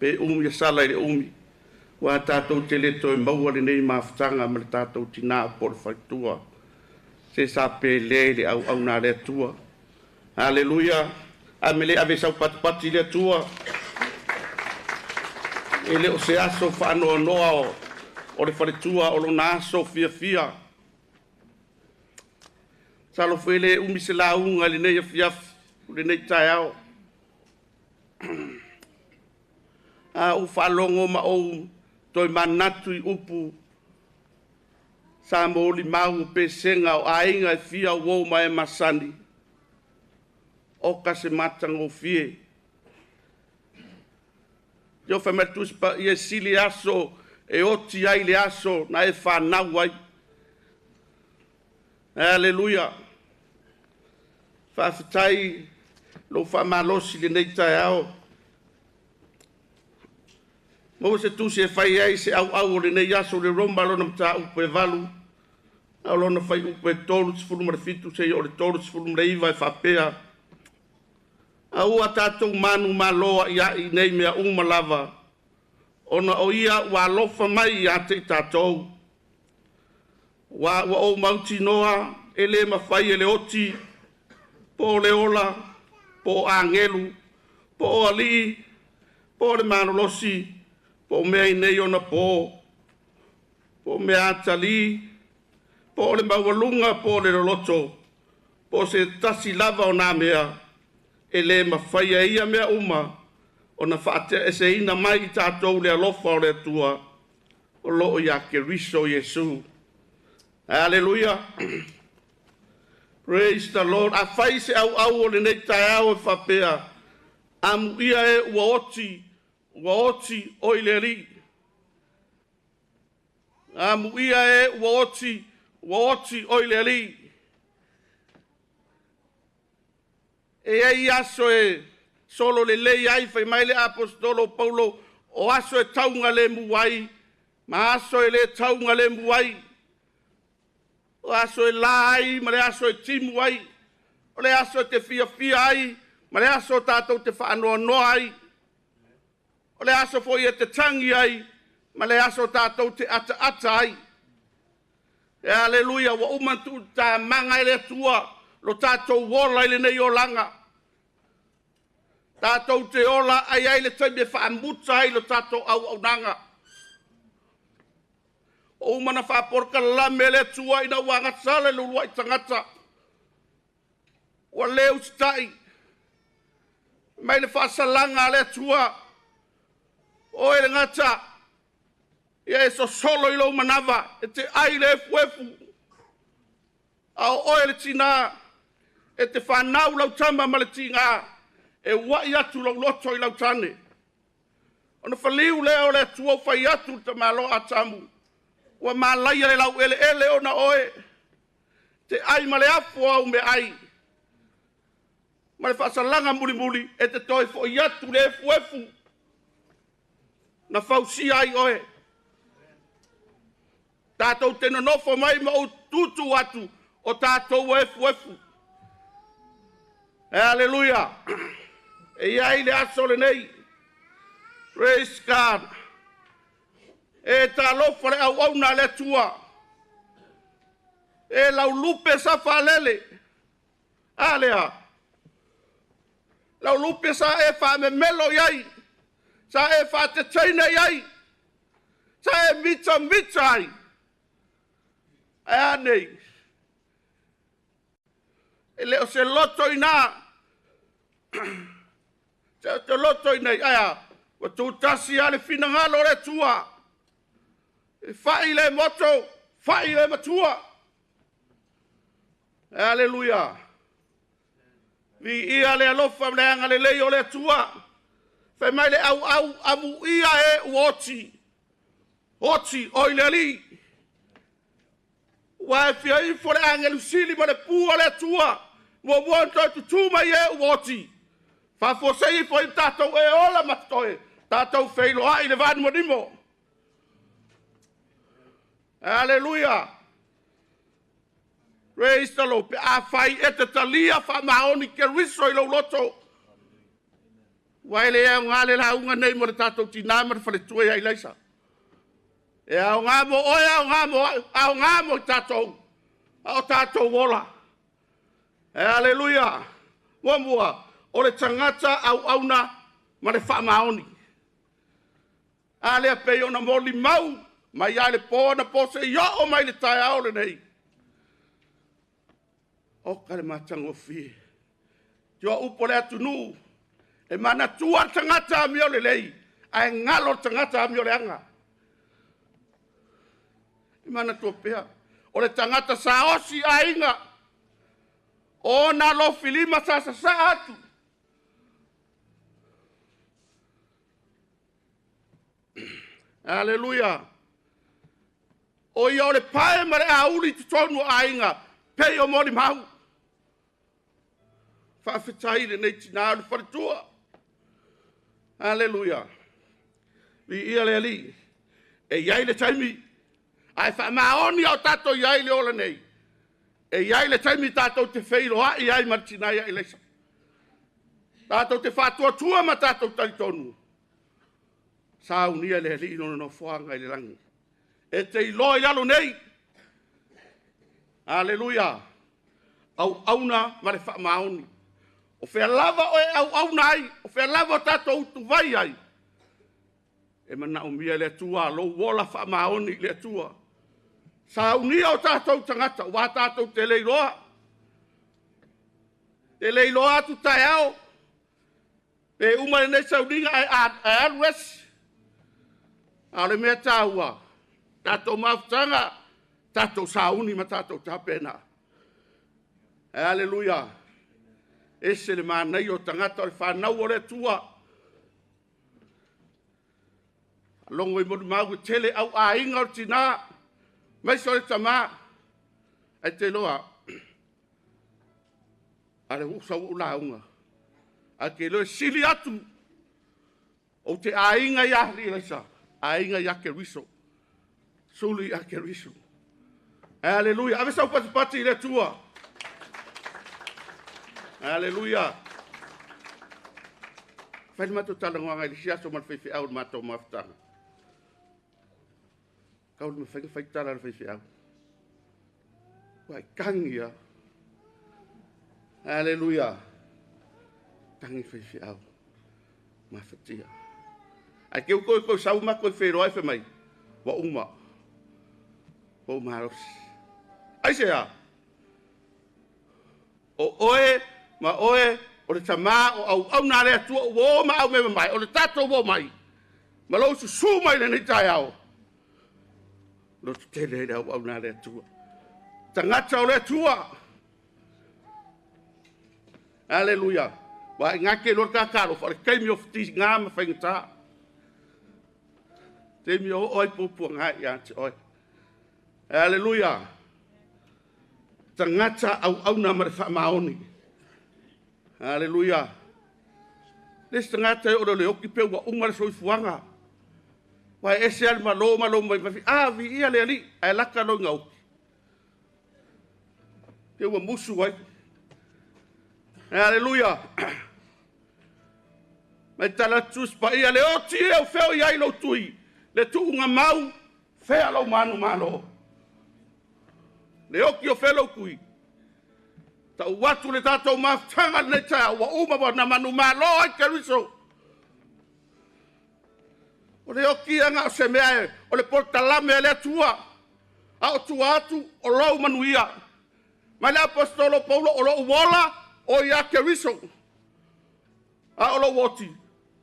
pe umi e sala i le umi. Ua tātou te le toe maua lenei mafutaga ma le tātou tinā po o le faletua. Se sa pele i le auauna a le Atua. Aleluia. Amele ave sau patipati i le Atua. E le o se aso faanoanoa o le faletua o lona aso fiafia. Talofa e le umi se lauga i lenei afiafi, o lenei taeao. A ou faalogo ma ou toe manatu i upu sa molimau o pesega o aiga e fia uo ma e masani, o ka se matagofie. Ia fai mai le Tusi Paia e sili aso e oti ai le aso na e fanau ai. Aleluia. Faafetai lou faamalosi i lenei taeao. Maua se tusi e fai ai se auau o lenei aso le Roma lona mataupu e 8, a o lona fuaiupu e 37 seia oo i le 39 e faapea: Aua tatou manumalo a'ia'i nei mea uma lava, ona o ia ua alofa mai ia te i tatou. Ua ou mautinoa e le mafai e le oti, po o le ola, po o agelu, po o alii, po o le malolosi, po o mea i nei ona pō, po o mea atalī, po o le maualuga, po o le loloto, po o se tasi lava o nā mea, e le mafai e ia mea uma ona faateaeseina mai i tatou le alofa o le Atua o loo ia Keriso Iesu. Aleluia. Praise the Lord. A fai se auau o lenei taeao e faapea: amuia e ua oti, ua oti oi le Alii. Amuia e ua oti, ua oti oi le Alii. E ai aso e solo lelei ai, fai mai le apostolo o Paulo, o aso e tauga le mu ai, ma aso e le tauga le mu ai. O aso e la ai ma le aso e timu ai. O le aso e te fiafia ai ma le aso o tātou te faanoanoa ai. O le aso foi e te tangi ai ma le aso o tātou te ataata ai. E aleluia, ua uma tu'u tāmaga e le Atua. lo tatou ola i lenei olaga. Tatou te ola ai ai le taimi e faamuta ai lo tatou auaunaga. O uma na faapolokalame le Atua ina ua agasala le uluai tagata. Ua le usitai mai le faasalaga a le Atua. Oe le gata, ia e sosolo i lou manava, e te ai le efuefu. A o oe le tinā, e te fanau lau tama ma le tiga, e uai atu lou loto i lau tane. Ona faliu lea o le Atua ua fai atu le tamaloa Atamu, ua malaia le laueleele ona oe, te ai ma le afu o au meaai. Ma le faasalaga mulimuli, e te toe foi atu le efuefu na fausia ai oe. Tatou te nonofo mai ma ou tutu atu o tatou efuefu. Aleluia. E i ai le aso lenei. Praise God. E talofa le auauna a le Atua. E laulupe sa faalele. A lea. Laulupe sa e faamemelo i ai. Sa e faateteine i ai. Sa e mitamita ai. Ae a nei? E le o se loto i nā. Se te loto i nei. Ae a, ua tutasi a le finagalo o le Atua. E fai le moto, fai le matua. Aleluia. Viia le alofa ma le agalelei o le Atua. Fai mai le auau amuia e ua oti. Oti oi le alii. Ua e fia ifo le agelu sili ma le pu o le Atua. Muamua ona toe tutū mai e ua oti. Faafuasei ifo i tatou e ola ma totoe. Tatou feiloai le vaanimonimo. Aleluia. Praise the Lord. Pe a fai e te talia faamaoni Keriso i lou loto. Ua e le aoga le lauga nei mo le tatou tinā ma le faletua ia Ilaisa. E aoga mo oe, aoga mo au, aoga mo i tatou, a o tatou ola. E aleluia. Muamua, o le tagata auauna ma le faamaoni. A lea pei ona molimau mai ia le po na po se i oo mai le taeao lenei. O ka le matagofie. Tio upu o le atunuu, e manatua le tagata amio lelei, ae galo le tagata amio leaga. E manatua pea. O le tagata saosi aiga, o ona alofilima sa sasaa atu. Aleluia. O ia o le pae ma le auli i totonu o aiga, pei o molimau. Faafetai lenei tinā o le faletua. Aleluia. Viia le Alii. E i ai le taimi, ae faamaoni o tatou i ai le ola nei. E i ai le taimi tatou te feiloai ai ma le tinā ia Ilaisa. Tatou te faatuatua ma tatou talitonu. Saunia le Alii lona nofoaga i le lagi. E te iloa i lalo nei. Aleluia. Auauna ma le faamaoni. O fea lava oe auauna ai, o fea lava o tatou utuvai ai. E manaomia le Atua, lou ola faamaoni i le Atua. Saunia o tatou tagata, ua tatou te le iloa. Te le iloa atu taeao. Pe uma lenei sauniga ae alu esi. A o le mea taua, tatou mafutaga, tatou sauni ma tatou tapena. Aleluia. Ese le manaia o tagata o le fanau o le Atua. Logo i molimau e tele au aiga o le tinā, maise o le tamā. Ai te iloa, a le ua sau ou lauga. Ae ke iloa e sili atu, ou te aiga ia Ilaisa, aiga ia Keriso. Suli ia Keriso. Aleluia. Ave sau patipati i le Atua. Aleluia. Fai le matou talanoaga i le isi aso ma le faifeau o le matou mafutaga. Kau le mafai na fai tala a le faifeau. Ua e kagi ia. Aleluia. Tangi faifeau. Mafatia. Ai ke uko ko sau ma ko whenua e whemai. Wa uma. Wa uma arosi. Ai se a. O oe, ma oe, o le tamā o au au nā le atua ua o ma au me mai, o le tātou o mai. Ma lou susu mai lenei taeao. Loto tele le au au nā le atua. Tagata o le Atua. Aleluia. Wa i ngake lor ka karo, fa le kaimi o fiti ngā ma whaingata. Te mi o oi pupua ngā ia te oi. Aleluia. Tagata au au nā ma le whaamaoni. Aleluia. Le tagata e o le oki pe ua uma le soifuaga. Wa e ese ale malo malo mai mafi. A vi ia le ali, ae laka lo ngau. Te ua musu ai. Aleluia. Mai tala tus pa ia le oti e o feo i ai lo tui. Le tuunga mau, fea lau manu malo. Le oki o feo lau kui. Ta uatu le tātou mafutanga le taa, ua uma wa na manu malo ai Keriso. O le oki anga o se mea e, o le portalame e le atua. A o tua atu, o lou manuia. Mai le apostolo Paulo, o lou ola, o ia Keriso. A o lou oti,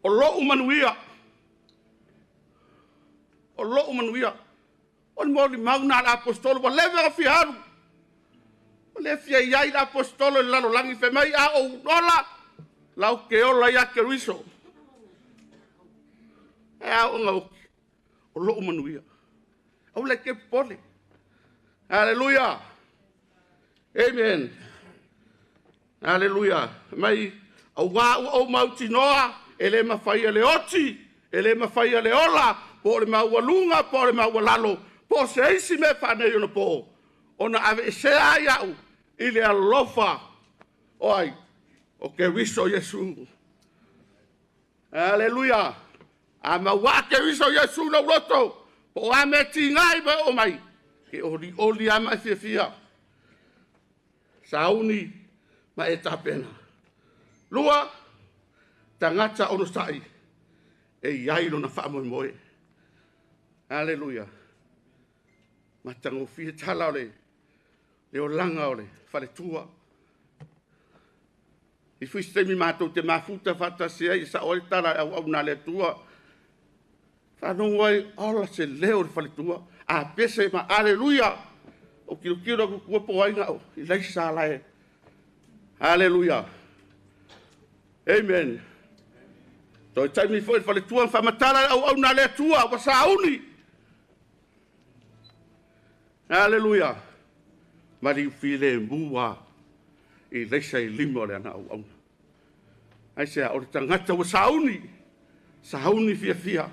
o lou manuia. O lou manuia. O le moli mauna le apostolo, wa leve a fiaru. O le fia iai le apostolo i lalo langi fe mai a o ola, lau ke ola ia Keriso. E au nga oki, o lou manuia. Au le ke pole. Aleluia. Amen. Aleluia. Mai, au wā ua au mautinoa, e le mawhai le oti, e le mawhai le ola, po o le maua lunga, po o le maua lalo, po o se isi me whanei ona po. Ona ave e sea ai au, i le alofa, o ai, o Keriso Iesu. Aleluia. A maua Keriso Iesu na uloto, po o a me tingai me o mai, ke oli oli a mai fia fia. Sauni ma e tapena. Lua, tagata ono sai, e iai lona whaamoemoe. Aleluia. Matangofie tala o le, le olanga o le whaletua. I fuisi taimi mātou te mafuta whatasi ai, sa oe tala au au nā le atua. Whanongo ai, ola se leo le whaletua. A pese ma, aleluia. O kilo kilo ku kua po ainga o, i leisa lae. Aleluia. Amen. Toi taimi foi le whaletua, whamatala au au nā le atua, wa sauni. Aleluia. Mari file mua i leisa i lima o le ana au auna. Ai sea, o le tangata ua sauni. Sauni fia fia.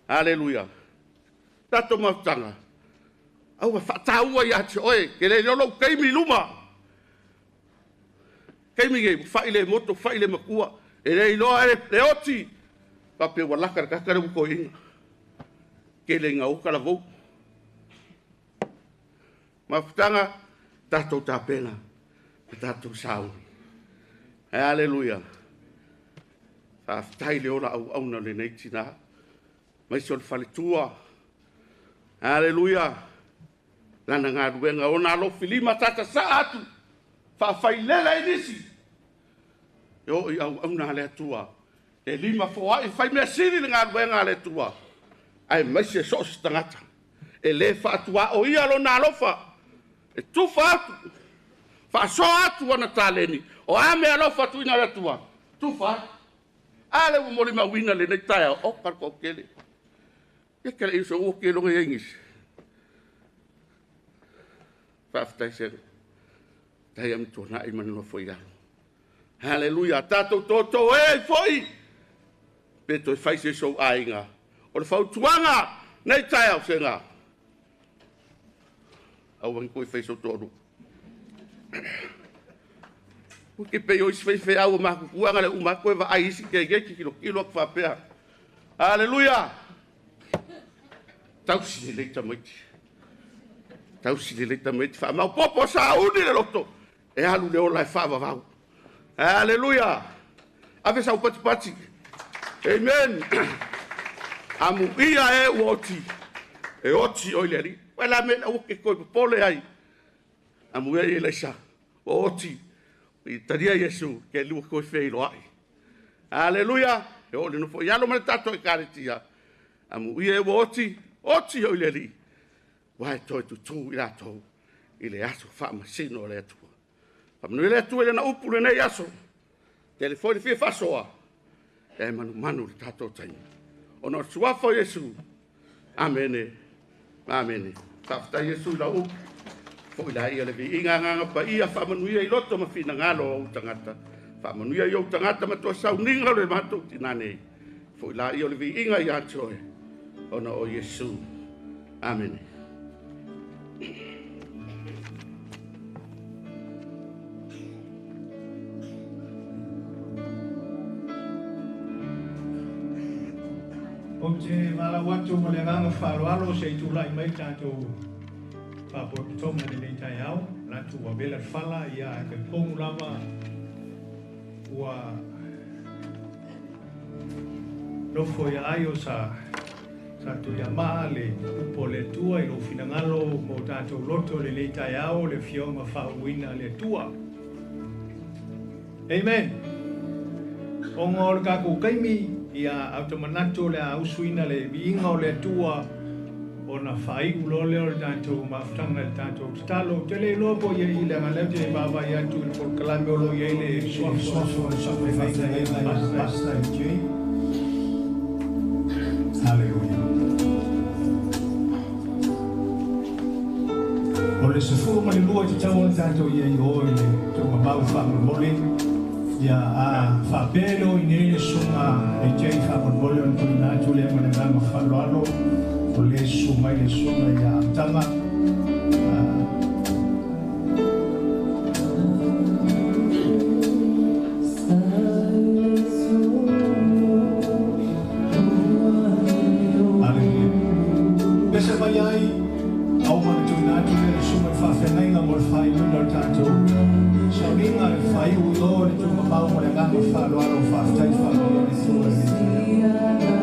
Aleluia. Tato mafutanga. Au wa whaataua ia te oe, ke le lolo keimi luma. Keimi ke whai le moto, whai le makua. E le iloa e le oti. Pape ua laka le kakare uko inga. Ke le ngau kala vau. Mafutanga, tātou tāpena, tātou sauni. Aleluia. Whaafitai le ola au auna le nei tina. Mai se o le whaletua. Aleluia. Lana ngā ruenga o nā filima tata sa atu. Whaawhailela i nisi. E o i au auna le atua. Le lima foa i whai mea siri le ngā ruenga le atua. Ai mai se so se tangata. E le whaatua o ia lo nā lofa. E tufa atu. Whaasoa atu ana tāleni. O a mea lofa tu ina le atua. Tufa atu. Ale ua moli mauina le nei taea. O karko kele. Ia kele iso ua ke longa ia ingisi. Whaaftai sere. Tai am tōna i manua foi alo. Hallelujah. Tātou tōtō e foi. Pe toi whai se sou ainga. O le fautuanga nei taea o se ngā. Au wangi koe whai sou tōru. Ke pe oi whai whai au makukuanga le uma koe wa ai isi ke ke kilo kilo aku whapea. Hallelujah. Tausi le leita maiti. Tausi le leita maiti. Wha mau popo sa uni le loto. E alu le ola e faavavau. Aleluia. Ave sau patipati. Amen. Amu ia e ua oti. E oti o ile ali. Wala me au ke koi pole ai. Amu ia Elisa. Ua oti. I taria Iesu ke lua koi whei ai. Aleluia. E o le nofo i alo ma le tato e karetia. Amu ia e ua oti. Oti o ile ali. Wai toi tutu i latou. I le aso whaamasino o le atua. Whamanui le atua i le na upu le nei aso. Te le foi le fia whasoa. E manu manu le tātou taimi. Ona o suafa o Iesu. Amene. Amene. Whawhita Iesu i lau upu. Foi la ia le vi inga nganga pa ia whaamanuia i loto ma whina ngalo o utangata. Whaamanuia i o utangata ma tua sauninga o le mātou tinane. Foi la ia le vi inga i atoe. Ona o Iesu. Amene. Ou te malau atu ma le agaga faaaloalo se i tula'i mai tatou faapotopotoga lenei taeao latu ua vela le fala ia ae talitonu lava ua nofo ia ai o sa sa tuiamaa le upu o le Atua i lou finagalo mo tatou loto lenei taeao le afioga faauuina le Atua. Amen. Ona o le tatou taimi ia au te manatu le a usuina le viiga o le Atua ona faaiu loa lea o le tatou mafutaga i le tatou tatalo. Ou te le iloa po o ia i leaga lea ou te vaavaai atu i le polokalame o lo o i ai le suafa o le faafeagaiga Pastor AJ. Haleluia. O le 12 e tatau ona tatou i ai i o i le tuugamau faamolemole. Ia a faapea le o i nei le susuga AJ faamolemole ona tuuina atu lea ma le agaga faaaloalo o le susu mai le susuga ia Amataga. Haleluia. Pese mai ai, a uma ona tuuina atu lea le susuga i le faafeagaiga mo le faaiuina o le tatou sauniga le faaiu i o le tuugamau ma le agaga faaaloalo. Faafetai faamanuia le Atua i lenei taeao.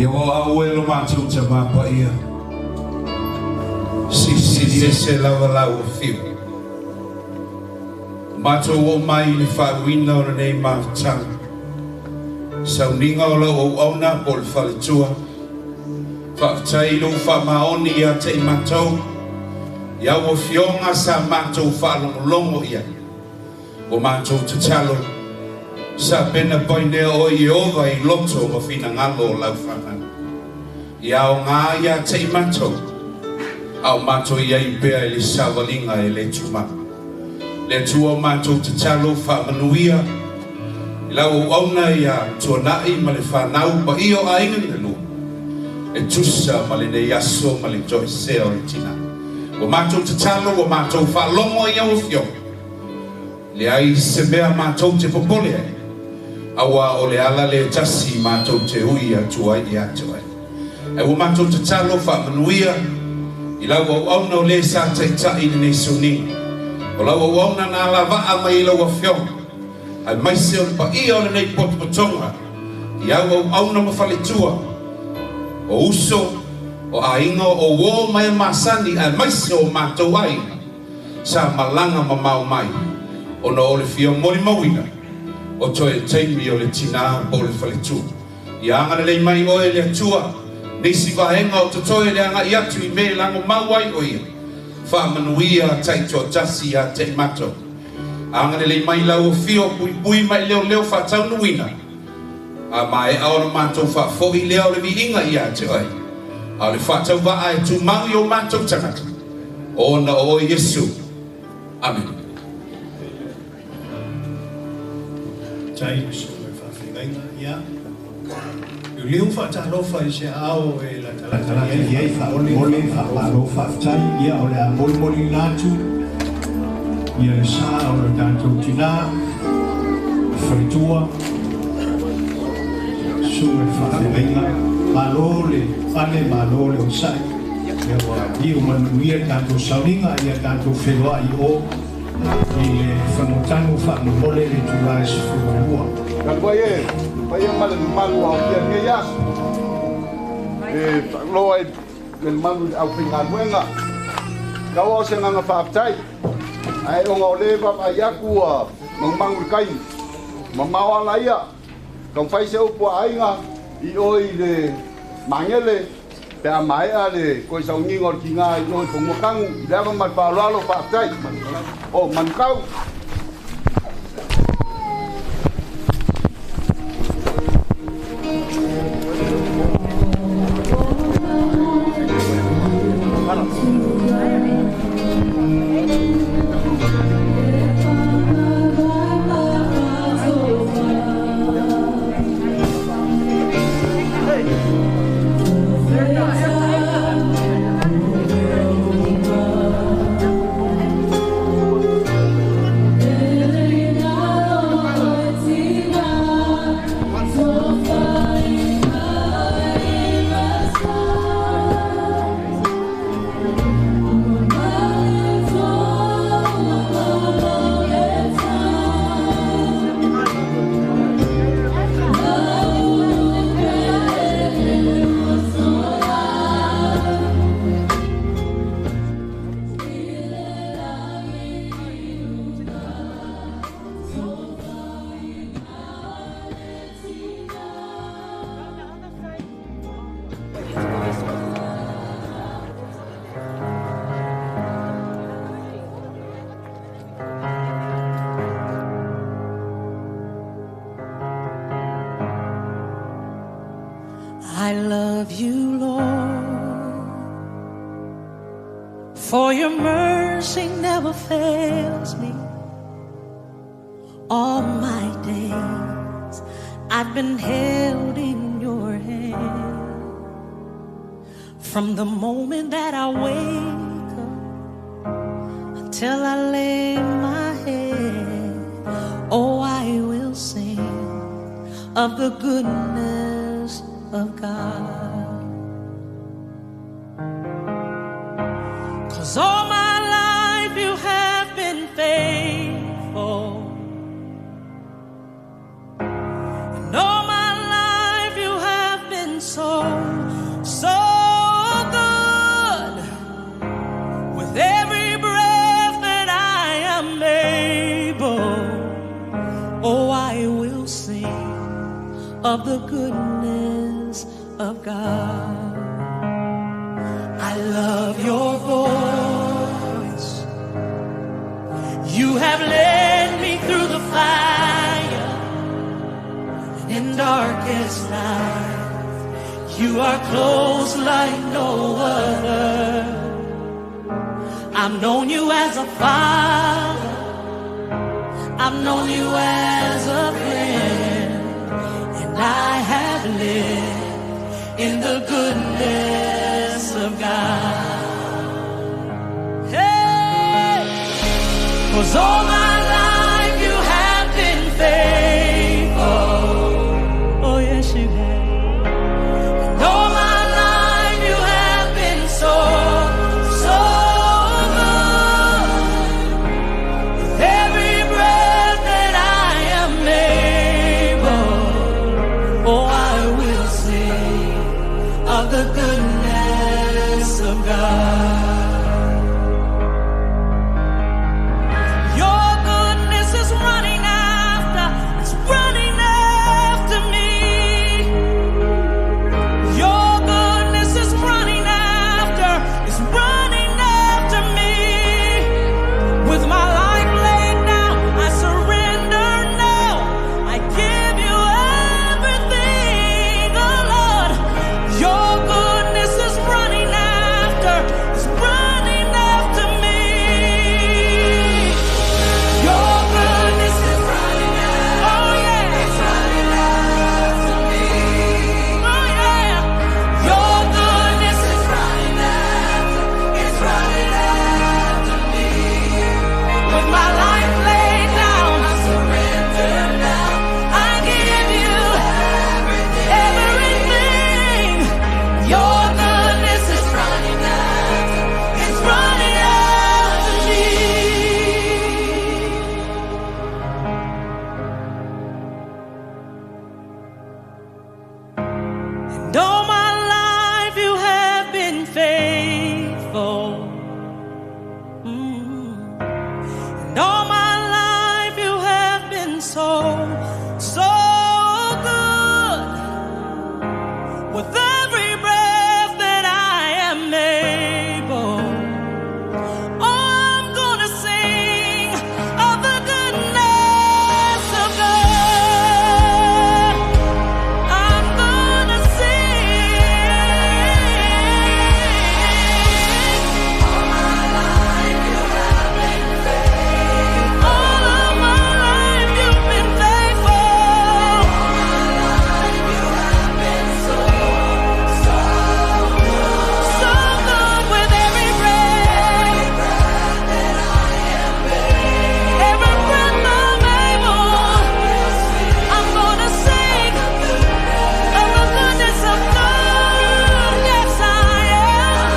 Ia ua o au e lo matou Tamā Paia, silisili ese lava lau Afio. Ua matou oo mai i le faauuina o lenei mafutaga, sauniga o lau auauna po o le faletua. Faafetai i lou faamaoni ia te i matou, i au afioga sa matou faalogologo i ai. Ua matou tatalo, sapena painea oe Ieova i loto ma finagalo o lau fanau. Ia aoga ia te i matou, a o matou i ai pea i le savaliga e le tumau. Le Atua o matou tatalo faamanuia i lau auauna ia Tuanai ma le fanau paia o aiga na lua, e tusa ma lenei aso ma le toesea o le tina. Ua matou tatalo, ua matou faalogo i au afioga, leai se mea matou te popole ai, auā o le ala lea tasi matou te ui atu ai ia te oe. Ae ua matou tatalo faamanuia i lau auauna o le sa taitai i lenei sauniga. O lau auauna na alavaa mai i lau afioga, aemaise o le paia o lenei potopotoga i au auauna ma faletua, o uso, o aiga, o uō ma e masani, aemaise o matou aiga sa malaga mamao mai ona o le fia molimauina o toe taimi o le tinā po o le faletua. Ia agalelei mai oe le Atua, nisi vaega o totoe le agai atu i mea e lagomau ai o ia. Faamanuia taitoatasi ia te i matou. Agalelei mai lau afio puipui ma e leoleo faataunuuina, a maea ona matou faafoi lea o le viiga ia te oe, a o le faatauvaa e tumau i o matou tagata, ona o oe Iesu. Amene. Faafetai i le Susuga i le Faafeagaiga. Ia, liuliu faatalofa i se aao e latalata i ai faamolemole, faamalo faafetai. Ia, o le a molimoliina atu ia le sa o le tatou tinā, le faletua, Susuga i le Faafeagaiga. Malo le pale, malo le onosai. Ia ua iu ma le manuia le tatou sauniga, ia tatou feiloai i o i le fanuatanu faamolemole i le itula e 12. Talu ai e le paia ma le mamalu ua aofia i lenei aso, e faaloa ai le mamalu i le aufaigaluega. Tau lava o se agaga faafetai, ae ona o lea e vaavaai atu ua manumanu i le taimi, mamao ala ia, taumafai se upu a aiga i o i le Magele pe a maea le toe sauniga o le tiga i o i Fanuatanu. I le ava ma le faaaloalo, faafetai. O Manukau. I love you, Lord, for your mercy never fails me. All my days I've been held in your hand. From the moment that I wake up until I lay my head, oh, I will sing of the goodness of God. 'Cause all my life you have been faithful. And all my life you have been so, of the goodness of God. I love your voice. You have led me through the fire and in darkest night. You are close like no other. I've known you as a father. I've known you as a friend. And I have lived in the goodness of God. Hey! 'Cause all my life you have been faithful. Oh, yes, you have. And all my life you have been so, so good. With every breath that I am able, oh, I will sing of the goodness of God. Your goodness is running after, it's running after me. Your goodness is running after, it's running after me. With my life laid down, I surrender now. I give you everything, oh Lord. Your goodness is running after, it's running after me. Your goodness is running after, oh yeah, it's running after me. Oh yeah, your goodness is running after, it's running after me. With my life laid down, I surrender now. I give you everything. Your goodness is running after, it's running after me. And all my life you have been faithful. And all my life you have been so, so good. With every breath that I am able, oh, I'm gonna sing of the goodness of God. I'm gonna sing. All my life you have been faithful. All of my life you've been faithful. All my life you have been so, so good. So good with every breath. That I am able. Every breath I'm able. I'm gonna sing of the goodness of God. Yes, I am.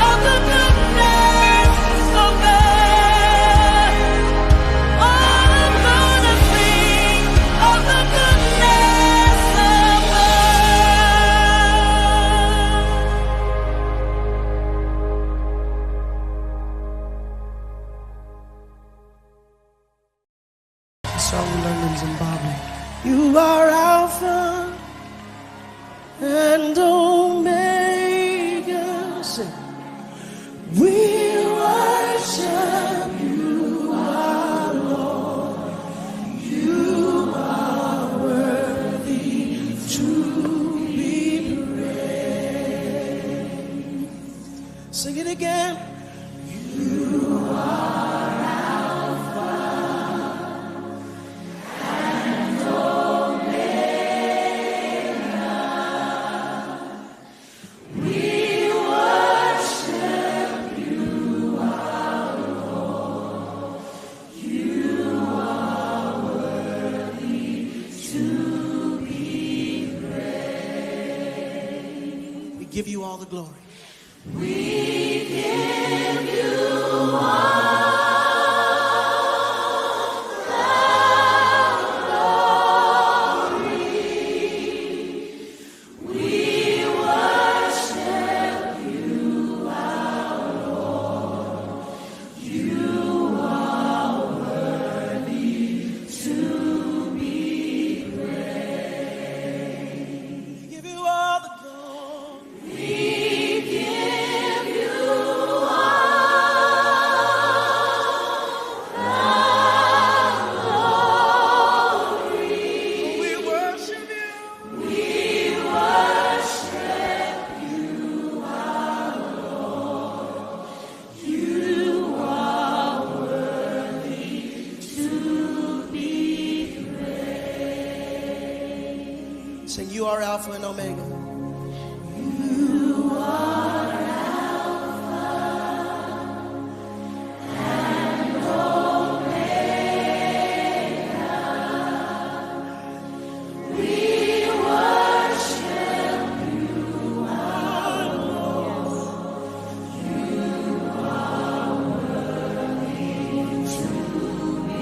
Of the goodness of God. I'm gonna sing of the goodness of God. A song we learned in Zimbabwe. You are Alpha and Omega. Sing. We worship you, our Lord. You are worthy to be praised. Sing it again. You are Alpha and Omega. We worship you, our Lord. You are worthy to be praised. We give you all the glory. We give you all the glory. We worship you, our Lord. You are worthy to be You are Alpha and Omega. You are Alpha and Omega. We worship you, our Lord. You are worthy to be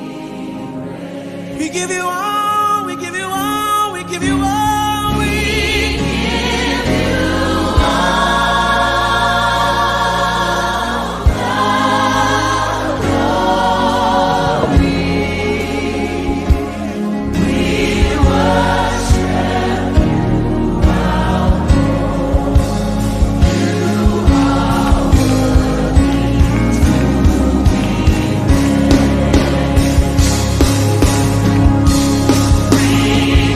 praised. We give you all, we give you all, we give you all, we give you all the glory. We worship you, our Lord. You are worthy to be praised. We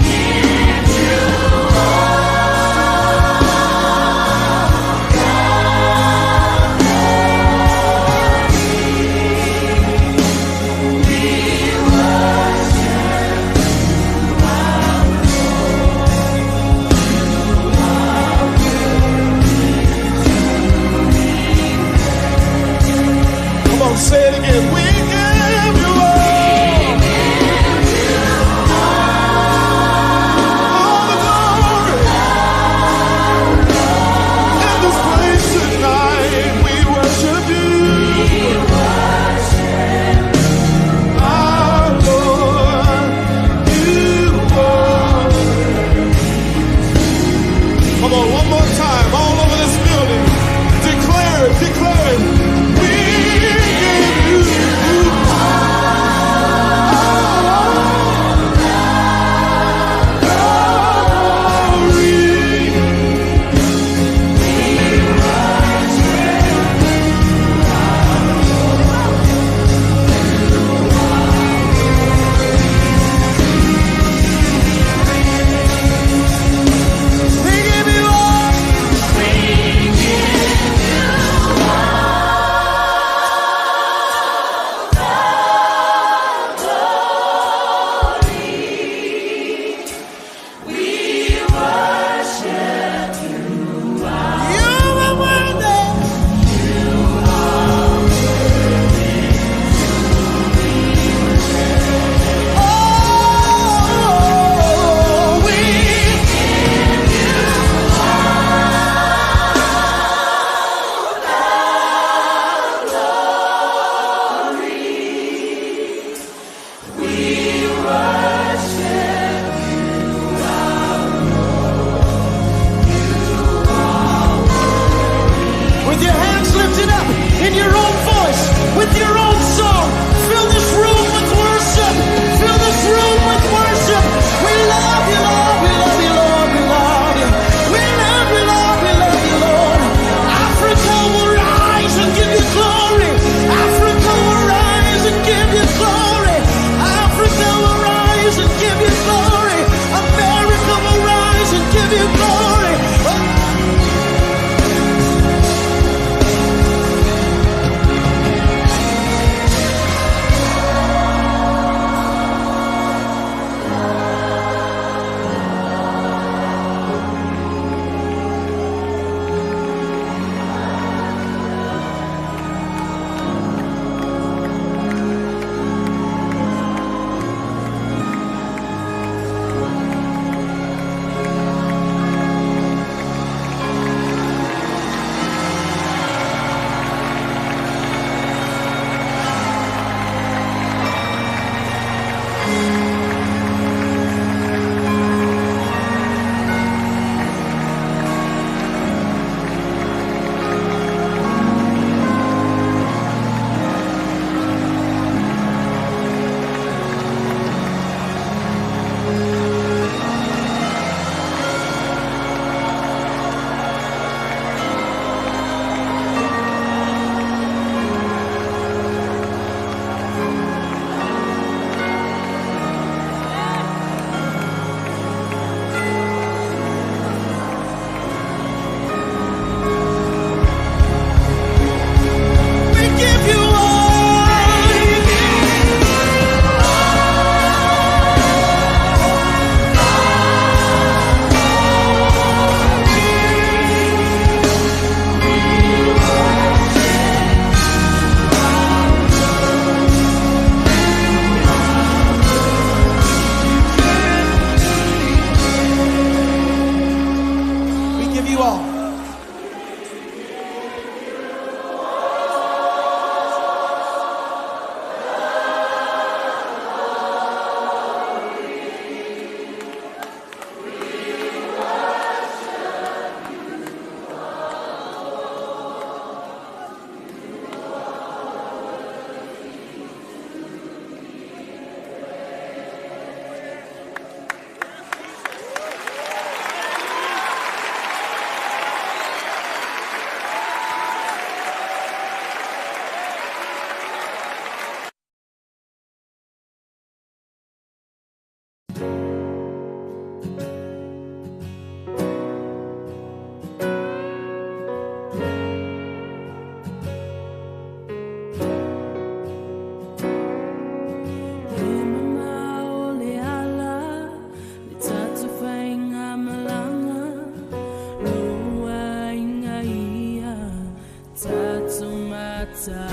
give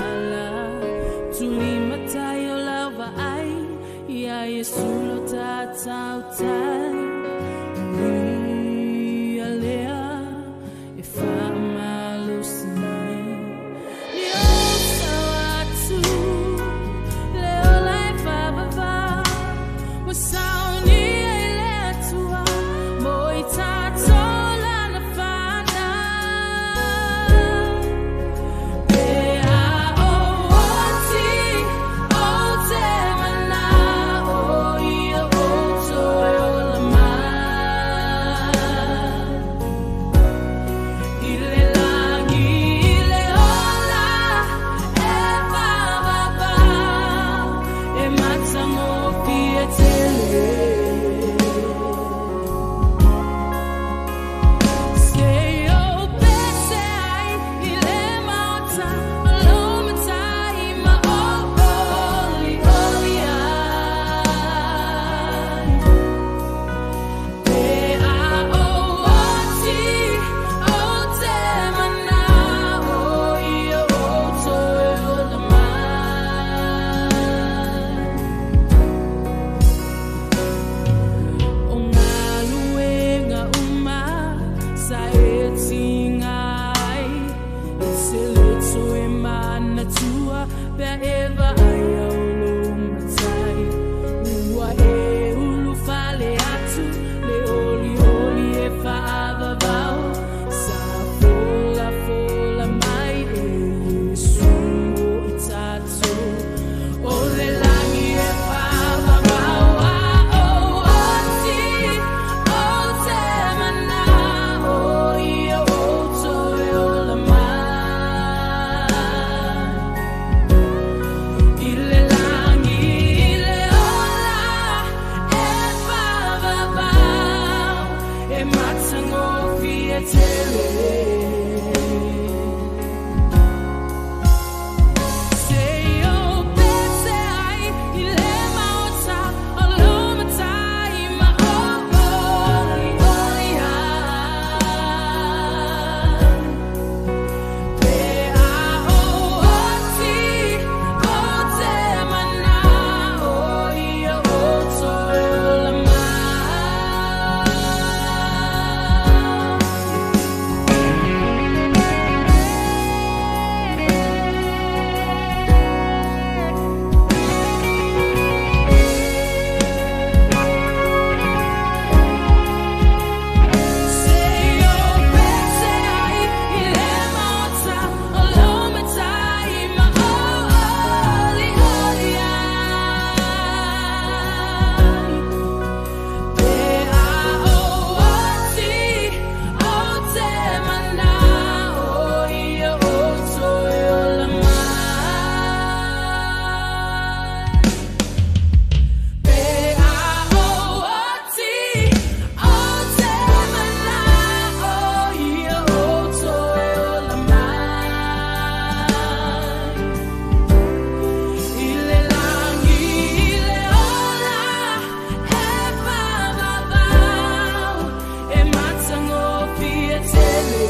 ala Tulimatai o lau vaai Ia Iesu lo tatautai Ia lea e faamalosi mai Ni ou sao atu le ola e faavavau Ua saunia i le Atua mo i tatou lana fanau Pe a ou oti ou te manao ia ou toe ola mai I le lagi i le ola e faavavau e matagofie tele Se ou pese ai i le maota o lou matai ma ou olioli ai Pe a ou oti ou te manao ia ou toe ola mai O galuega uma sa e tiga ai E te le toe manatua pe a e vaai au lou matai Ua e ulufale atu le olioli e faavavau Sa folafola mai e Iesu mo i tatou O le lagi e faavavau a ou oti ou te manao ia ou toe ola mai I le lagi i le ola e faavavau e matagofie tele Se ou pese ai i le maota o lou matai ma ou olioli ai Pe a ou oti ou te manao ia ou toe ola mai Se ou pese ai i le maota o lou matai ma ou olioli ai Pe a ou oti ou te manao ia ou toe ola mai Pe a ou oti ou te manao ia ou toe ola mai I le lagi i le ola e faavavau e matagofie tele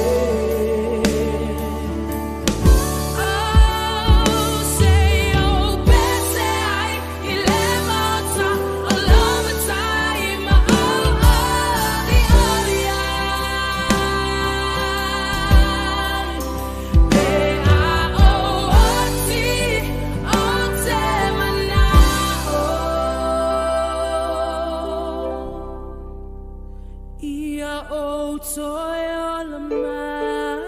Oh, se ou pese ai i le maota o lou matai ma ou olioli ai Pe a ou oti ou te manao Ia ou toe ola mai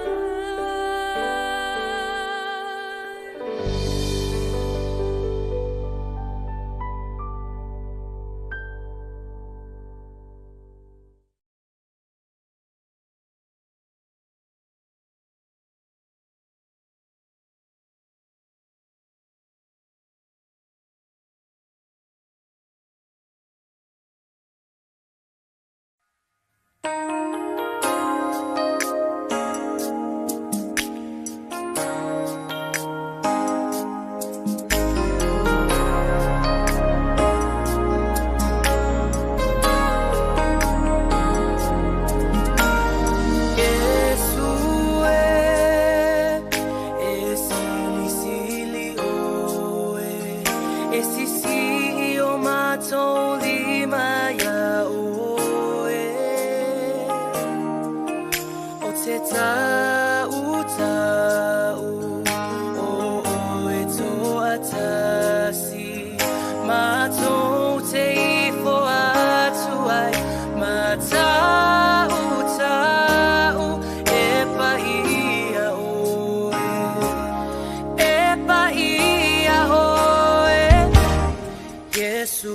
Iesu e, e silisili. Te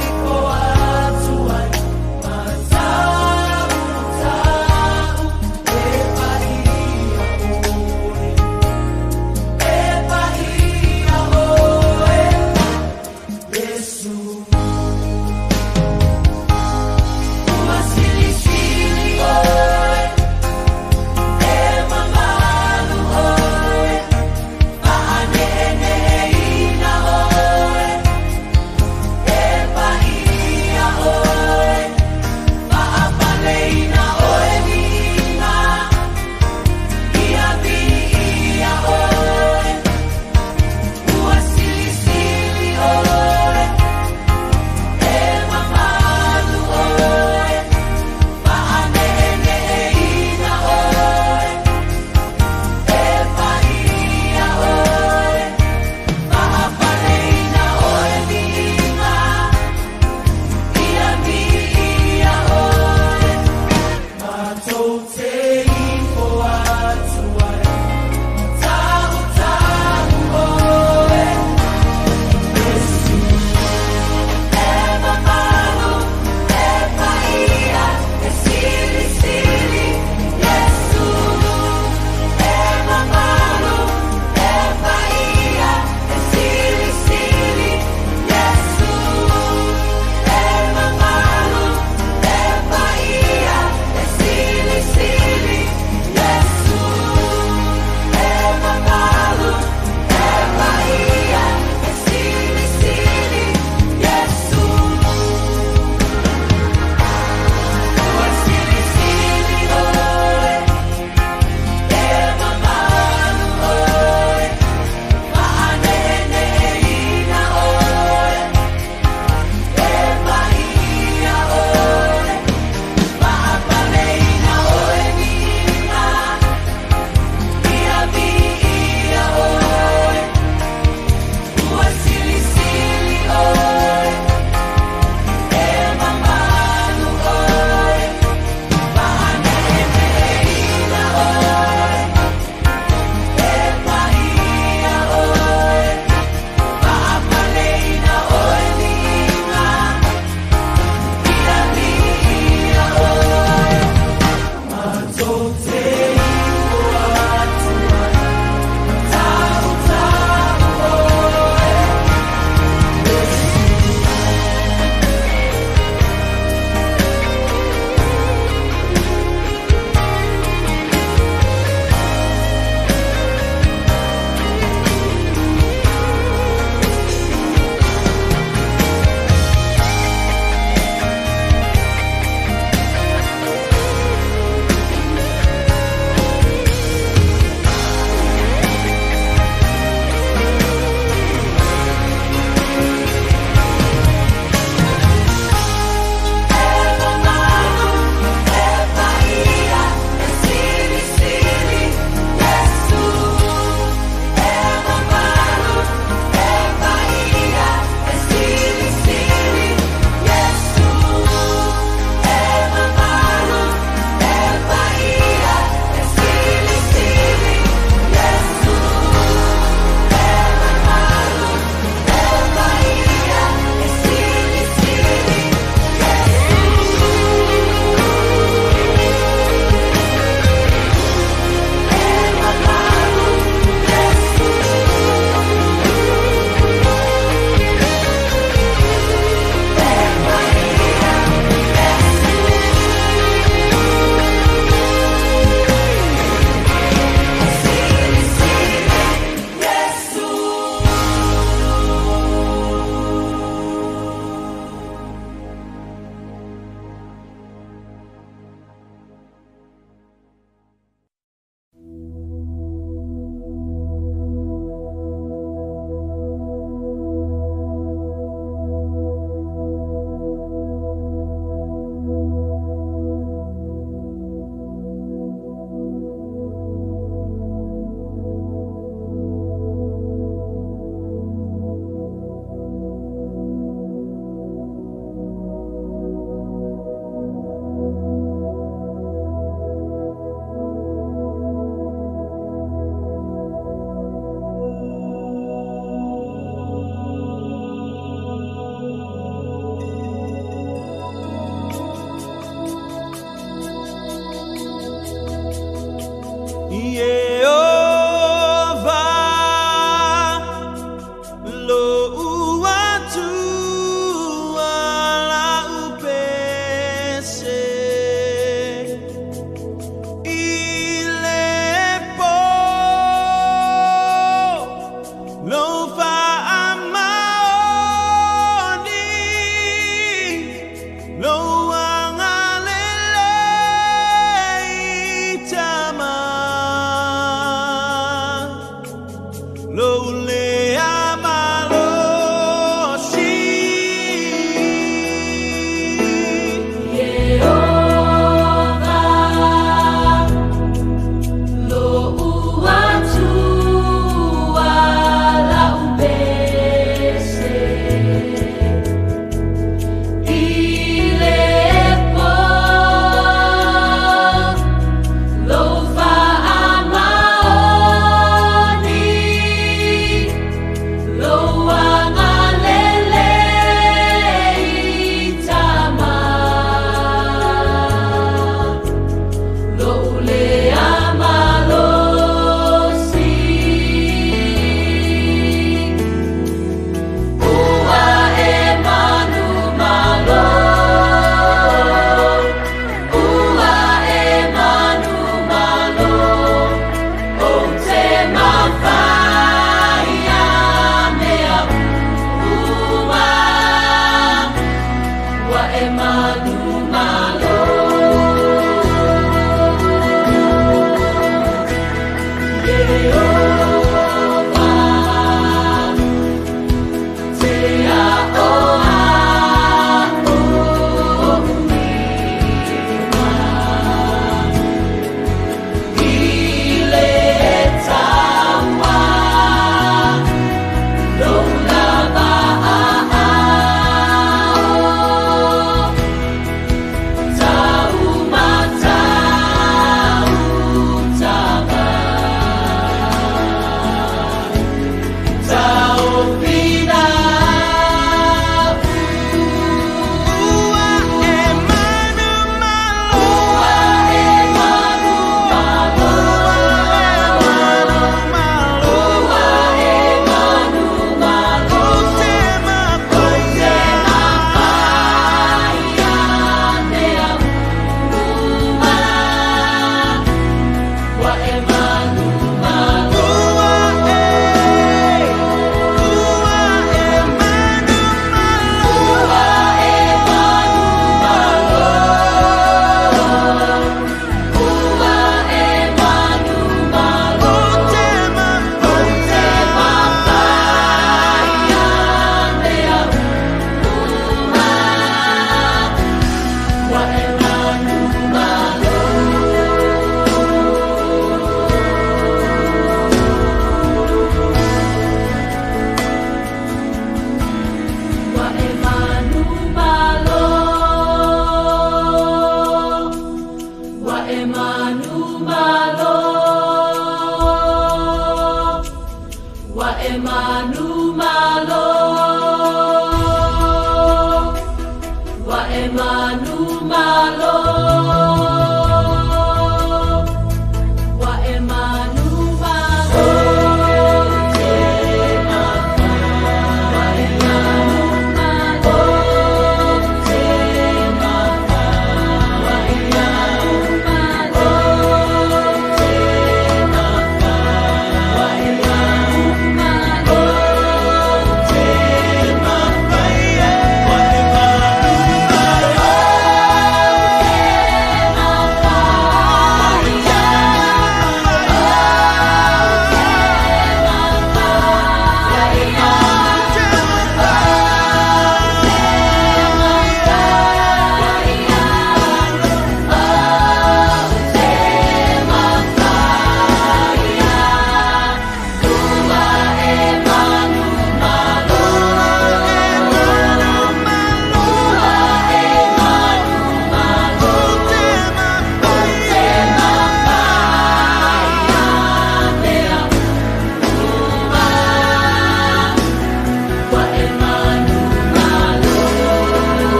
ifo atu.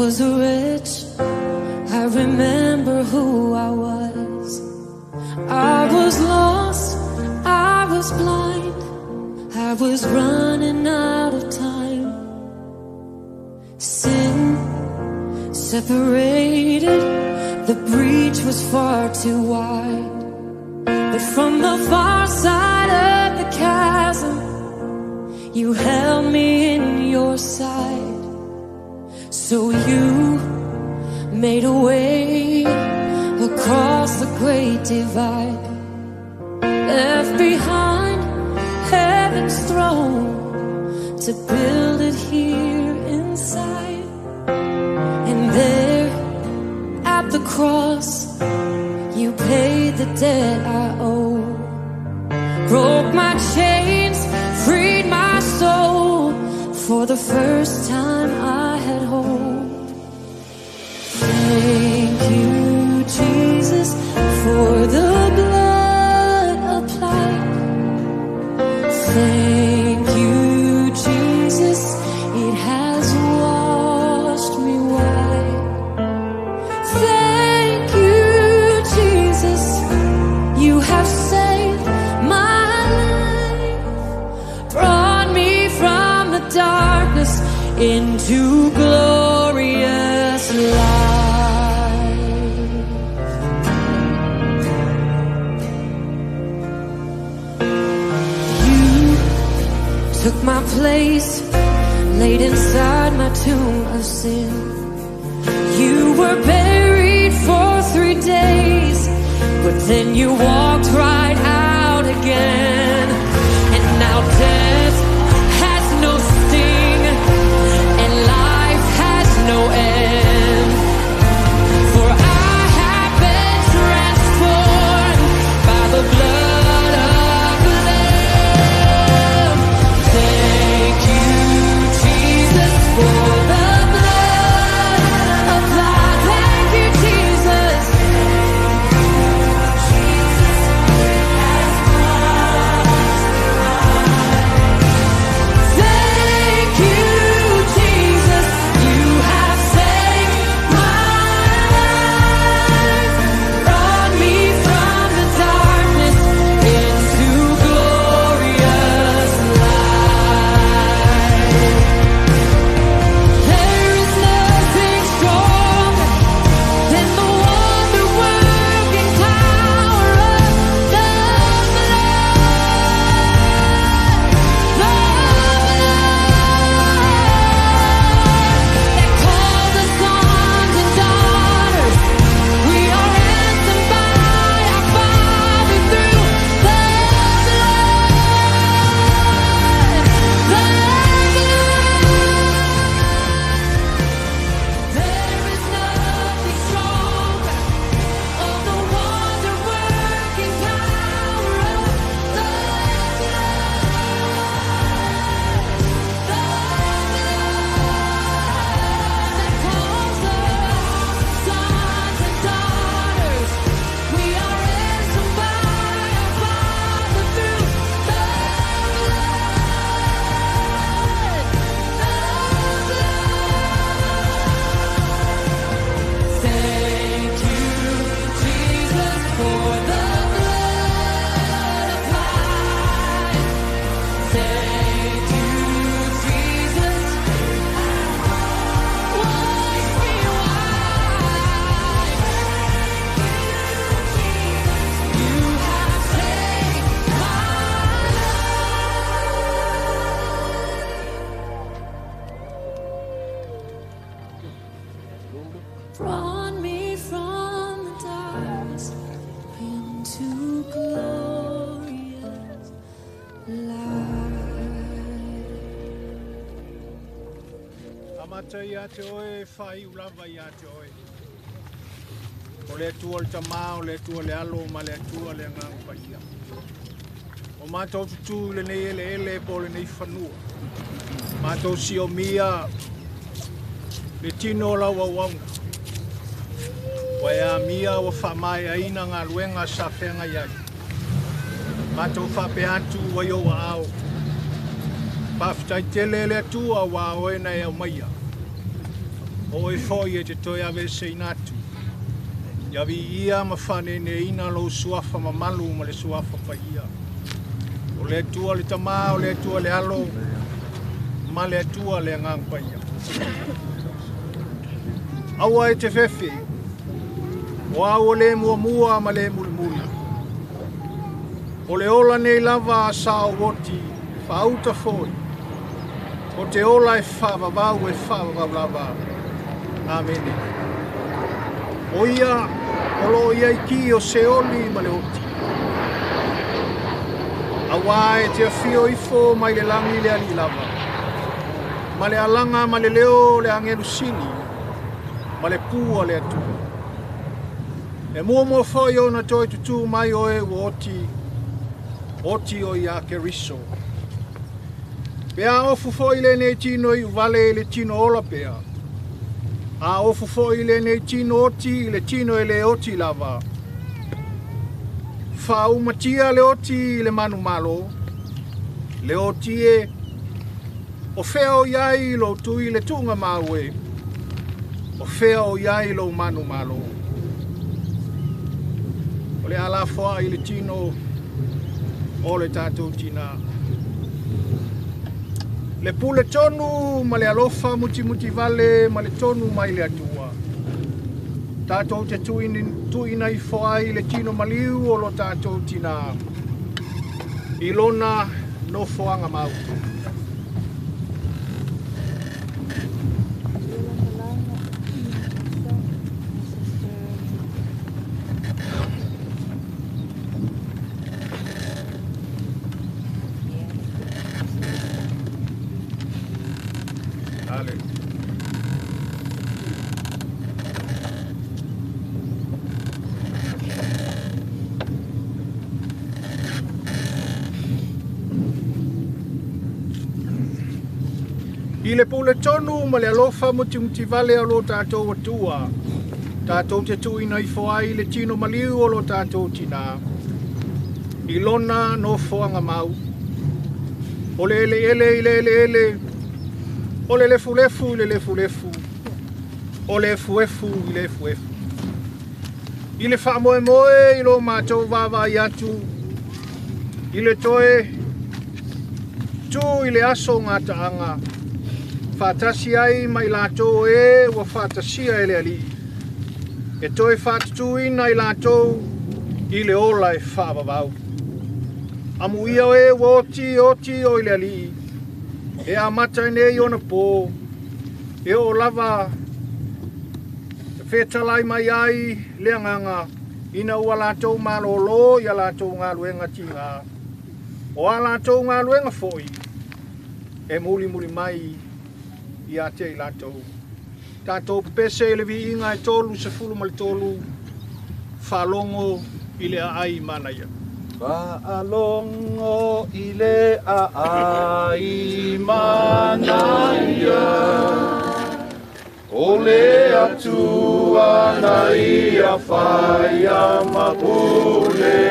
was a wretch, I remember who I was. I was lost, I was blind, I was running out of time. Sin separated, the breach was far too wide. But from the far side of the chasm, you held me in your sight. So you made a way across the great divide. Left behind heaven's throne to build it here inside. And there at the cross, you paid the debt I owe. Broke my chains, freed my soul. For the first time I had hope. Thank you, Jesus, for the blood applied. Thank you, Jesus, it has washed me white. Thank you, Jesus, you have saved my life, brought me from the darkness into glorious light. You took my place, laid inside my tomb of sin. You were buried for 3 days, but then you walked right out again. And now death has no sting, and life has no end. For I have been transformed by the blood of the Lamb. Thank you, Jesus, for the blood applied. Thank you, Jesus. Jesus has washed me white. Thank you, Jesus. You have saved my life, brought me from the darkness into glorious light. There is nothing stronger than the wonder-working power of the blood. The blood that calls us sons and daughters. We are ransomed by our Father through the blood. The blood. There is nothing stronger of the wonder-working power of the blood. The blood that calls us sons and daughters. We are ransomed by our Father through the blood. The blood. Thank you, Jesus, for the blood applied. Thank you, Jesus. Wash me white. You have saved my life. Brought me from the darkness into glorious light. Amata ia te oe, whai ulava ia te oe. O le atua le tamā, o le atua le alo, ma le atua le anganga paia. O mātou tutu i lenei ele ele po o lenei fanua. Mātou siomia le tino o lau auauna. Ua e amia ua whaamae aina ngā luenga sa whenga iai. Mātou whapea atu ua i oua ao. Pawhitai tele le atua ua oe na e au maia. O e foi e te toe ave se inatu. Ia vi ia ma whanene ina lo suafa mamalu ma le suafa paia. O le atua le tamā, o le atua le alo, ma le atua le angang paia. Aua e te fefe, o au o le muamua ma le mulimuli. O le ola nei lava a sa o oti, whaauta foi. O te ola e whaavavau e whaavavau lava. Amene. O ia, o lo ia i ki o seoli ma le oti. Awa e te awhio ifo mai le langi le ali lava. Ma le alanga ma le leo le angelu sili, ma le pua le atua. E mua mua foi o na toi tutu mai o e ua oti, oti o ia Keriso. Pea ofu foi le nei tino i uvale i le tino ola pea. A ofu foi le nei tino oti i le tino e le oti lava. Whaumatia le oti i le manu malo. Le oti e o whea o iai lo tui le tunga maue. O whea o iai lo manu malo. O le alafoa i le tino o le tātou tina. Le pule tonu ma le alofa muti muti vale ma le tonu mai le atua. Tātou te tuina i foai le tino maliu o lo tātou tina. I lona no foanga mau. I le pule tonu ma le alofa muti muti vale o lo tātou atua. Tātou te tuina i foai le tino maliu o lo tātou tina. I lona no foanga mau. O le ele ele i le ele ele. O le lefu lefu i le lefu lefu. O le efu efu i le efu efu. I le whaamoe moe i lo mātou vava i atu. I le toe tu i le aso ngā taanga. Whātasi ai mai lātou e ua whātasia e le ali. E toe whātutuina i lātou i le ola e whaavavau. Amu ia e ua oti oti o i le ali. E a mata nei ona pō. E o lava e whētalai mai ai le anganga ina ua lātou malolo i a lātou ngā luenga tinga. O a lātou ngā luenga foi e muli muli mai ia te i lātou. Tātou pese i le viinga e tolu se fulu ma le tolu, whalongo i le aai mana ia. Whaalongo i le aai mana ia. O le atua na ia whaia mapule.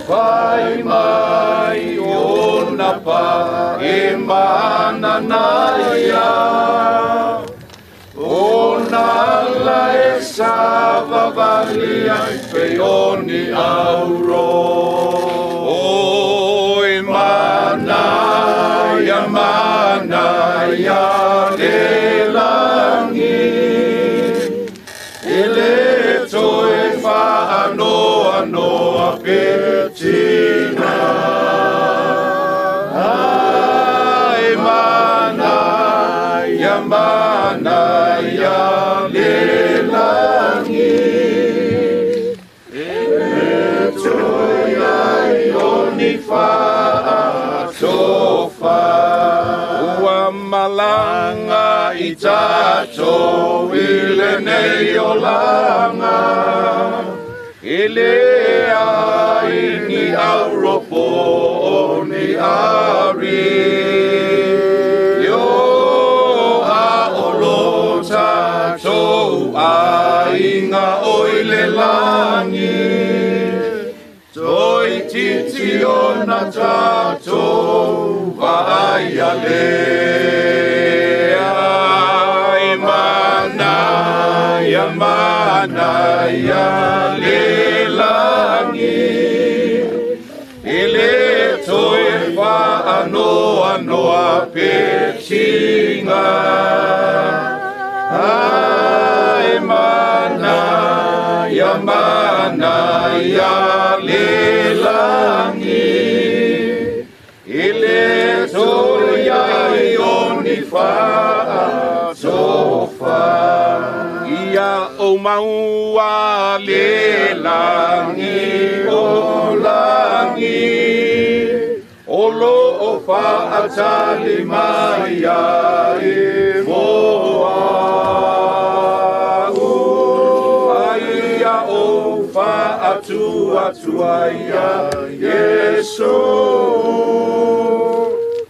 Whai mai o na pa e mana na ia. O nā la e savavali ai pe o ni auro. O e mana ia le langi. E le toe whaanoa noa pe tina. Ai mana ia le langi. E toe ai o ni whaatofa. Ua malanga i tātou i le nei o langa. E le ai ni auropo o ni ari. Io a o lo tātou ai ngā o i le langi. Toi titi o na tātou vaai a le. mana ia le lagi E le toe whaanoa pe tinga Ai mana ia mana ia le lagi E le toe ai o ni whaatofa Ia o maua le lagi o lagi O lo o whaatali mai ai moa Ai ia o whaatua tua ia Yesu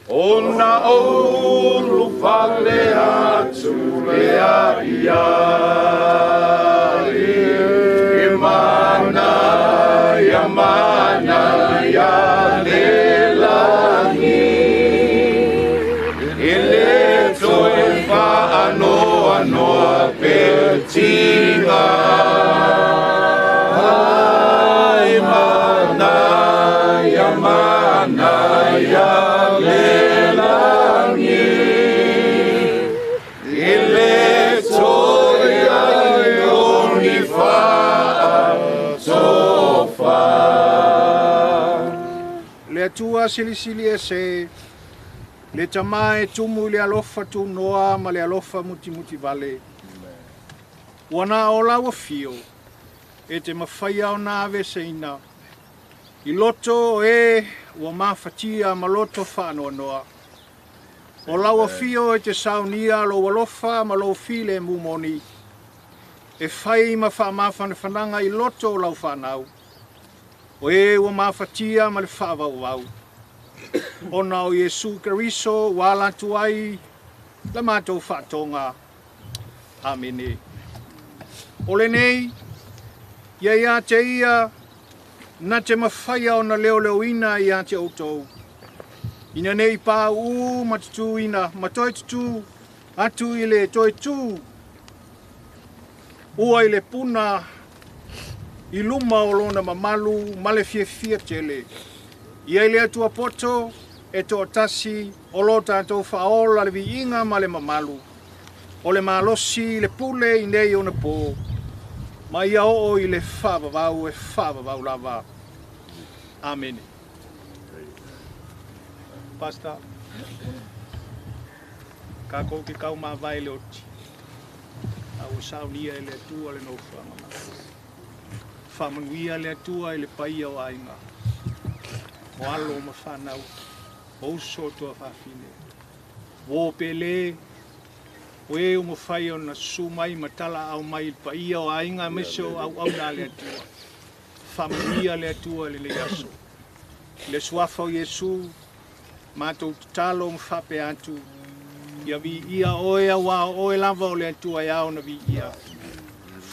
Ona ulu fale atu lea ia E mana ia mana ia le lagi E le toe whaanoa noa pe tinga Ai mana ia mana ia le lagi E le toe ai o ni whaatofa Le atua silisili e se, le tama e tumu i le alofa tunoa ma le alofa mutimuti vale. Ua na o lau fio, e te mawhaia o nā aveseina. I loto e ua mafatia ma loto whaanoanoa. O lau fio e te saunia lo alofa ma lo file mumoni. E whai ma whaamawhanawhananga i loto o lau whanau. O e ua mafatia ma le whaavau Ona o Iesu Keriso ua latu ai la mātou whaatonga. Amene. O le nei, ia ia te ia, na te mawhaia o na leo leo ina ia te outou. Ina nei pā u ma tutu ina, ma toi tutu, atu i le toi tū. Ua i le puna, i luma o lona mamalu, ma le fiafia tele. Ia i le atua poto, e to'atasi o lo tatou faaola le viiga ma le mamalu. O le malosi le pule i nei ona pō. Ma ia oo i le faavavau e faavavau lava. Amene. Pastor, kākou ke kau mavae le oti. A ua saunia e le Atua le nofoaga mai. Faamanuia le Atua i le paia o aiga. O alo ma whanau, o uso o toa whawhine. Wō pele, o e o mawhai o na su mai matala au mai i le paia o aiga aemaise o auauna a le Atua. Faamanuia le Atua le nei aso. I le suafa o Iesu, mātou tatalo ma faapea atu, ia viia oe auā o oe lava o le Atua e ao na viia.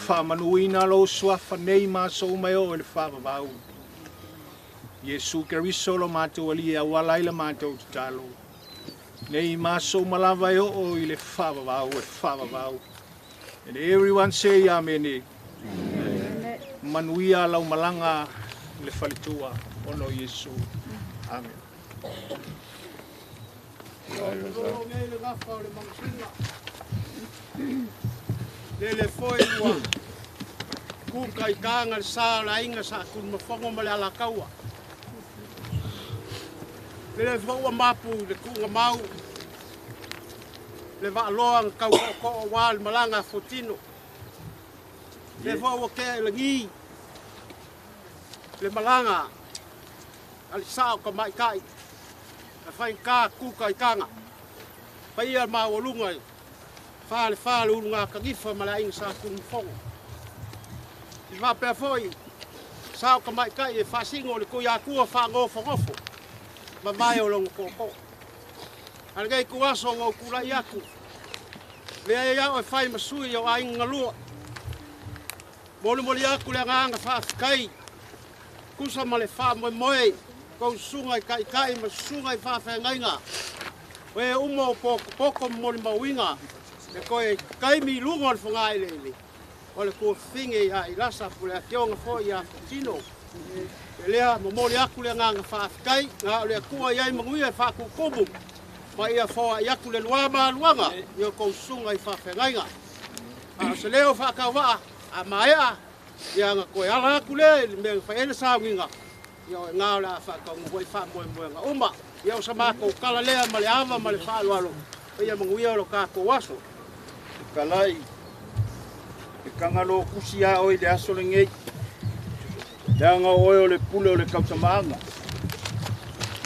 Faamanuina lou suafa nei ma aso uma e oo i le faavavau. Iesu Keriso lo mātou Alii e auala ai le mātou tatalo. Nei ma aso uma lava e oo i le faavavau e faavavau. And everyone say amene. Amen. Manuia lau malaga i le faletua ona o Iesu. Amen. Lolo nei le gafa o le manusina. Lele foi ua kuka i kānga le sā o le aiga sa Kulumafogo ma le Alataua. Lele foi ua mapu i le tuuga mau le vaaloa na tau tootoo aua le malaga a fuatino. Lele foi ua tea i lagi le malaga a le sao tamaitai na faigata kuka i taga. Paia le maualuga i falefa le uluga kanifa ma le aiga sa Kulumafogo. I faapea foi sao tamaitai e faasino i le Tuiatua faanofonofo mavae o lona tootoo. A lenei ituaso ua ou tulai atu, leai au e fai ma sui o aiga galua. Molimoli atu le agaga faafetai, tusa ma le faamoemoe tou susuga i taitai ma susuga i faafeagaiga, o e uma o potopoto ma molimauina le toe taimi i luga o le fogaeleele. O le tuafafine ia Ilasa po le afioga foi ia Futino. E lea momoli aku le agaga faafetai, na o le Atua i ai manuia e faatutumu ma ia foai atu le lua maluaga i o tou susuga i faafeagaiga. A o se leo faatauvaa a maea, ia na toe ala atu lea i le mea na fai ai le sauniga, ia o iina o le a faataunuu ai faamoemoega uma. Ia o sa matou tala lea ma le ava ma le faaaloalo, ia manuia o lo tatou aso. Kalai, e kangalo kusi a oi le aso lenei. Leaga o oe o le pule o le tausamaaga.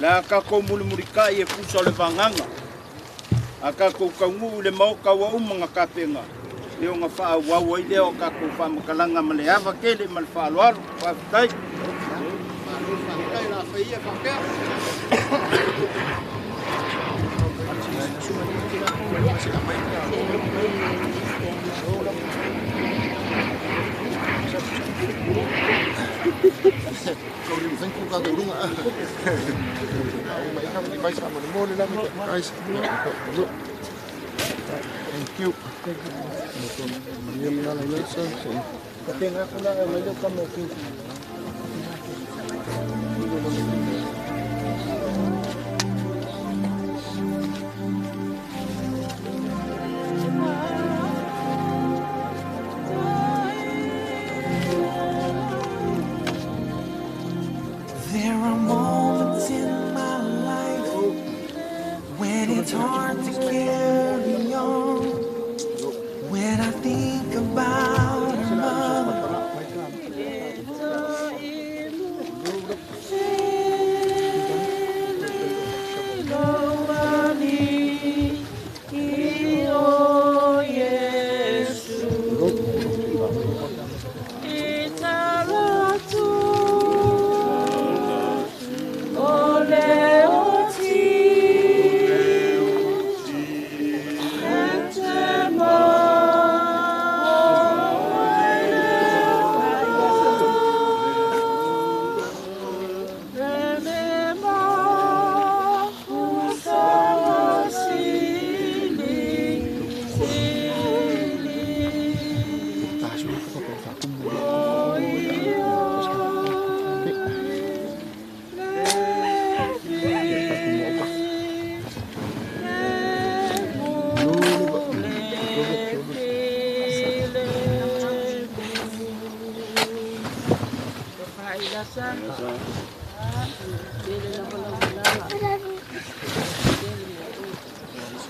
Le a tatou mulimulitai e pusa o le vagaga. A tatou taunuu i le maota ua uma na tapena, e ona faaauau ai lea o tatou faamatalaga ma le ava tele ma le faaaloalo. Faafetai. Malo faafetai la faia faapea. Thank you. There are moments in my life when it's hard to carry on. When I think about her mother.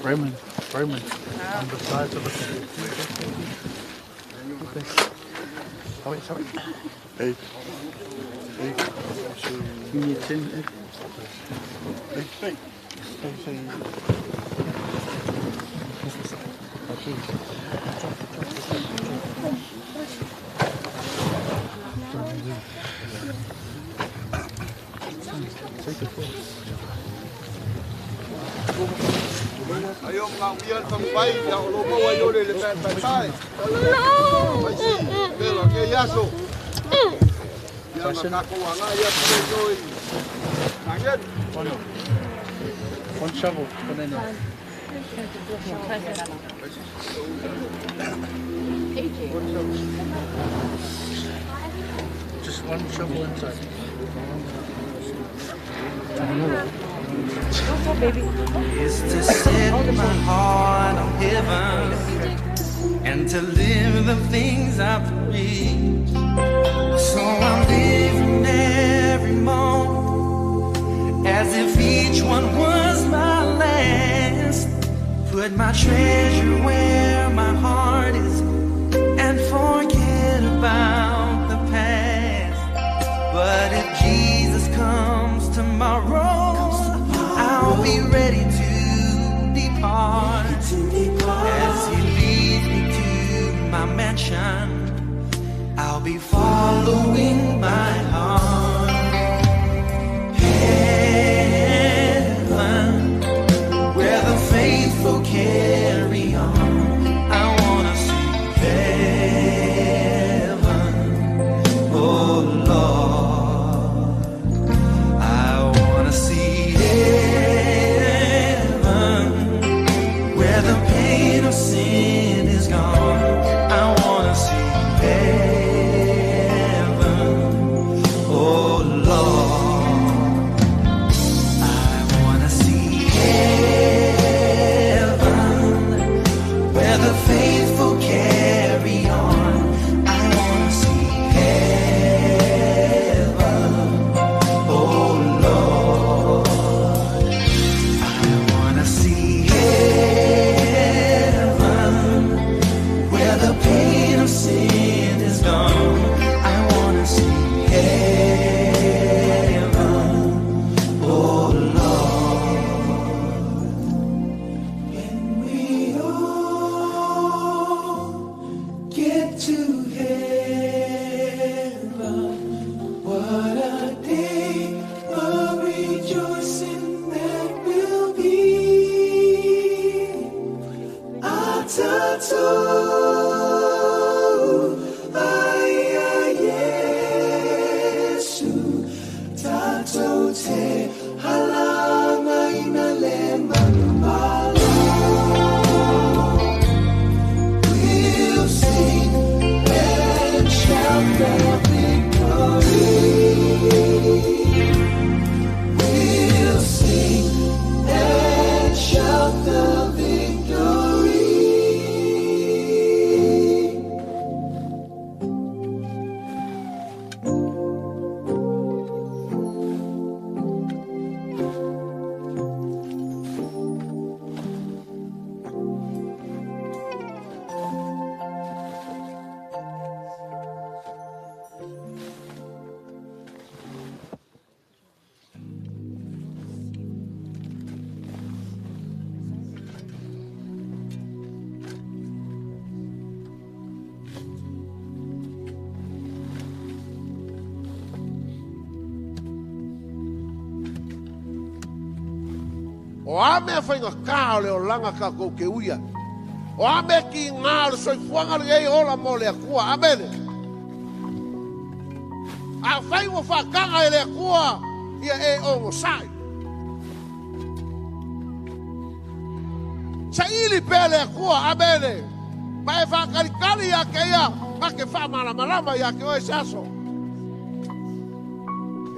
Raymond, Raymond, on the sides of the. Sorry, sorry. Hey. Hey. Hey. Hey. Ayo ngau ia tampai ia o lomo ai ole le pai pai pai. Pero que yaso. Ia na kako anga ia pule toi. Nangen. One shovel, banana. Just one shovel inside. Is to set my heart on heaven and to live the things I preach. So I'm living every moment as if each one was my last. Put my treasure where my heart is and forget about the past. But if Jesus comes tomorrow, I'll be ready to depart. As he leads me to my mansion, I'll be following my heart. Heaven, where the faithful carry on. I wanna see heaven, oh Lord. I wanna see heaven, where the pain of sin is gone. I wanna see to heaven. What a day of rejoicing that will be. Atato, aia Yesu, tato te halanga ina le manumalo. We'll sing and shout the victory. We'll sing and shout the victory. O a mea whainga kā o le o langa ka kou ke uia. O a mea ki ngā o le soifuanga le ei ola mo le akua. Amene. A whai ua whakanga e le akua ia e ongo sai. Sa ili pe le akua. Amene. Ma e whakarikari ia ke ia. Ma ke whamalamalama ia ke oe se aso.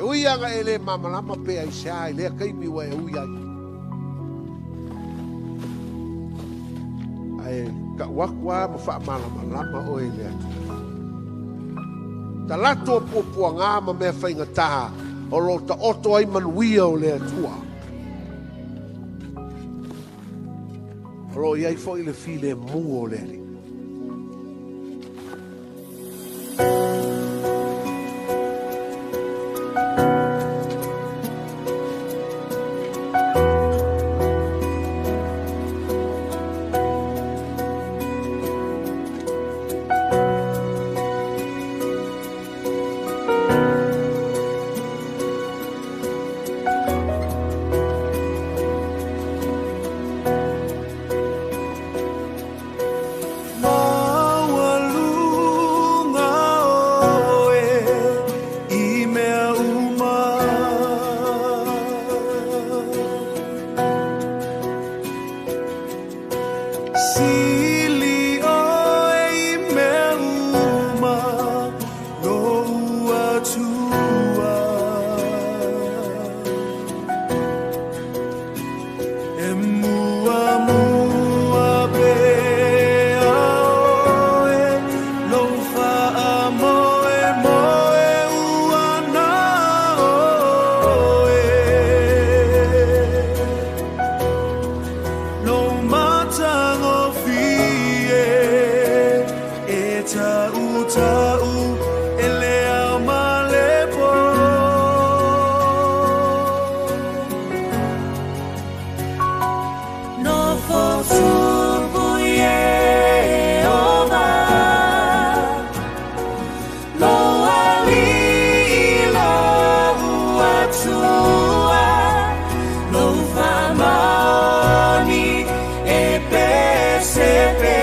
E uia nga e le mamalama pe ai se ai lea kaimi ua e uia ai. Ai ka wakua ma wha malamalama o e le atu. Ta lato o puapua ngā ma mea whainga taha o lo ta oto ai manuia o le atua. O lo iai fo i le file mu o le ali. Maualunga oe i mea uma. Sili oe i mea uma lo atua. E mua mua pea oe, lo whaa moe moe uana oe. Lo matagofie, e tau tau e le au malepo. No fotupu Yeova, lo ali lo uatua, lo whamaoni e pesepea,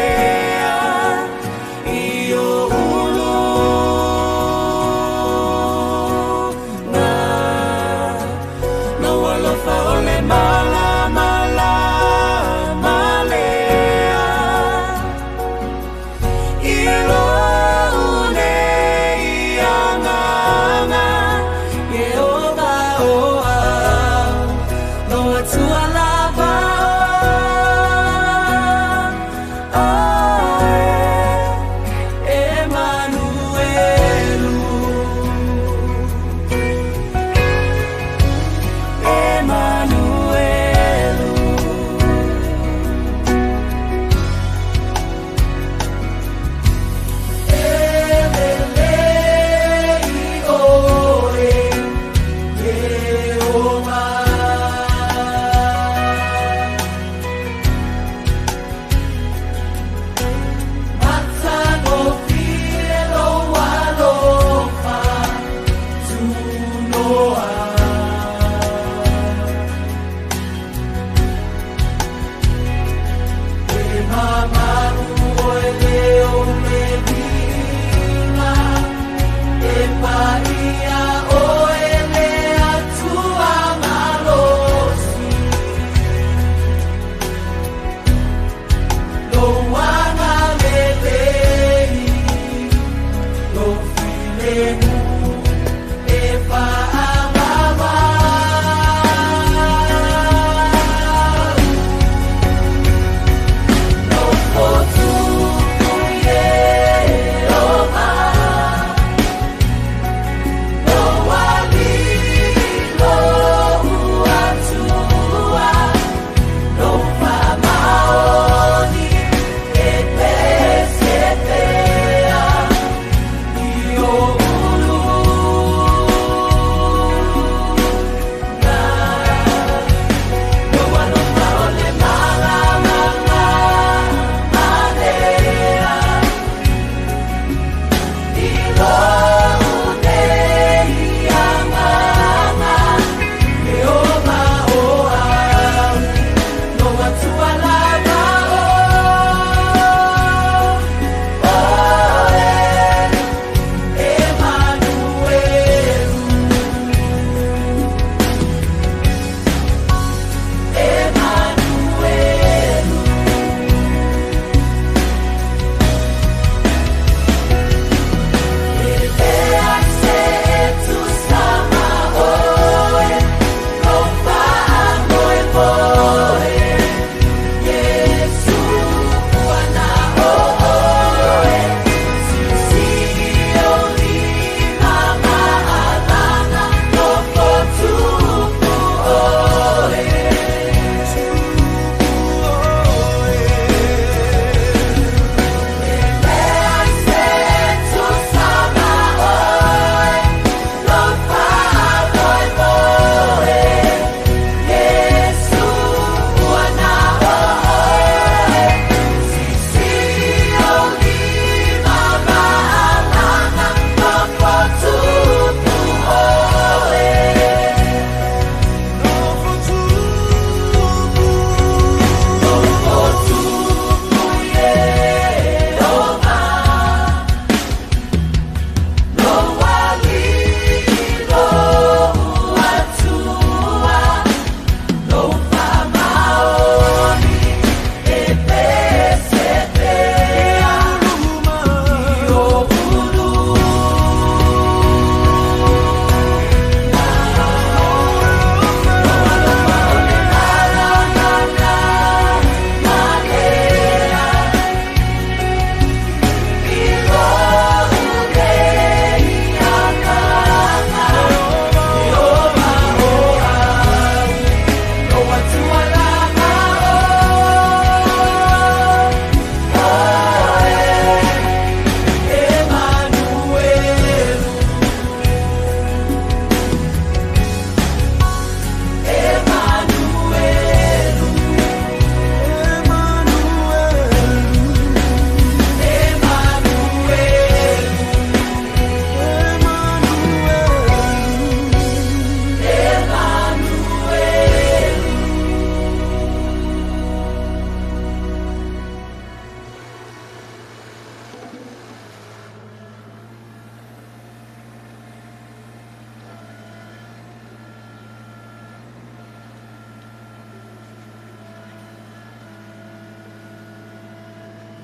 i o ulu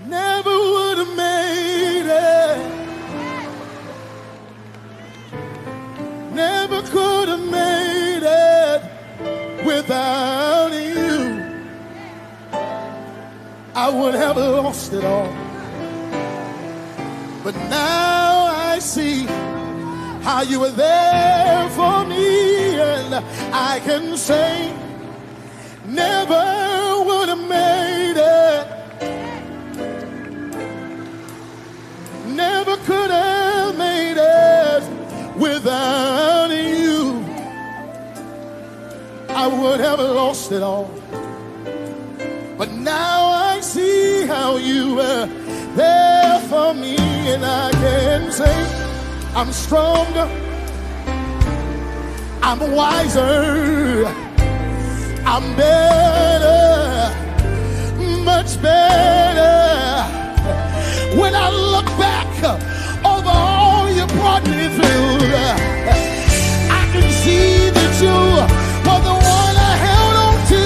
Never would have made it. Never could have made it without you. I would have lost it all. But now I see how you were there for me, and I can say, never would have made it. Never could have made it without you. I would have lost it all. But now I see how you were there for me, and I can say I'm stronger, I'm wiser, I'm better, much better. When I look back over all you brought me through, I can see that you were the one I held on to,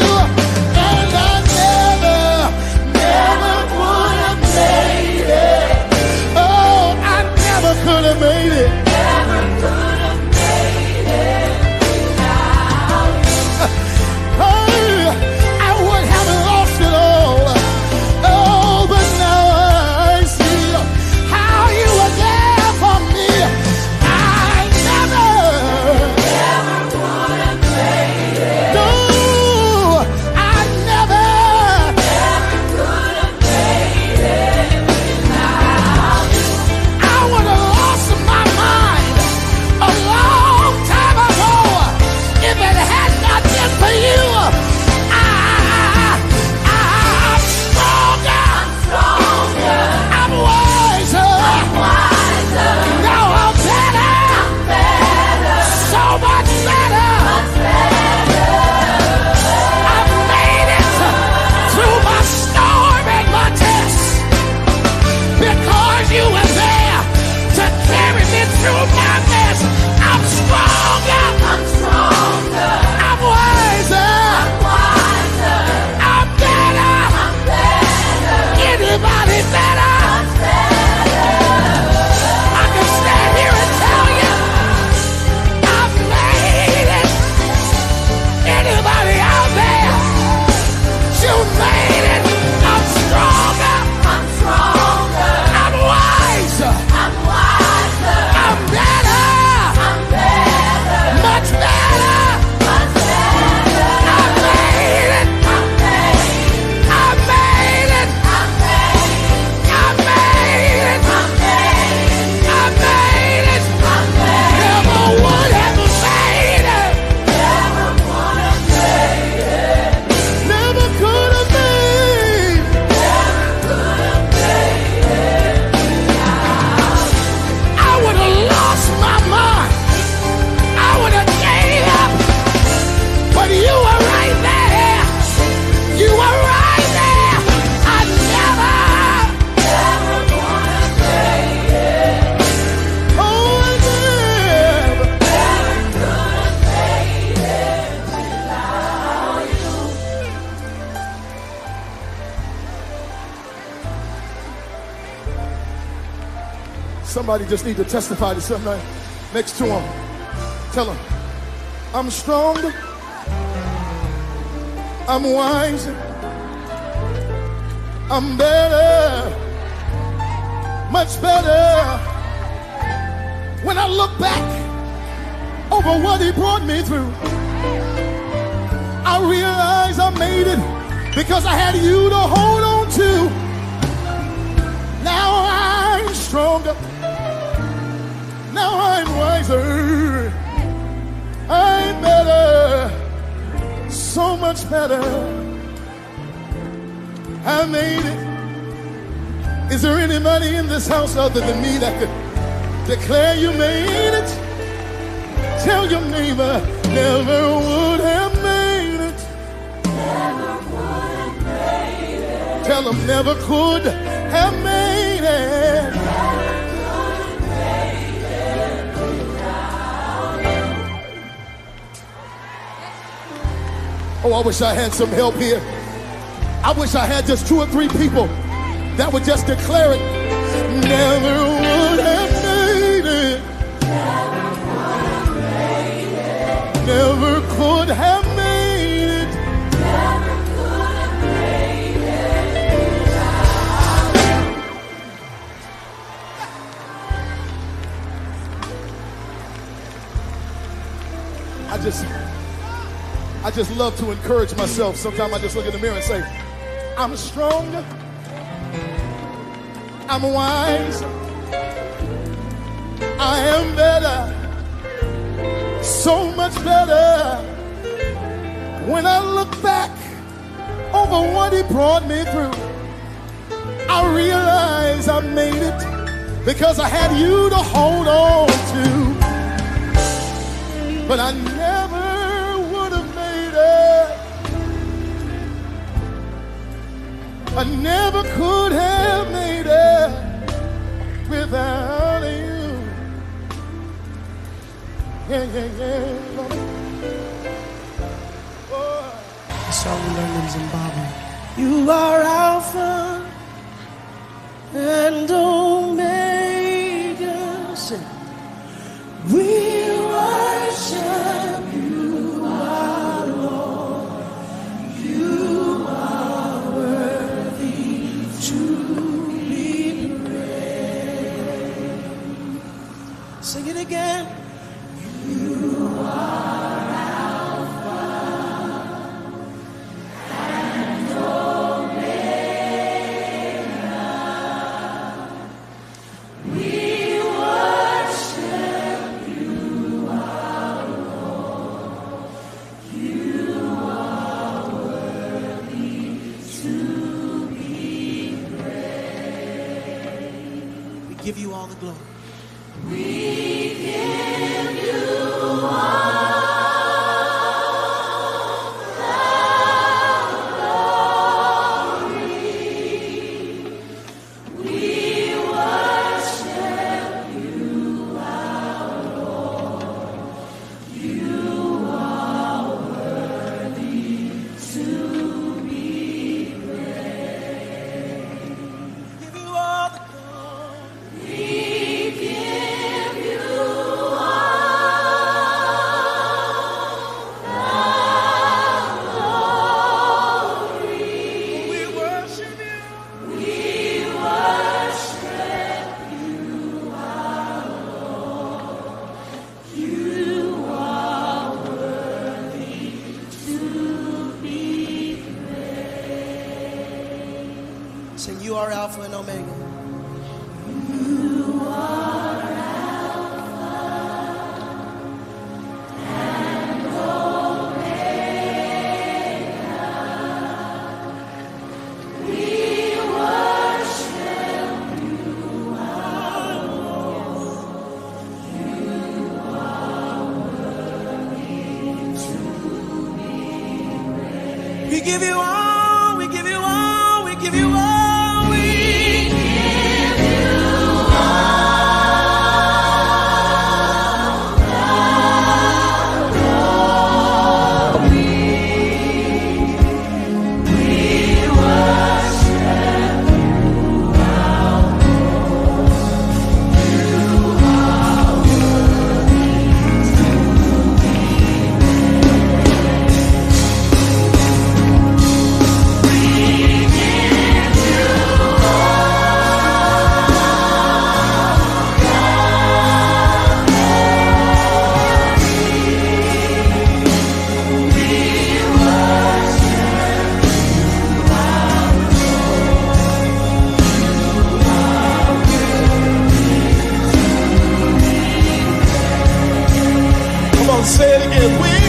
and I never, never would have made it. Oh, I never could have made it. Never could have made it without you. Hey, I would have lost it all. Oh, but now I see how you were there for me. I never, never would have made it. No, I never, never could have made it without you. I would have lost my mind a long time ago if it had not been for you. I'm stronger. I'm stronger. I'm wiser. I'm wiser. Now I'm better. I'm better. So much better. Much better. I made it through my storm and my test because you were there to carry me through my mess. I'm stronger. I'm stronger. I'm wiser. I'm wiser. I'm better. I'm better. Anybody better? Much better. I can stand here and tell you I made it. Anybody out there? You made it. I'm stronger. I'm stronger. I'm wiser. I'm wiser. I'm better. I'm better. Much better. Much better. I made it. I made it. I made it. I made it. I made it. I made it. I made it. I made it. Never would have made it. Never would have made it. Never could have made. Never could have made it without you. I would have lost my mind. I would have gave up. But you were right there. You were right there. I never. Never would have made it. Oh, I never. Never could have made it without you. Somebody just need to testify to somebody next to them. Tell them, I'm strong. I'm wise. I'm better. Much better. When I look back over what he brought me through, I realize I made it because I had you to hold on to. Now I'm stronger. Now I'm wiser. I'm better. So much better. I made it. Is there anybody in this house other than me that could declare you made it? Tell your neighbor, never would have made it. Never would have made it. Tell them never could have made it. Never could have made it without you. Oh, I wish I had some help here. I wish I had just 2 or 3 people that would just declare it. Never would have made it. Never would have made it. Never could have made it. Never could have made it without you. I just love to encourage myself. Sometimes I just look in the mirror and say, I'm strong. I'm wise. I am better. So much better. When I look back over what he brought me through, I realize I made it because I had you to hold on to. But I never would have made it. I never could have made it without you. Yeah, yeah, yeah, Lord. Oh. The song we learned in Zimbabwe. You are Alpha and Omega, Listen. We worship you, our Lord. You are worthy to be praised. Sing it again. You are Alpha and Omega. We worship you, our Lord. You are worthy to be praised. We give you all the glory. We give you all the glory. We worship you, our Lord. You are worthy to be praised. Give you all the glory. We give you all the glory. We worship you. We worship you, our Lord. You are worthy to be praised. Sing, you are Alpha and Omega. You are Alpha and Omega. We worship you, our Lord. You are worthy to be praised. We give you all, we give you all, we give you all. We give you all the glory. We worship you, our Lord. You are worthy to be praised. We give you Come on, say it again. We